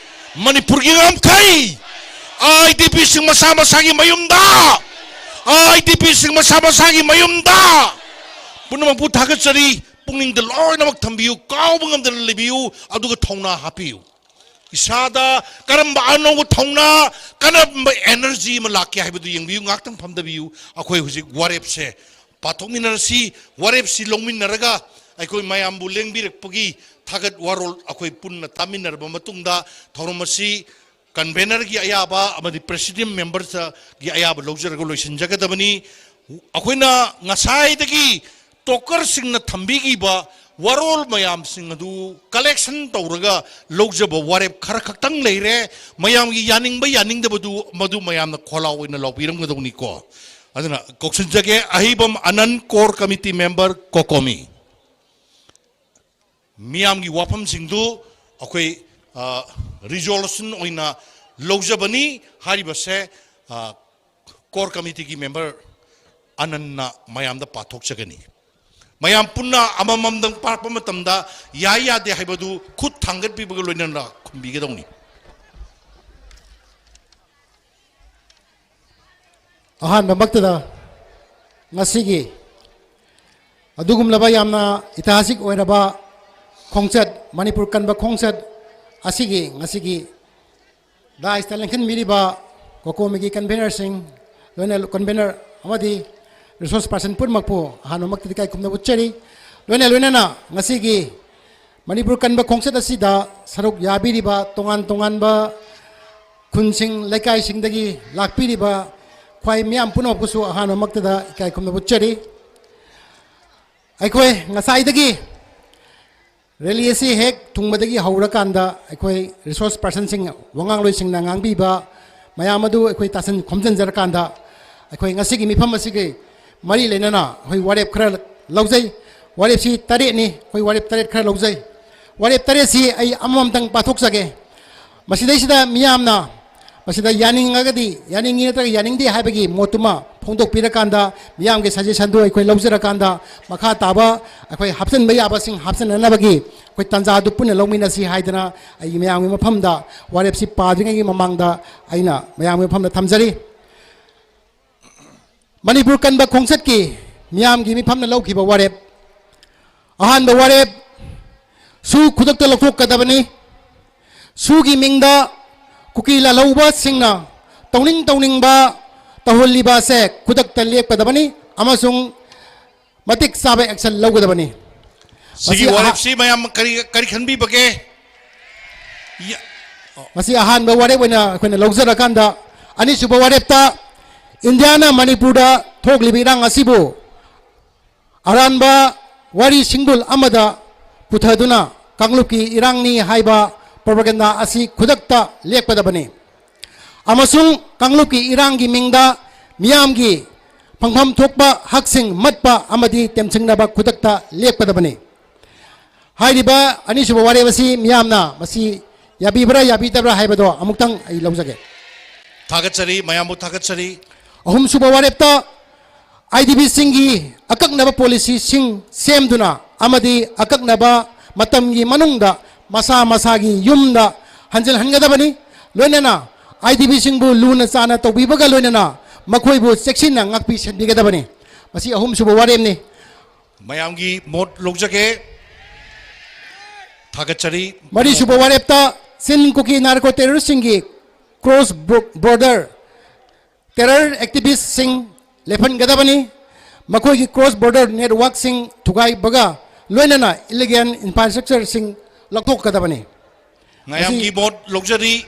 ꯃꯅꯤꯄꯨꯔꯒꯤ ꯉꯝꯈꯩ, ꯑꯥꯏ ꯗꯤ ꯄꯤꯁꯤꯡ ꯃꯁꯥ ꯃꯁꯥꯒꯤ ꯃꯌꯨꯝꯗ, ꯑꯥꯏ ꯗꯤ ꯄꯤꯁꯤꯡ ꯃꯁꯥ ꯃꯁꯥꯒꯤ ꯃꯌꯨꯝꯗ꯫ ꯄꯨꯝꯅꯃꯛꯄꯨ ꯊꯥꯒꯠꯆꯔꯤ꯫ ꯄꯨꯛꯅꯤꯡꯗ ꯂꯣꯏꯅꯃꯛ ꯊꯝꯕꯤꯌꯨ, ꯀꯥꯎꯕ ꯉꯝꯗꯅ ꯂꯩꯕꯤꯌꯨ, ꯑꯗꯨꯒ ꯊꯧꯅꯥ ꯍꯥꯞꯄꯤꯌꯨ꯫ ꯏꯁꯥꯗ ꯀꯔꯝꯕ ꯑꯅꯧꯕ ꯊꯧꯅꯥ, ꯀꯔꯝꯕ energy ꯑꯃ ꯂꯥꯛꯀꯦ ꯍꯥꯏꯕꯗꯨ ꯌꯦꯡꯕꯤꯌꯨ꯫ ꯉꯥꯛꯇꯪ ꯐꯝꯗꯕꯤꯌꯨ꯫ ꯑꯩꯈꯣꯏ ꯍꯧꯖꯤꯛ ꯋꯥꯔꯦꯞꯁꯦ ꯄꯥꯊꯣꯛꯃꯤꯟꯅꯔꯁꯤ꯫ ꯋꯥꯔꯦꯞꯁꯤ ꯂꯧꯃꯤꯟꯅꯔꯒ ꯑꯩꯈꯣꯏ ꯃꯌꯥꯝꯕꯨ ꯂꯦꯡꯕꯤꯔꯛꯄꯒꯤ ꯊꯥꯒꯠ ꯋꯥꯔꯣꯜ ꯑꯩꯈꯣꯏ ꯄꯨꯟꯅ ꯇꯥꯃꯤꯟꯅꯔꯕ ꯃꯇꯨꯡꯗ ꯊꯧꯔꯝ ꯑꯁꯤ convenerꯒꯤ ꯑꯌꯥꯕ ꯑꯃꯗꯤ president memberꯒꯤ ꯑꯌꯥꯕ ꯂꯧꯖꯔꯒ ꯂꯣꯏꯁꯤꯟꯖꯒꯗꯕꯅꯤ꯫ ꯑꯩꯈꯣꯏꯅ ꯉꯁꯥꯏꯗꯒꯤ talkerꯁꯤꯡꯅ ꯊꯝꯕꯤꯈꯤꯕ ꯋꯥꯔꯣꯜ ꯃꯌꯥꯝꯁꯤꯡ ꯑꯗꯨ collection ꯇꯧꯔꯒ ꯂꯧꯖꯕ ꯋꯥꯔꯦꯞ ꯈꯔ ꯈꯛꯇꯪ ꯂꯩꯔꯦ꯫ ꯃꯌꯥꯝꯒꯤ ꯌꯥꯅꯤꯡꯕ ꯌꯥꯅꯤꯡꯗꯕꯗꯨ ꯃꯗꯨ ꯃꯌꯥꯝꯅ ꯈꯣꯜꯂꯥꯎ ꯑꯣꯏꯅ ꯂꯥꯎꯕꯤꯔꯝꯒꯗꯧꯅꯤꯀꯣ꯫ ꯑꯗꯨꯅ ꯀꯧꯁꯤꯟꯖꯒꯦ, ꯑꯍꯩꯕꯝ ꯑꯅꯟ, core committee member, COCOMI꯫ ꯃꯤꯌꯥꯝꯒꯤ ꯋꯥꯐꯝꯁꯤꯡꯗꯨ ꯑꯩꯈꯣꯏ, ꯑ, resolution ꯑꯣꯏꯅ ꯂꯧꯖꯕꯅꯤ꯫ ꯍꯥꯏꯔꯤꯕꯁꯦ, ꯑ, core committeeꯒꯤ member ꯑꯅꯟꯅ ꯃꯌꯥꯝꯗ ꯄꯥꯊꯣꯛꯆꯒꯅꯤ꯫ ꯃꯌꯥꯝ ꯄꯨꯟꯅ ꯑꯃꯃꯝꯗꯪ ꯄꯥꯔꯛꯄ ꯃꯇꯝꯗ ꯌꯥꯏ ꯌꯥꯗꯦ ꯍꯥꯏꯕꯗꯨ ꯈꯨꯠ ꯊꯥꯡꯒꯠꯄꯤꯕꯒ ꯂꯣꯏꯅꯅ ꯈꯨꯝꯕꯤꯒꯗꯧꯅꯤ꯫ ꯑꯍꯥꯟꯕꯃꯛꯇꯗ ꯉꯁꯤꯒꯤ ꯑꯗꯨꯒꯨꯝꯂꯕ ꯌꯥꯝꯅ ꯏꯇꯤꯍꯥꯁꯤꯛ ꯑꯣꯏꯔꯕ ꯈꯣꯡꯆꯠ, ꯃꯅꯤꯄꯨꯔ ꯀꯟꯕ ꯈꯣꯡꯆꯠ ꯑꯁꯤꯒꯤ ꯉꯁꯤꯒꯤ ꯗꯥꯏꯁꯇ ꯂꯦꯡꯁꯤꯟꯕꯤꯔꯤꯕ ꯀꯣꯀꯣꯃꯤꯒꯤ ꯀꯟꯚꯦꯅꯔꯁꯤꯡ, ꯂꯣꯏꯅ ꯀꯟꯚꯦꯅꯔ ꯑꯃꯗꯤ ꯔꯤꯁꯣꯔꯁ ꯄꯥꯔꯁꯟ ꯄꯨꯝꯅꯃꯛꯄꯨ ꯑꯍꯥꯟꯕꯃꯛꯇꯗꯤ ꯏꯀꯥꯏ ꯈꯨꯝꯅꯕ ꯎꯠꯆꯔꯤ꯫ ꯂꯣꯏꯅ ꯂꯣꯏꯅꯅ ꯉꯁꯤꯒꯤ ꯃꯅꯤꯄꯨꯔ ꯀꯟꯕ ꯈꯣꯡꯆꯠ ꯑꯁꯤꯗ ꯁꯔꯨꯛ ꯌꯥꯕꯤꯔꯤꯕ ꯇꯣꯉꯥꯟ ꯇꯣꯉꯥꯟꯕ ꯈꯨꯟꯁꯤꯡ, ꯂꯩꯀꯥꯏꯁꯤꯡꯗꯒꯤ ꯂꯥꯛꯄꯤꯔꯤꯕ ꯈ꯭ꯋꯥꯏ ꯃꯤꯌꯥꯝ ꯄꯨꯝꯅꯃꯛꯄꯨꯁꯨ ꯑꯍꯥꯟꯕꯃꯛꯇꯗ ꯏꯀꯥꯏ ꯈꯨꯝꯅꯕ ꯎꯠꯆꯔꯤ꯫ ꯑꯩꯈꯣꯏ ꯉꯁꯥꯏꯗꯒꯤ ꯔꯦꯂꯤ ꯑꯁꯤ ꯍꯦꯛ ꯊꯨꯡꯕꯗꯒꯤ ꯍꯧꯔꯀꯥꯟꯗ ꯑꯩꯈꯣꯏ ꯔꯤꯁꯣꯔꯁ ꯄꯥꯔꯁꯟꯁꯤꯡ, ꯋꯥꯉꯥꯡꯂꯣꯏꯁꯤꯡꯅ ꯉꯥꯡꯕꯤꯕ ꯃꯌꯥꯝ ꯑꯗꯨ ꯑꯩꯈꯣꯏ ꯇꯥꯁꯤꯟ ꯈꯣꯝꯖꯤꯟꯖꯔꯀꯥꯟꯗ ꯑꯩꯈꯣꯏ ꯉꯁꯤꯒꯤ ꯃꯤꯐꯝ ꯑꯁꯤꯒꯤ ꯃꯔꯤ ꯂꯩꯅꯅ ꯑꯩꯈꯣꯏ ꯋꯥꯔꯦꯞ ꯈꯔ ꯂꯧꯖꯩ꯫ ꯋꯥꯔꯦꯞꯁꯤ ꯇꯔꯦꯠꯅꯤ꯫ ꯑꯩꯈꯣꯏ ꯋꯥꯔꯦꯞ ꯇꯔꯦꯠ ꯈꯔ ꯂꯧꯖꯩ꯫ ꯋꯥꯔꯦꯞ ꯇꯔꯦꯠꯁꯤ ꯑꯩ ꯑꯃꯃꯝꯇꯪ ꯄꯥꯊꯣꯛꯆꯒꯦ꯫ ꯃꯁꯤꯗꯩꯁꯤꯗ ꯃꯤꯌꯥꯝꯅ ꯃꯁꯤꯗ ꯌꯥꯅꯤꯡꯉꯒꯗꯤ, ꯌꯥꯅꯤꯡꯉꯤ ꯅꯠꯇ꯭ꯔꯒ ꯌꯥꯅꯤꯡꯗꯦ ꯍꯥꯏꯕꯒꯤ ꯃꯣꯠꯇꯨꯃ ꯐꯣꯡꯗꯣꯛꯄꯤꯔꯀꯥꯟꯗ, ꯃꯤꯌꯥꯝꯒꯤ ꯁꯖꯦꯁꯟꯗꯨ ꯑꯩꯈꯣꯏ ꯂꯧꯖꯔꯀꯥꯟꯗ, ꯃꯈꯥ ꯇꯥꯕ ꯑꯩꯈꯣꯏ ꯍꯥꯞꯆꯤꯟꯕ ꯌꯥꯕꯁꯤꯡ ꯍꯥꯞꯆꯤꯟꯅꯅꯕꯒꯤ ꯑꯩꯈꯣꯏ ꯇꯥꯟꯖꯥꯗꯨ ꯄꯨꯟꯅ ꯂꯧꯃꯤꯟꯅꯁꯤ ꯍꯥꯏꯗꯅ ꯑꯩ ꯃꯌꯥꯝꯒꯤ ꯃꯐꯝꯗ ꯋꯥꯔꯦꯞꯁꯤ ꯄꯥꯗ꯭ꯔꯤꯉꯩꯒꯤ ꯃꯃꯥꯡꯗ ꯑꯩꯅ ꯃꯌꯥꯝꯒꯤ ꯃꯐꯝꯗ ꯊꯝꯖꯔꯤ꯫ ꯃꯅꯤꯄꯨꯔ ꯀꯟꯕ ꯈꯣꯡꯆꯠꯀꯤ ꯃꯤꯌꯥꯝꯒꯤ ꯃꯤꯐꯝꯅ ꯂꯧꯈꯤꯕ ꯋꯥꯔꯦꯞ꯫ ꯑꯍꯥꯟꯕ ꯋꯥꯔꯦꯞ, ꯁꯨ ꯈꯨꯗꯛꯇ ꯂꯧꯊꯣꯛꯀꯗꯕꯅꯤ꯫ ꯁꯨꯒꯤ ꯃꯤꯡꯗ ꯀꯨꯀꯤ ꯂꯥꯜꯍꯧꯕꯁꯤꯡꯅ ꯇꯧꯅꯤꯡ ꯇꯧꯅꯤꯡꯕ ꯇꯧꯍꯜꯂꯤꯕ ꯑꯁꯦ ꯈꯨꯗꯛꯇ ꯂꯦꯞꯀꯗꯕꯅꯤ ꯑꯃꯁꯨꯡ ꯃꯇꯤꯛ ꯆꯥꯕ action ꯂꯧꯒꯗꯕꯅꯤ꯫ ꯁꯤꯒꯤ ꯃꯁꯤ ꯑꯍ- ꯋꯥꯔꯦꯞꯁꯤ ꯃꯌꯥꯝ ꯀꯔꯤ, ꯀꯔꯤ ꯈꯟꯕꯤꯕꯒꯦ? ꯌ-, ꯃꯁꯤ ꯑꯍꯥꯟꯕ ꯋꯥꯔꯦꯞ ꯑꯣꯏꯅ ꯑꯩꯈꯣꯏꯅ ꯂꯧꯖꯔꯀꯥꯟꯗ, ꯑꯅꯤꯁꯨꯕ ꯋꯥꯔꯦꯞꯇ ꯏꯟꯗꯤꯌꯥꯅ ꯃꯅꯤꯄꯨꯔꯗ ꯊꯣꯛꯂꯤꯕ ꯏꯔꯥꯡ ꯑꯁꯤꯕꯨ ꯑꯔꯥꯟꯕ ꯋꯥꯔꯤ ꯁꯤꯡꯕꯨꯜ ꯑꯃꯗ ꯄꯨꯊꯗꯨꯅ ꯀꯥꯡꯂꯨꯞꯀꯤ ꯏꯔꯥꯡꯅꯤ ꯍꯥꯏꯕ propaganda ꯑꯁꯤ ꯈꯨꯗꯛꯇ ꯂꯦꯞꯀꯗꯕꯅꯤ ꯑꯃꯁꯨꯡ ꯀꯥꯡꯂꯨꯞꯀꯤ ꯏꯔꯥꯡꯒꯤ ꯃꯤꯡꯗ ꯃꯤꯌꯥꯝꯒꯤ ꯐꯪꯐꯝ ꯊꯣꯛꯄ ꯍꯛꯁꯤꯡ ꯃꯠꯄ ꯑꯃꯗꯤ ꯇꯦꯝꯁꯤꯡꯅꯕ ꯈꯨꯗꯛꯇ ꯂꯦꯞꯀꯗꯕꯅꯤ꯫ ꯍꯥꯏꯔꯤꯕ ꯑꯅꯤꯁꯨꯕ ꯋꯥꯔꯦꯞ ꯑꯁꯤ ꯃꯤꯌꯥꯝꯅ ꯃꯁꯤ ꯌꯥꯕꯤꯕ꯭ꯔꯥ ꯌꯥꯕꯤꯗꯕ꯭ꯔꯥ ꯍꯥꯏꯕꯗꯣ ꯑꯃꯨꯛꯇꯪ ꯑꯩ ꯂꯧꯖꯒꯦ꯫ ꯊꯥꯒꯠꯆꯔꯤ, ꯃꯌꯥꯝꯕꯨ ꯊꯥꯒꯠꯆꯔꯤ꯫ ꯑꯍꯨꯝꯁꯨꯕ ꯋꯥꯔꯦꯞꯇ ꯑꯥꯏ ꯗꯤ ꯕꯤꯁꯤꯡꯒꯤ ꯑꯀꯛꯅꯕ ꯄꯣꯂꯤꯁꯤꯁꯤꯡ ꯁꯦꯝꯗꯨꯅ ꯑꯃꯗꯤ ꯑꯀꯛꯅꯕ ꯃꯇꯝꯒꯤ ꯃꯅꯨꯡꯗ ꯃꯁꯥ ꯃꯁꯥꯒꯤ ꯌꯨꯝꯗ ꯍꯟꯖꯤꯜꯍꯟꯒꯗꯕꯅꯤ꯫ ꯂꯣꯏꯅꯅ ꯑꯥꯏ ꯗꯤ ꯕꯤꯁꯤꯡꯕꯨ ꯂꯨꯅ ꯆꯥꯟꯅ ꯇꯧꯕꯤꯕꯒ ꯂꯣꯏꯅꯅ ꯃꯈꯣꯏꯕꯨ ꯆꯦꯛꯁꯤꯟꯅ ꯉꯥꯛꯄꯤ ꯁꯦꯟꯕꯤꯒꯗꯕꯅꯤ꯫ ꯃꯁꯤ ꯑꯍꯨꯝꯁꯨꯕ ꯋꯥꯔꯦꯞꯅꯤ꯫ ꯃꯌꯥꯝꯒꯤ ꯃꯣꯠ ꯂꯧꯖꯒꯦ꯫ ꯊꯥꯒꯠꯆꯔꯤ꯫ ꯃꯔꯤꯁꯨꯕ ꯋꯥꯔꯦꯞꯇ ꯆꯤꯟ ꯀꯨꯀꯤ ꯅꯥꯔꯀꯣ ꯇꯦꯔꯣꯔꯤꯁꯁꯤꯡꯒꯤ ꯀ꯭ꯔꯣꯁ ꯕꯣꯔꯗꯔ ꯇꯦꯔꯔ ꯑꯦꯛꯇꯤꯚꯤꯁꯁꯤꯡ ꯂꯦꯞꯍꯟꯒꯗꯕꯅꯤ꯫ ꯃꯈꯣꯏꯒꯤ ꯀ꯭ꯔꯣꯁ ꯕꯣꯔꯗꯔ ꯅꯦꯠꯋꯥꯔꯛꯁꯤꯡ ꯊꯨꯒꯥꯏꯕꯒ ꯂꯣꯏꯅꯅ ꯏꯂꯤꯒꯦꯜ ꯏꯟꯐ꯭ꯔꯥꯁ꯭ꯇ꯭ꯔꯛꯆꯔꯁꯤꯡ ꯂꯧꯊꯣꯛꯀꯗꯕꯅꯤ꯫ ꯃꯌꯥꯝꯒꯤ ꯃꯣꯠ ꯂꯧꯖꯔꯤ꯫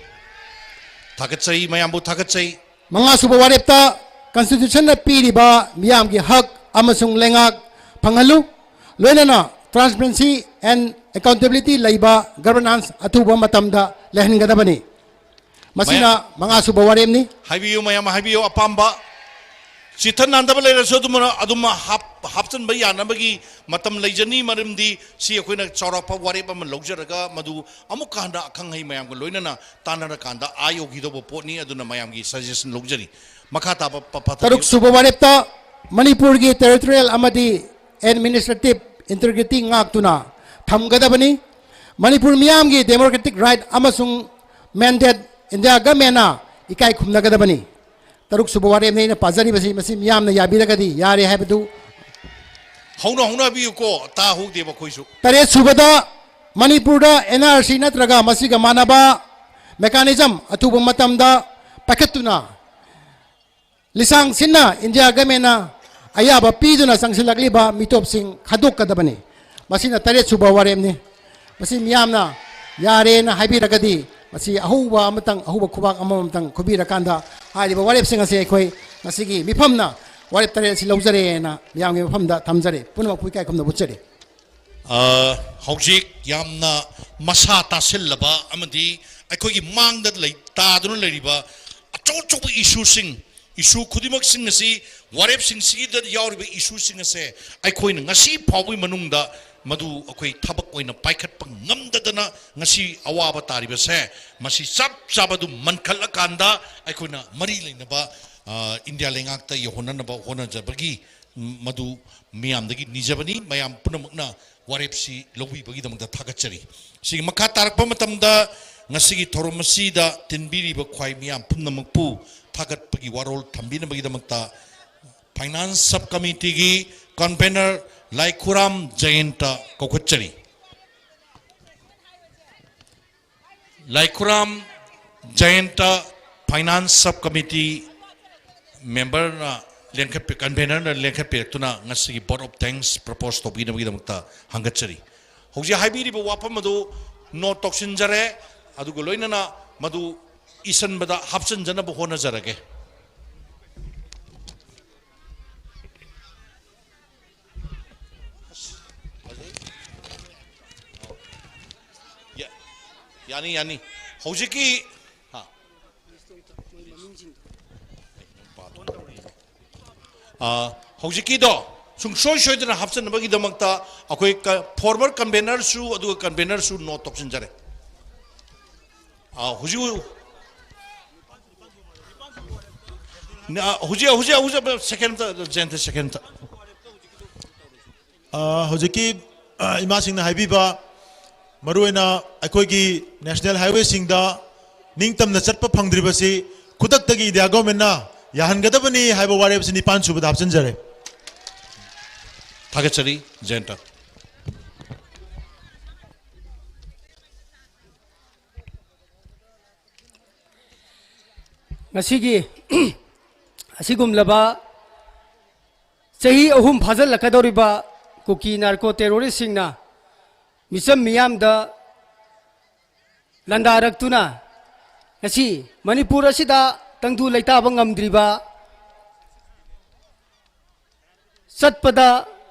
ꯊꯥꯒꯠꯆꯩ, ꯃꯌꯥꯝꯕꯨ ꯊꯥꯒꯠꯆꯩ꯫ ꯃꯉꯥꯁꯨꯕ ꯋꯥꯔꯦꯞꯇ ꯀꯟꯁꯇꯤꯇ꯭ꯌꯨꯁꯟꯅ ꯄꯤꯔꯤꯕ ꯃꯤꯌꯥꯝꯒꯤ ꯍꯛ ꯑꯃꯁꯨꯡ ꯂꯩꯉꯥꯛ ꯐꯪꯍꯜꯂꯨ, ꯂꯣꯏꯅꯅ transparency and accountability ꯂꯩꯕ ꯒꯕꯔꯅꯥꯟꯁ ꯑꯊꯨꯕ ꯃꯇꯝꯗ ꯂꯩꯍꯟꯒꯗꯕꯅꯤ꯫ ꯃꯁꯤꯅ ꯃꯉꯥꯁꯨꯕ ꯋꯥꯔꯦꯞꯅꯤ꯫ ꯍꯥꯏꯕꯤꯌꯨ, ꯃꯌꯥꯝ ꯍꯥꯏꯕꯤꯌꯨ, ꯑꯄꯥꯝꯕ ꯆꯤꯊ ꯅꯥꯟꯗꯕ ꯂꯩꯔꯁꯨ ꯑꯗꯨꯝ, ꯑꯗꯨꯝ ꯍꯥꯞ-, ꯍꯥꯞꯆꯤꯟꯕ ꯌꯥꯅꯕꯒꯤ ꯃꯇꯝ ꯂꯩꯖꯅꯤ, ꯃꯔꯝꯗꯤ ꯁꯤ ꯑꯩꯈꯣꯏꯅ ꯆꯥꯎꯔꯥꯛꯄ ꯋꯥꯔꯦꯞ ꯑꯃ ꯂꯧꯖꯔꯒ ꯃꯗꯨ ꯑꯃꯨꯛꯀ ꯍꯟꯅ ꯑꯈꯪ ꯑꯍꯩ ꯃꯌꯥꯝꯒ ꯂꯣꯏꯅꯅ ꯇꯥꯟꯅꯔꯀꯥꯟꯗ ꯑꯥ ꯌꯧꯈꯤꯗꯧꯕ ꯄꯣꯠꯅꯤ꯫ ꯑꯗꯨꯅ ꯃꯌꯥꯝꯒꯤ suggestion ꯂꯧꯖꯔꯤ꯫ ꯃꯈꯥ ꯇꯥꯕ ꯄ-, ꯄ-, ꯊꯥꯕꯤꯌꯨ꯫ ꯇꯔꯨꯛꯁꯨꯕ ꯋꯥꯔꯦꯞꯇ ꯃꯅꯤꯄꯨꯔꯒꯤ territorial ꯑꯃꯗꯤ administrative integrity ꯉꯥꯛꯇꯨꯅ ꯊꯝꯒꯗꯕꯅꯤ꯫ ꯃꯅꯤꯄꯨꯔ ꯃꯤꯌꯥꯝꯒꯤ democratic right ꯑꯃꯁꯨꯡ mandate ꯏꯟꯗꯤꯌꯥ ꯒꯃꯦꯟꯅ ꯏꯀꯥꯏ ꯈꯨꯝꯅꯒꯗꯕꯅꯤ꯫ ꯇꯔꯨꯛꯁꯨꯕ ꯋꯥꯔꯦꯞꯅꯤ ꯑꯩꯅ ꯄꯥꯖꯔꯤꯕꯁꯤ, ꯃꯁꯤ ꯃꯤꯌꯥꯝꯅ ꯌꯥꯕꯤꯔꯒꯗꯤ ꯌꯥꯔꯦ ꯍꯥꯏꯕꯗꯨ꯫ ꯍꯧꯅ ꯍꯧꯅ ꯍꯥꯏꯕꯤꯌꯨꯀꯣ, ꯇꯥꯍꯧꯗꯦꯕ ꯑꯩꯈꯣꯏꯁꯨ꯫ ꯇꯔꯦꯠꯁꯨꯕꯗ ꯃꯅꯤꯄꯨꯔꯗ N R C ꯅꯠꯇ꯭ꯔꯒ ꯃꯁꯤꯒ ꯃꯥꯟꯅꯕ mechanism ꯑꯊꯨꯕ ꯃꯇꯝꯗ ꯄꯥꯏꯈꯠꯇꯨꯅ ꯂꯤꯁꯥꯡ ꯁꯤꯟꯅ ꯏꯟꯗꯤꯌꯥ ꯒꯃꯦꯟꯅ ꯑꯌꯥꯕ ꯄꯤꯗꯨꯅ ꯆꯪꯁꯤꯜꯂꯛꯂꯤꯕ ꯃꯤꯇꯣꯞꯁꯤꯡ ꯈꯟꯗꯣꯛꯀꯗꯕꯅꯤ꯫ ꯃꯁꯤꯅ ꯇꯔꯦꯠꯁꯨꯕ ꯋꯥꯔꯦꯞꯅꯤ꯫ ꯃꯁꯤ ꯃꯤꯌꯥꯝꯅ ꯌꯥꯔꯦꯅ ꯍꯥꯏꯕꯤꯔꯒꯗꯤ ꯃꯁꯤ ꯑꯍꯧꯕ ꯑꯃꯇꯪ, ꯑꯍꯧꯕ ꯈꯨꯕꯥꯛ ꯑꯃꯃꯝꯇꯪ ꯈꯨꯕꯤꯔꯀꯥꯟꯗ ꯍꯥꯏꯔꯤꯕ ꯋꯥꯔꯦꯞꯁꯤꯡ ꯑꯁꯤ ꯑꯩꯈꯣꯏ ꯉꯁꯤꯒꯤ ꯃꯤꯐꯝꯅ ꯋꯥꯔꯦꯞ ꯇꯔꯦꯠ ꯑꯁꯤ ꯂꯧꯖꯔꯦꯅ ꯃꯤꯌꯥꯝꯒꯤ ꯃꯐꯝꯗ ꯊꯝꯖꯔꯦ꯫ ꯄꯨꯝꯅꯃꯛꯄꯨ ꯏꯀꯥꯏ ꯈꯨꯝꯅꯕ ꯎꯠꯆꯔꯤ꯫ ꯑ, ꯍꯧꯖꯤꯛ ꯌꯥꯝꯅ ꯃꯁꯥ ꯇꯥꯁꯤꯜꯂꯕ ꯑꯃꯗꯤ ꯑꯩꯈꯣꯏꯒꯤ ꯃꯥꯡꯗ ꯂꯩ-, ꯇꯥꯗꯨꯅ ꯂꯩꯔꯤꯕ ꯑꯆꯧ ꯑꯆꯧꯕ ꯏꯁꯨꯁꯤꯡ, ꯏꯁꯨ ꯈꯨꯗꯤꯡꯃꯛꯁꯤꯡ ꯑꯁꯤ, ꯋꯥꯔꯦꯞꯁꯤꯡꯁꯤꯗ ꯌꯥꯎꯔꯤꯕ ꯏꯁꯨꯁꯤꯡ ꯑꯁꯦ ꯑꯩꯈꯣꯏꯅ ꯉꯁꯤ ꯐꯥꯎꯕꯒꯤ ꯃꯅꯨꯡꯗ ꯃꯗꯨ ꯑꯩꯈꯣꯏ ꯊꯕꯛ ꯑꯣꯏꯅ ꯄꯥꯏꯈꯠꯄ ꯉꯝꯗꯗꯅ ꯉꯁꯤ ꯑꯋꯥꯕ ꯇꯥꯔꯤꯕꯁꯦ, ꯃꯁꯤ ꯆꯞ ꯆꯥꯕꯗꯨ ꯃꯟꯈꯠꯂꯀꯥꯟꯗ ꯑꯩꯈꯣꯏꯅ ꯃꯔꯤ ꯂꯩꯅꯕ ꯑ, ꯏꯟꯗꯤꯌꯥ ꯂꯩꯉꯥꯛꯇ ꯌꯧꯍꯟꯅꯅꯕ ꯍꯣꯠꯅꯖꯕꯒꯤ, ꯎꯝ, ꯃꯗꯨ ꯃꯤꯌꯥꯝꯗꯒꯤ ꯅꯤꯖꯕꯅꯤ꯫ ꯃꯌꯥꯝ ꯄꯨꯝꯅꯃꯛꯅ ꯋꯥꯔꯦꯞꯁꯤ ꯂꯧꯕꯤꯕꯒꯤꯗꯃꯛꯇ ꯊꯥꯒꯠꯆꯔꯤ꯫ ꯁꯤꯒꯤ ꯃꯈꯥ ꯇꯥꯔꯛꯄ ꯃꯇꯝꯗ ꯉꯁꯤꯒꯤ ꯊꯧꯔꯝ ꯑꯁꯤꯗ ꯇꯤꯟꯕꯤꯔꯤꯕ ꯈ꯭ꯋꯥꯏ ꯃꯤꯌꯥꯝ ꯄꯨꯝꯅꯃꯛꯄꯨ ꯊꯥꯒꯠꯄꯒꯤ ꯋꯥꯔꯣꯜ ꯊꯝꯕꯤꯅꯕꯒꯤꯗꯃꯛꯇ Finance Sub Committeeꯒꯤ convener ꯂꯥꯏꯈꯨꯔꯥꯝ ꯖꯌꯟꯇ ꯀꯧꯈꯠꯆꯔꯤ꯫ ꯂꯥꯏꯈꯨꯔꯥꯝ ꯖꯌꯟꯇ Finance Sub Committee memberꯅ ꯂꯦꯡꯈꯠꯄꯤ-, convenerꯅ ꯂꯦꯡꯈꯠꯄꯤꯔꯛꯇꯨꯅ ꯉꯁꯤꯒꯤ vote of thanks propose ꯇꯧꯕꯤꯅꯕꯒꯤꯗꯃꯛꯇ ꯍꯪꯒꯠꯆꯔꯤ꯫ ꯍꯧꯖꯤꯛ ꯍꯥꯏꯕꯤꯔꯤꯕ ꯋꯥꯐꯝ ꯑꯗꯨ note ꯇꯧꯁꯤꯟꯖꯔꯦ, ꯑꯗꯨꯒ ꯂꯣꯏꯅꯅ ꯃꯗꯨ ꯏꯁꯤꯟꯕꯗ ꯍꯥꯞꯆꯤꯟꯖꯅꯕ ꯍꯣꯠꯅꯖꯔꯒꯦ꯫ ꯌꯥ-, ꯌꯥꯅꯤ, ꯌꯥꯅꯤ꯫ ꯍꯧꯖꯤꯛꯀꯤ, ꯍꯥ꯫ ꯑꯥ, ꯍꯧꯖꯤꯛꯀꯤꯗꯣ ꯁꯨꯡꯁꯣꯏ ꯁꯣꯏꯗꯅ ꯍꯥꯞꯆꯤꯟꯅꯕꯒꯤꯗꯃꯛꯇ ꯑꯩꯈꯣꯏ ꯀ-, former convenerꯁꯨ ꯑꯗꯨꯒ convenerꯁꯨ note ꯇꯧꯁꯤꯟꯖꯔꯦ꯫ ꯑꯥ, ꯍꯧꯖꯤꯛ, ꯅ-, ꯍꯧꯖꯤꯛ, ꯍꯧꯖꯤꯛ, ꯍꯧꯖꯤꯛ, second ꯑꯝꯇ, ꯖꯌꯟꯇ, second ꯑꯝꯇ꯫ ꯑ, ꯍꯧꯖꯤꯛꯀꯤ, ꯑ, ꯏꯃꯥꯁꯤꯡꯅ ꯍꯥꯏꯕꯤꯕ, ꯃꯔꯨꯑꯣꯏꯅ ꯑꯩꯈꯣꯏꯒꯤ national highwayꯁꯤꯡꯗ ꯅꯤꯡꯇꯝꯅ ꯆꯠꯄ ꯐꯪꯗ꯭ꯔꯤꯕꯁꯤ ꯈꯨꯗꯛꯇꯒꯤ ꯏꯟꯗꯤꯌꯥ governmentꯅ ꯌꯥꯍꯟꯒꯗꯕꯅꯤ ꯍꯥꯏꯕ ꯋꯥꯔꯦꯞ ꯑꯁꯤ ꯅꯤꯄꯥꯟ ꯁꯨꯕꯗ ꯍꯥꯞꯆꯤꯟꯖꯔꯦ꯫ ꯊꯥꯒꯠꯆꯔꯤ, ꯖꯌꯟꯇ꯫ ꯉꯁꯤꯒꯤ ꯑꯁꯤꯒꯨꯝꯂꯕ ꯆꯍꯤ ꯑꯍꯨꯝ ꯐꯥꯖꯤꯜꯂꯛꯀꯗꯧꯔꯤꯕ ꯀꯨꯀꯤ narco terroristꯁꯤꯡꯅ ꯃꯤꯆꯝ ꯃꯤꯌꯥꯝꯗ ꯂꯥꯟꯗꯥꯔꯛꯇꯨꯅ ꯉꯁꯤ ꯃꯅꯤꯄꯨꯔ ꯑꯁꯤꯗ ꯇꯪꯗꯨ ꯂꯩꯇꯥꯕ ꯉꯝꯗ꯭ꯔꯤꯕ, ꯆꯠꯄꯗ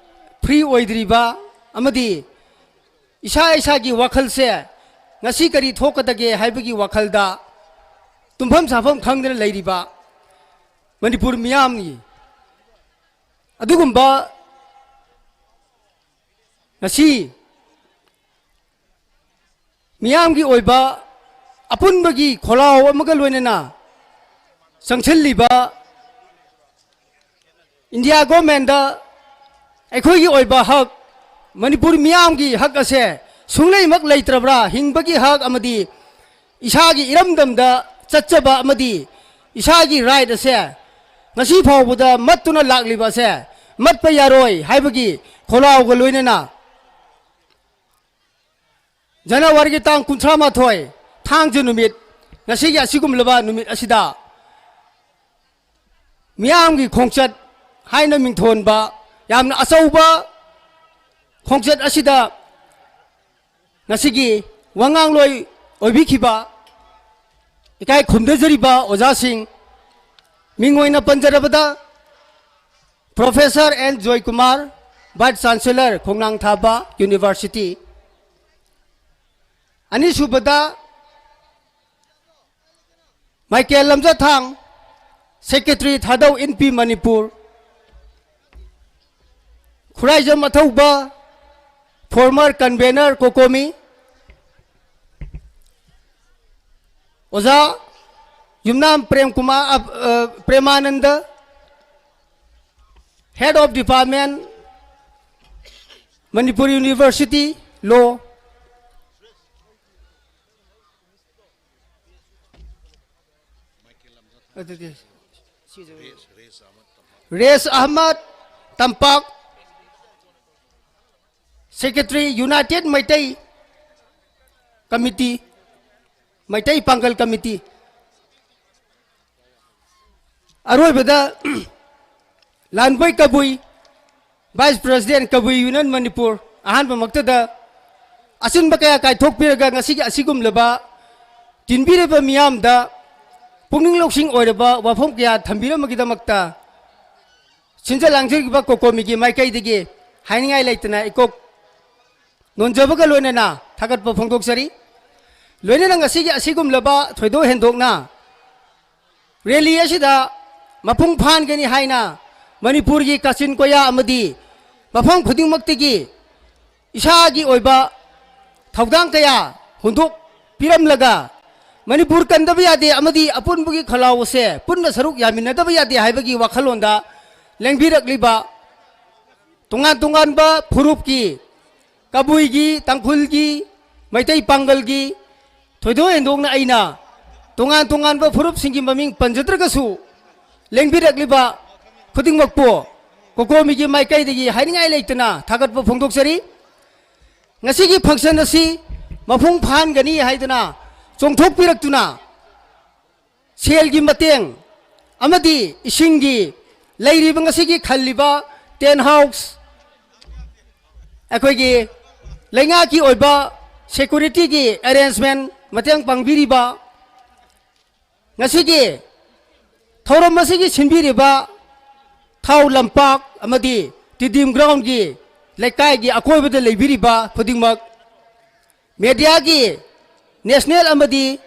free ꯑꯣꯏꯗ꯭ꯔꯤꯕ ꯑꯃꯗꯤ ꯏꯁꯥ ꯏꯁꯥꯒꯤ ꯋꯥꯈꯜꯁꯦ ꯉꯁꯤ ꯀꯔꯤ ꯊꯣꯛꯀꯗꯒꯦ ꯍꯥꯏꯕꯒꯤ ꯋꯥꯈꯜꯗ ꯇꯨꯝꯐꯝ ꯆꯥꯐꯝ ꯈꯪꯗꯅ ꯂꯩꯔꯤꯕ ꯃꯅꯤꯄꯨꯔ ꯃꯤꯌꯥꯝꯒꯤ ꯑꯗꯨꯒꯨꯝꯕ ꯉꯁꯤ ꯃꯤꯌꯥꯝꯒꯤ ꯑꯣꯏꯕ ꯑꯄꯨꯟꯕꯒꯤ ꯈꯣꯜꯂꯥꯎ ꯑꯃꯒ ꯂꯣꯏꯅꯅ ꯆꯪꯁꯤꯜꯂꯤꯕ ꯏꯟꯗꯤꯌꯥ ꯒꯣꯔꯃꯦꯟꯗ ꯑꯩꯈꯣꯏꯒꯤ ꯑꯣꯏꯕ ꯍꯛ, ꯃꯅꯤꯄꯨꯔ ꯃꯤꯌꯥꯝꯒꯤ ꯍꯛ ꯑꯁꯦ ꯁꯨꯡꯂꯩꯃꯛ ꯂꯩꯇ꯭ꯔꯕ꯭ꯔꯥ? ꯍꯤꯡꯕꯒꯤ ꯍꯛ ꯑꯃꯗꯤ ꯏꯁꯥꯒꯤ ꯏꯔꯝꯗꯝꯗ ꯆꯠꯆꯕ ꯑꯃꯗꯤ ꯏꯁꯥꯒꯤ ꯔꯥꯏꯠ ꯑꯁꯦ ꯉꯁꯤ ꯐꯥꯎꯕꯗ ꯃꯠꯇꯨꯅ ꯂꯥꯛꯂꯤꯕ ꯑꯁꯦ ꯃꯠꯄ ꯌꯥꯔꯣꯏ ꯍꯥꯏꯕꯒꯤ ꯈꯣꯜꯂꯥꯎꯒ ꯂꯣꯏꯅꯅ ꯖꯅꯋꯥꯔꯤꯒꯤ ꯇꯥꯡ ꯀꯨꯟꯊ꯭ꯔꯥ ꯃꯥꯊꯣꯏ, ꯊꯥꯡꯖ ꯅꯨꯃꯤꯠ, ꯉꯁꯤꯒꯤ ꯑꯁꯤꯒꯨꯝꯂꯕ ꯅꯨꯃꯤꯠ ꯑꯁꯤꯗ ꯃꯤꯌꯥꯝꯒꯤ ꯈꯣꯡꯆꯠ ꯍꯥꯏꯅ ꯃꯤꯡꯊꯣꯟꯕ ꯌꯥꯝꯅ ꯑꯆꯧꯕ ꯈꯣꯡꯆꯠ ꯑꯁꯤꯗ ꯉꯁꯤꯒꯤ ꯋꯥꯉꯥꯡꯂꯣꯏ ꯑꯣꯏꯕꯤꯈꯤꯕ ꯏꯀꯥꯏ ꯈꯨꯝꯅꯖꯔꯤꯕ ꯑꯣꯖꯥꯁꯤꯡ, ꯃꯤꯡ ꯑꯣꯏꯅ ꯄꯟꯖꯔꯕꯗ, Professor N Joykumar, Vice Chancellor, ꯈꯣꯡꯅꯥꯡ ꯊꯥꯕ University꯫ ꯑꯅꯤꯁꯨꯕꯗ, ꯃꯥꯏꯀꯦꯜ ꯂꯝꯖꯊꯥꯡ, Secretary, ꯊꯥꯗꯧ ꯏꯟ ꯄꯤ ꯃꯅꯤꯄꯨꯔ꯫ Khuraijam ꯑꯊꯧꯕ, former convener, ꯀꯣꯀꯣꯃꯤ꯫ ꯑꯣꯖꯥ ꯌꯨꯝꯅꯥꯝ ꯄ꯭ꯔꯦꯝ ꯀꯨꯃꯥꯔ, ꯑ, ꯑ, ꯄ꯭ꯔꯦꯃꯥꯅꯟꯗ, Head of Department, Manipur University, Law꯫ ꯑꯗꯨꯗꯤ ꯁꯤꯁꯨ ꯔꯦꯁ ꯑꯍꯃꯗ, ꯇꯝꯄꯥꯛ, Secretary, United Meitei Committee, Meitei ꯄꯥꯡꯒꯜ Committee꯫ ꯑꯔꯣꯏꯕꯗ ꯂꯥꯟꯕꯣꯏ ꯀꯕꯨꯏ, Vice President, ꯀꯕꯨꯏ Union ꯃꯅꯤꯄꯨꯔ꯫ ꯑꯍꯥꯟꯕꯃꯛꯇꯗ ꯑꯆꯤꯟꯕ ꯀꯌꯥ ꯀꯥꯏꯊꯣꯛꯄꯤꯔꯒ ꯉꯁꯤꯒꯤ ꯑꯁꯤꯒꯨꯝꯂꯕ ꯇꯤꯟꯕꯤꯔꯤꯕ ꯃꯤꯌꯥꯝꯗ ꯄꯨꯛꯅꯤꯡ ꯂꯧꯁꯤꯡ ꯑꯣꯏꯔꯕ ꯋꯥꯐꯝ ꯀꯌꯥ ꯊꯝꯕꯤꯔꯝꯕꯒꯤꯗꯃꯛꯇ ꯁꯤꯟꯖ ꯂꯥꯡꯖꯔꯤꯕ ꯀꯣꯀꯣꯃꯤꯒꯤ ꯃꯥꯏꯀꯩꯗꯒꯤ ꯍꯥꯏꯅꯤꯡꯉꯥꯏ ꯂꯩꯇꯅ ꯏꯀꯣꯛ ꯅꯣꯟꯖꯕꯒ ꯂꯣꯏꯅꯅ ꯊꯥꯒꯠꯄ ꯐꯣꯡꯗꯣꯛꯆꯔꯤ꯫ ꯂꯣꯏꯅꯅ ꯉꯁꯤꯒꯤ ꯑꯁꯤꯒꯨꯝꯂꯕ ꯊꯣꯏꯗꯣꯛ ꯍꯦꯟꯗꯣꯛꯅ rally ꯑꯁꯤꯗ ꯃꯄꯨꯡ ꯐꯥꯍꯟꯒꯅꯤ ꯍꯥꯏꯅ ꯃꯅꯤꯄꯨꯔꯒꯤ ꯀꯥꯆꯤꯟ ꯀꯣꯌꯥ ꯑꯃꯗꯤ ꯃꯐꯝ ꯈꯨꯗꯤꯡꯃꯛꯇꯒꯤ ꯏꯁꯥꯒꯤ ꯑꯣꯏꯕ ꯊꯧꯗꯥꯡ ꯀꯌꯥ ꯍꯨꯟꯗꯣꯛꯄꯤꯔꯝꯂꯒ ꯃꯅꯤꯄꯨꯔ ꯀꯟꯗꯕ ꯌꯥꯗꯦ ꯑꯃꯗꯤ ꯑꯄꯨꯟꯕꯒꯤ ꯈꯜꯂꯥꯎ ꯑꯁꯦ ꯄꯨꯟꯅ ꯁꯔꯨꯛ ꯌꯥꯃꯤꯟꯅꯗꯕ ꯌꯥꯗꯦ ꯍꯥꯏꯕꯒꯤ ꯋꯥꯈꯜꯂꯣꯟꯗ ꯂꯦꯡꯕꯤꯔꯛꯂꯤꯕ ꯇꯣꯉꯥꯟ ꯇꯣꯉꯥꯟꯕ ꯐꯨꯔꯨꯞꯀꯤ, ꯀꯕꯨꯏꯒꯤ, ꯇꯥꯡꯈꯨꯜꯒꯤ, ꯃꯩꯇꯩ ꯄꯥꯡꯒꯜꯒꯤ, ꯊꯣꯏꯗꯣꯛ ꯍꯦꯟꯗꯣꯛꯅ ꯑꯩꯅ ꯇꯣꯉꯥꯟ ꯇꯣꯉꯥꯟꯕ ꯐꯨꯔꯨꯞꯁꯤꯡꯒꯤ ꯃꯃꯤꯡ ꯄꯟꯖꯗ꯭ꯔꯒꯁꯨ, ꯂꯦꯡꯕꯤꯔꯛꯂꯤꯕ ꯈꯨꯗꯤꯡꯃꯛꯄꯨ ꯀꯣꯀꯣꯃꯤꯒꯤ ꯃꯥꯏꯀꯩꯗꯒꯤ ꯍꯥꯏꯅꯤꯡꯉꯥꯏ ꯂꯩꯇꯅ ꯊꯥꯒꯠꯄ ꯐꯣꯡꯗꯣꯛꯆꯔꯤ꯫ ꯉꯁꯤꯒꯤ function ꯑꯁꯤ ꯃꯄꯨꯡ ꯐꯥꯍꯟꯒꯅꯤ ꯍꯥꯏꯗꯨꯅ ꯆꯣꯡꯊꯣꯛꯄꯤꯔꯛꯇꯨꯅ, ꯁꯦꯜꯒꯤ ꯃꯇꯦꯡ ꯑꯃꯗꯤ ꯏꯁꯤꯡꯒꯤ ꯂꯩꯔꯤꯕ ꯉꯁꯤꯒꯤ ꯈꯜꯂꯤꯕ tent house, ꯑꯩꯈꯣꯏꯒꯤ ꯂꯩꯉꯥꯛꯀꯤ ꯑꯣꯏꯕ securityꯒꯤ arrangement ꯃꯇꯦꯡ ꯄꯥꯡꯕꯤꯔꯤꯕ, ꯉꯁꯤꯒꯤ ꯊꯧꯔꯝ ꯑꯁꯤꯒꯤ ꯁꯤꯟꯕꯤꯔꯤꯕ ꯊꯥꯎ ꯂꯝꯄꯥꯛ ꯑꯃꯗꯤ stadium groundꯒꯤ ꯂꯩꯀꯥꯏꯒꯤ ꯑꯀꯣꯏꯕꯗ ꯂꯩꯕꯤꯔꯤꯕ ꯈꯨꯗꯤꯡꯃꯛ, mediaꯒꯤ national ꯑꯃꯗꯤ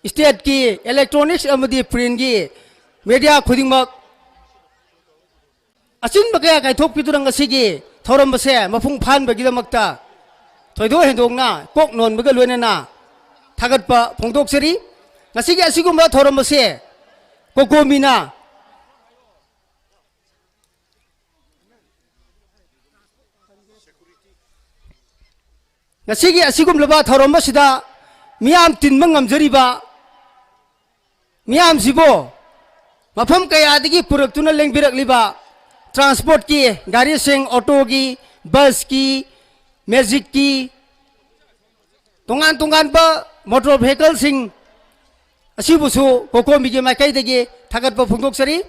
stateꯀꯤ electronics ꯑꯃꯗꯤ printꯀꯤ media ꯈꯨꯗꯤꯡꯃꯛ, ꯑꯆꯤꯟꯕ ꯀꯌꯥ ꯀꯥꯏꯊꯣꯛꯄꯤꯗꯨꯅ ꯉꯁꯤꯒꯤ ꯊꯧꯔꯝ ꯑꯁꯦ ꯃꯄꯨꯡ ꯐꯥꯍꯟꯕꯒꯤꯗꯃꯛꯇ ꯊꯣꯏꯗꯣꯛ ꯍꯦꯟꯗꯣꯛꯅ ꯀꯣꯛ ꯅꯣꯟꯕꯒ ꯂꯣꯏꯅꯅ ꯊꯥꯒꯠꯄ ꯐꯣꯡꯗꯣꯛꯆꯔꯤ꯫ ꯉꯁꯤꯒꯤ ꯑꯁꯤꯒꯨꯝꯕ ꯊꯧꯔꯝ ꯑꯁꯦ ꯀꯣꯀꯣꯃꯤꯅ ꯉꯁꯤꯒꯤ ꯑꯁꯤꯒꯨꯝꯂꯕ ꯊꯧꯔꯝ ꯑꯁꯤꯗ ꯃꯤꯌꯥꯝ ꯇꯤꯟꯕ ꯉꯝꯖꯔꯤꯕ ꯃꯤꯌꯥꯝꯁꯤꯕꯨ ꯃꯐꯝ ꯀꯌꯥꯗꯒꯤ ꯄꯨꯔꯛꯇꯨꯅ ꯂꯦꯡꯕꯤꯔꯛꯂꯤꯕ transportꯀꯤ ꯒꯥꯔꯤꯁꯤꯡ, autoꯒꯤ, busꯀꯤ, magicꯀꯤ, ꯇꯣꯉꯥꯟ ꯇꯣꯉꯥꯟꯕ motor vehicleꯁꯤꯡ ꯑꯁꯤꯕꯨꯁꯨ ꯀꯣꯀꯣꯃꯤꯒꯤ ꯃꯥꯏꯀꯩꯗꯒꯤ ꯊꯥꯒꯠꯄ ꯐꯣꯡꯗꯣꯛꯆꯔꯤ꯫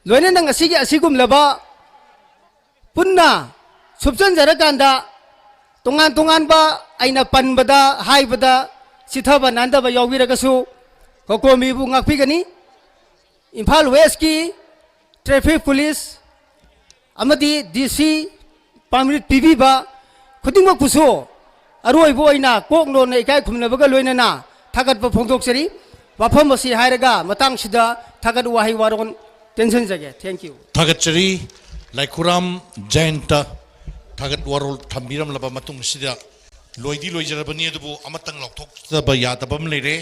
ꯂꯣꯏꯅꯅ ꯉꯁꯤꯒꯤ ꯑꯁꯤꯒꯨꯝꯂꯕ ꯄꯨꯟꯅ ꯁꯨꯞꯆꯟꯖꯔꯀꯥꯟꯗ ꯇꯣꯉꯥꯟ ꯇꯣꯉꯥꯟꯕ ꯑꯩꯅ ꯄꯟꯕꯗ, ꯍꯥꯏꯕꯗ ꯆꯤꯊꯕ ꯅꯥꯟꯗꯕ ꯌꯥꯎꯕꯤꯔꯒꯁꯨ ꯀꯣꯀꯣꯃꯤꯕꯨ ꯉꯥꯛꯄꯤꯒꯅꯤ꯫ ꯏꯝꯐꯥꯜ Westꯀꯤ traffic police ꯑꯃꯗꯤ DC permit ꯄꯤꯕꯤꯕ ꯈꯨꯗꯤꯡꯃꯛꯄꯨꯁꯨ ꯑꯔꯣꯏꯕ ꯑꯣꯏꯅ ꯀꯣꯛ ꯅꯣꯟꯅ ꯏꯀꯥꯏ ꯈꯨꯝꯅꯕꯒ ꯂꯣꯏꯅꯅ ꯊꯥꯒꯠꯄ ꯐꯣꯡꯗꯣꯛꯆꯔꯤ꯫ ꯋꯥꯐꯝ ꯑꯁꯤ ꯍꯥꯏꯔꯒ ꯃꯇꯥꯡꯁꯤꯗ ꯊꯥꯒꯠ ꯋꯥꯍꯩ ꯋꯥꯔꯣꯜ ꯇꯦꯟꯁꯤꯟꯖꯒꯦ꯫ Thank you꯫ ꯊꯥꯒꯠꯆꯔꯤ꯫ ꯂꯥꯏꯈꯨꯔꯥꯝ ꯖꯌꯟꯇ ꯊꯥꯒꯠ ꯋꯥꯔꯣꯜ ꯊꯝꯕꯤꯔꯝꯂꯕ ꯃꯇꯨꯡ ꯑꯁꯤꯗ ꯂꯣꯏꯗꯤ ꯂꯣꯏꯖꯔꯕꯅꯤ, ꯑꯗꯨꯕꯨ ꯑꯃꯇꯪ ꯂꯥꯎꯊꯣꯛꯇꯕ ꯌꯥꯗꯕ ꯑꯃ ꯂꯩꯔꯦ꯫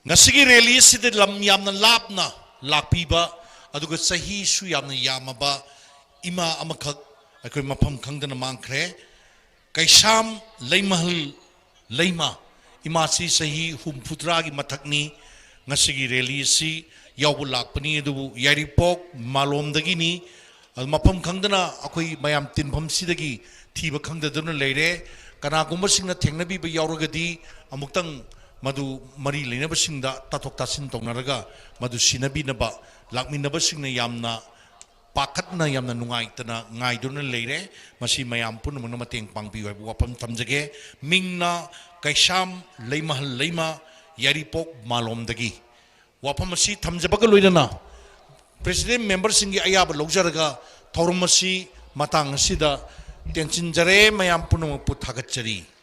ꯉꯁꯤꯒꯤ rally ꯑꯁꯤꯗ ꯂꯝ ꯌꯥꯝꯅ ꯂꯥꯞꯅ ꯂꯥꯛꯄꯤꯕ ꯑꯗꯨꯒ ꯆꯍꯤꯁꯨ ꯌꯥꯝꯅ ꯌꯥꯝꯃꯕ ꯏꯃꯥ ꯑꯃꯈꯛ ꯑꯩꯈꯣꯏ ꯃꯐꯝ ꯈꯪꯗꯅ ꯃꯥꯡꯈ꯭ꯔꯦ꯫ ꯀꯩꯁꯥꯝ ꯂꯩꯃꯍꯜ ꯂꯩꯃ, ꯏꯃꯥꯁꯤ ꯆꯍꯤ ꯍꯨꯝꯐꯨꯇꯔꯥꯒꯤ ꯃꯊꯛꯅꯤ꯫ ꯉꯁꯤꯒꯤ ꯔꯦꯂꯤ ꯑꯁꯤ ꯌꯥꯎꯕ ꯂꯥꯛꯄꯅꯤ, ꯑꯗꯨꯕꯨ ꯌꯥꯏꯔꯤꯄꯣꯛ ꯃꯥꯂꯣꯝꯗꯒꯤꯅꯤ꯫ ꯑꯗꯨ ꯃꯐꯝ ꯈꯪꯗꯅ ꯑꯩꯈꯣꯏ ꯃꯌꯥꯝ ꯇꯤꯟꯐꯝꯁꯤꯗꯒꯤ ꯊꯤꯕ ꯈꯪꯗꯗꯨꯅ ꯂꯩꯔꯦ꯫ ꯀꯅꯥꯒꯨꯝꯕꯁꯤꯡꯅ ꯊꯦꯡꯅꯕꯤꯕ ꯌꯥꯎꯔꯒꯗꯤ ꯑꯃꯨꯛꯇꯪ ꯃꯗꯨ ꯃꯔꯤ ꯂꯩꯅꯕꯁꯤꯡꯗ ꯇꯥꯊꯣꯛ ꯇꯥꯁꯤꯟ ꯇꯧꯅꯔꯒ ꯃꯗꯨ ꯁꯤꯟꯅꯕꯤꯅꯕ ꯂꯥꯛꯃꯤꯟꯅꯕꯁꯤꯡꯅ ꯌꯥꯝꯅ ꯄꯥꯈꯠꯅ, ꯌꯥꯝꯅ ꯅꯨꯡꯉꯥꯏꯇꯅ ꯉꯥꯏꯗꯨꯅ ꯂꯩꯔꯦ꯫ ꯃꯁꯤ ꯃꯌꯥꯝ ꯄꯨꯝꯅꯃꯛꯅ ꯃꯇꯦꯡ ꯄꯥꯡꯕꯤꯌꯨ ꯍꯥꯏꯕ ꯋꯥꯐꯝ ꯊꯝꯖꯒꯦ꯫ ꯃꯤꯡꯅ ꯀꯩꯁꯥꯝ ꯂꯩꯃꯍꯜ ꯂꯩꯃ, ꯌꯥꯏꯔꯤꯄꯣꯛ ꯃꯥꯂꯣꯝꯗꯒꯤ꯫ ꯋꯥꯐꯝ ꯑꯁꯤ ꯊꯝꯖꯕꯒ ꯂꯣꯏꯅꯅ president memberꯁꯤꯡꯒꯤ ꯑꯌꯥꯕ ꯂꯧꯖꯔꯒ ꯊꯧꯔꯝ ꯑꯁꯤ ꯃꯇꯥꯡ ꯑꯁꯤꯗ ꯇꯦꯟꯁꯤꯟꯖꯔꯦ꯫ ꯃꯌꯥꯝ ꯄꯨꯝꯅꯃꯛꯄꯨ ꯊꯥꯒꯠꯆꯔꯤ꯫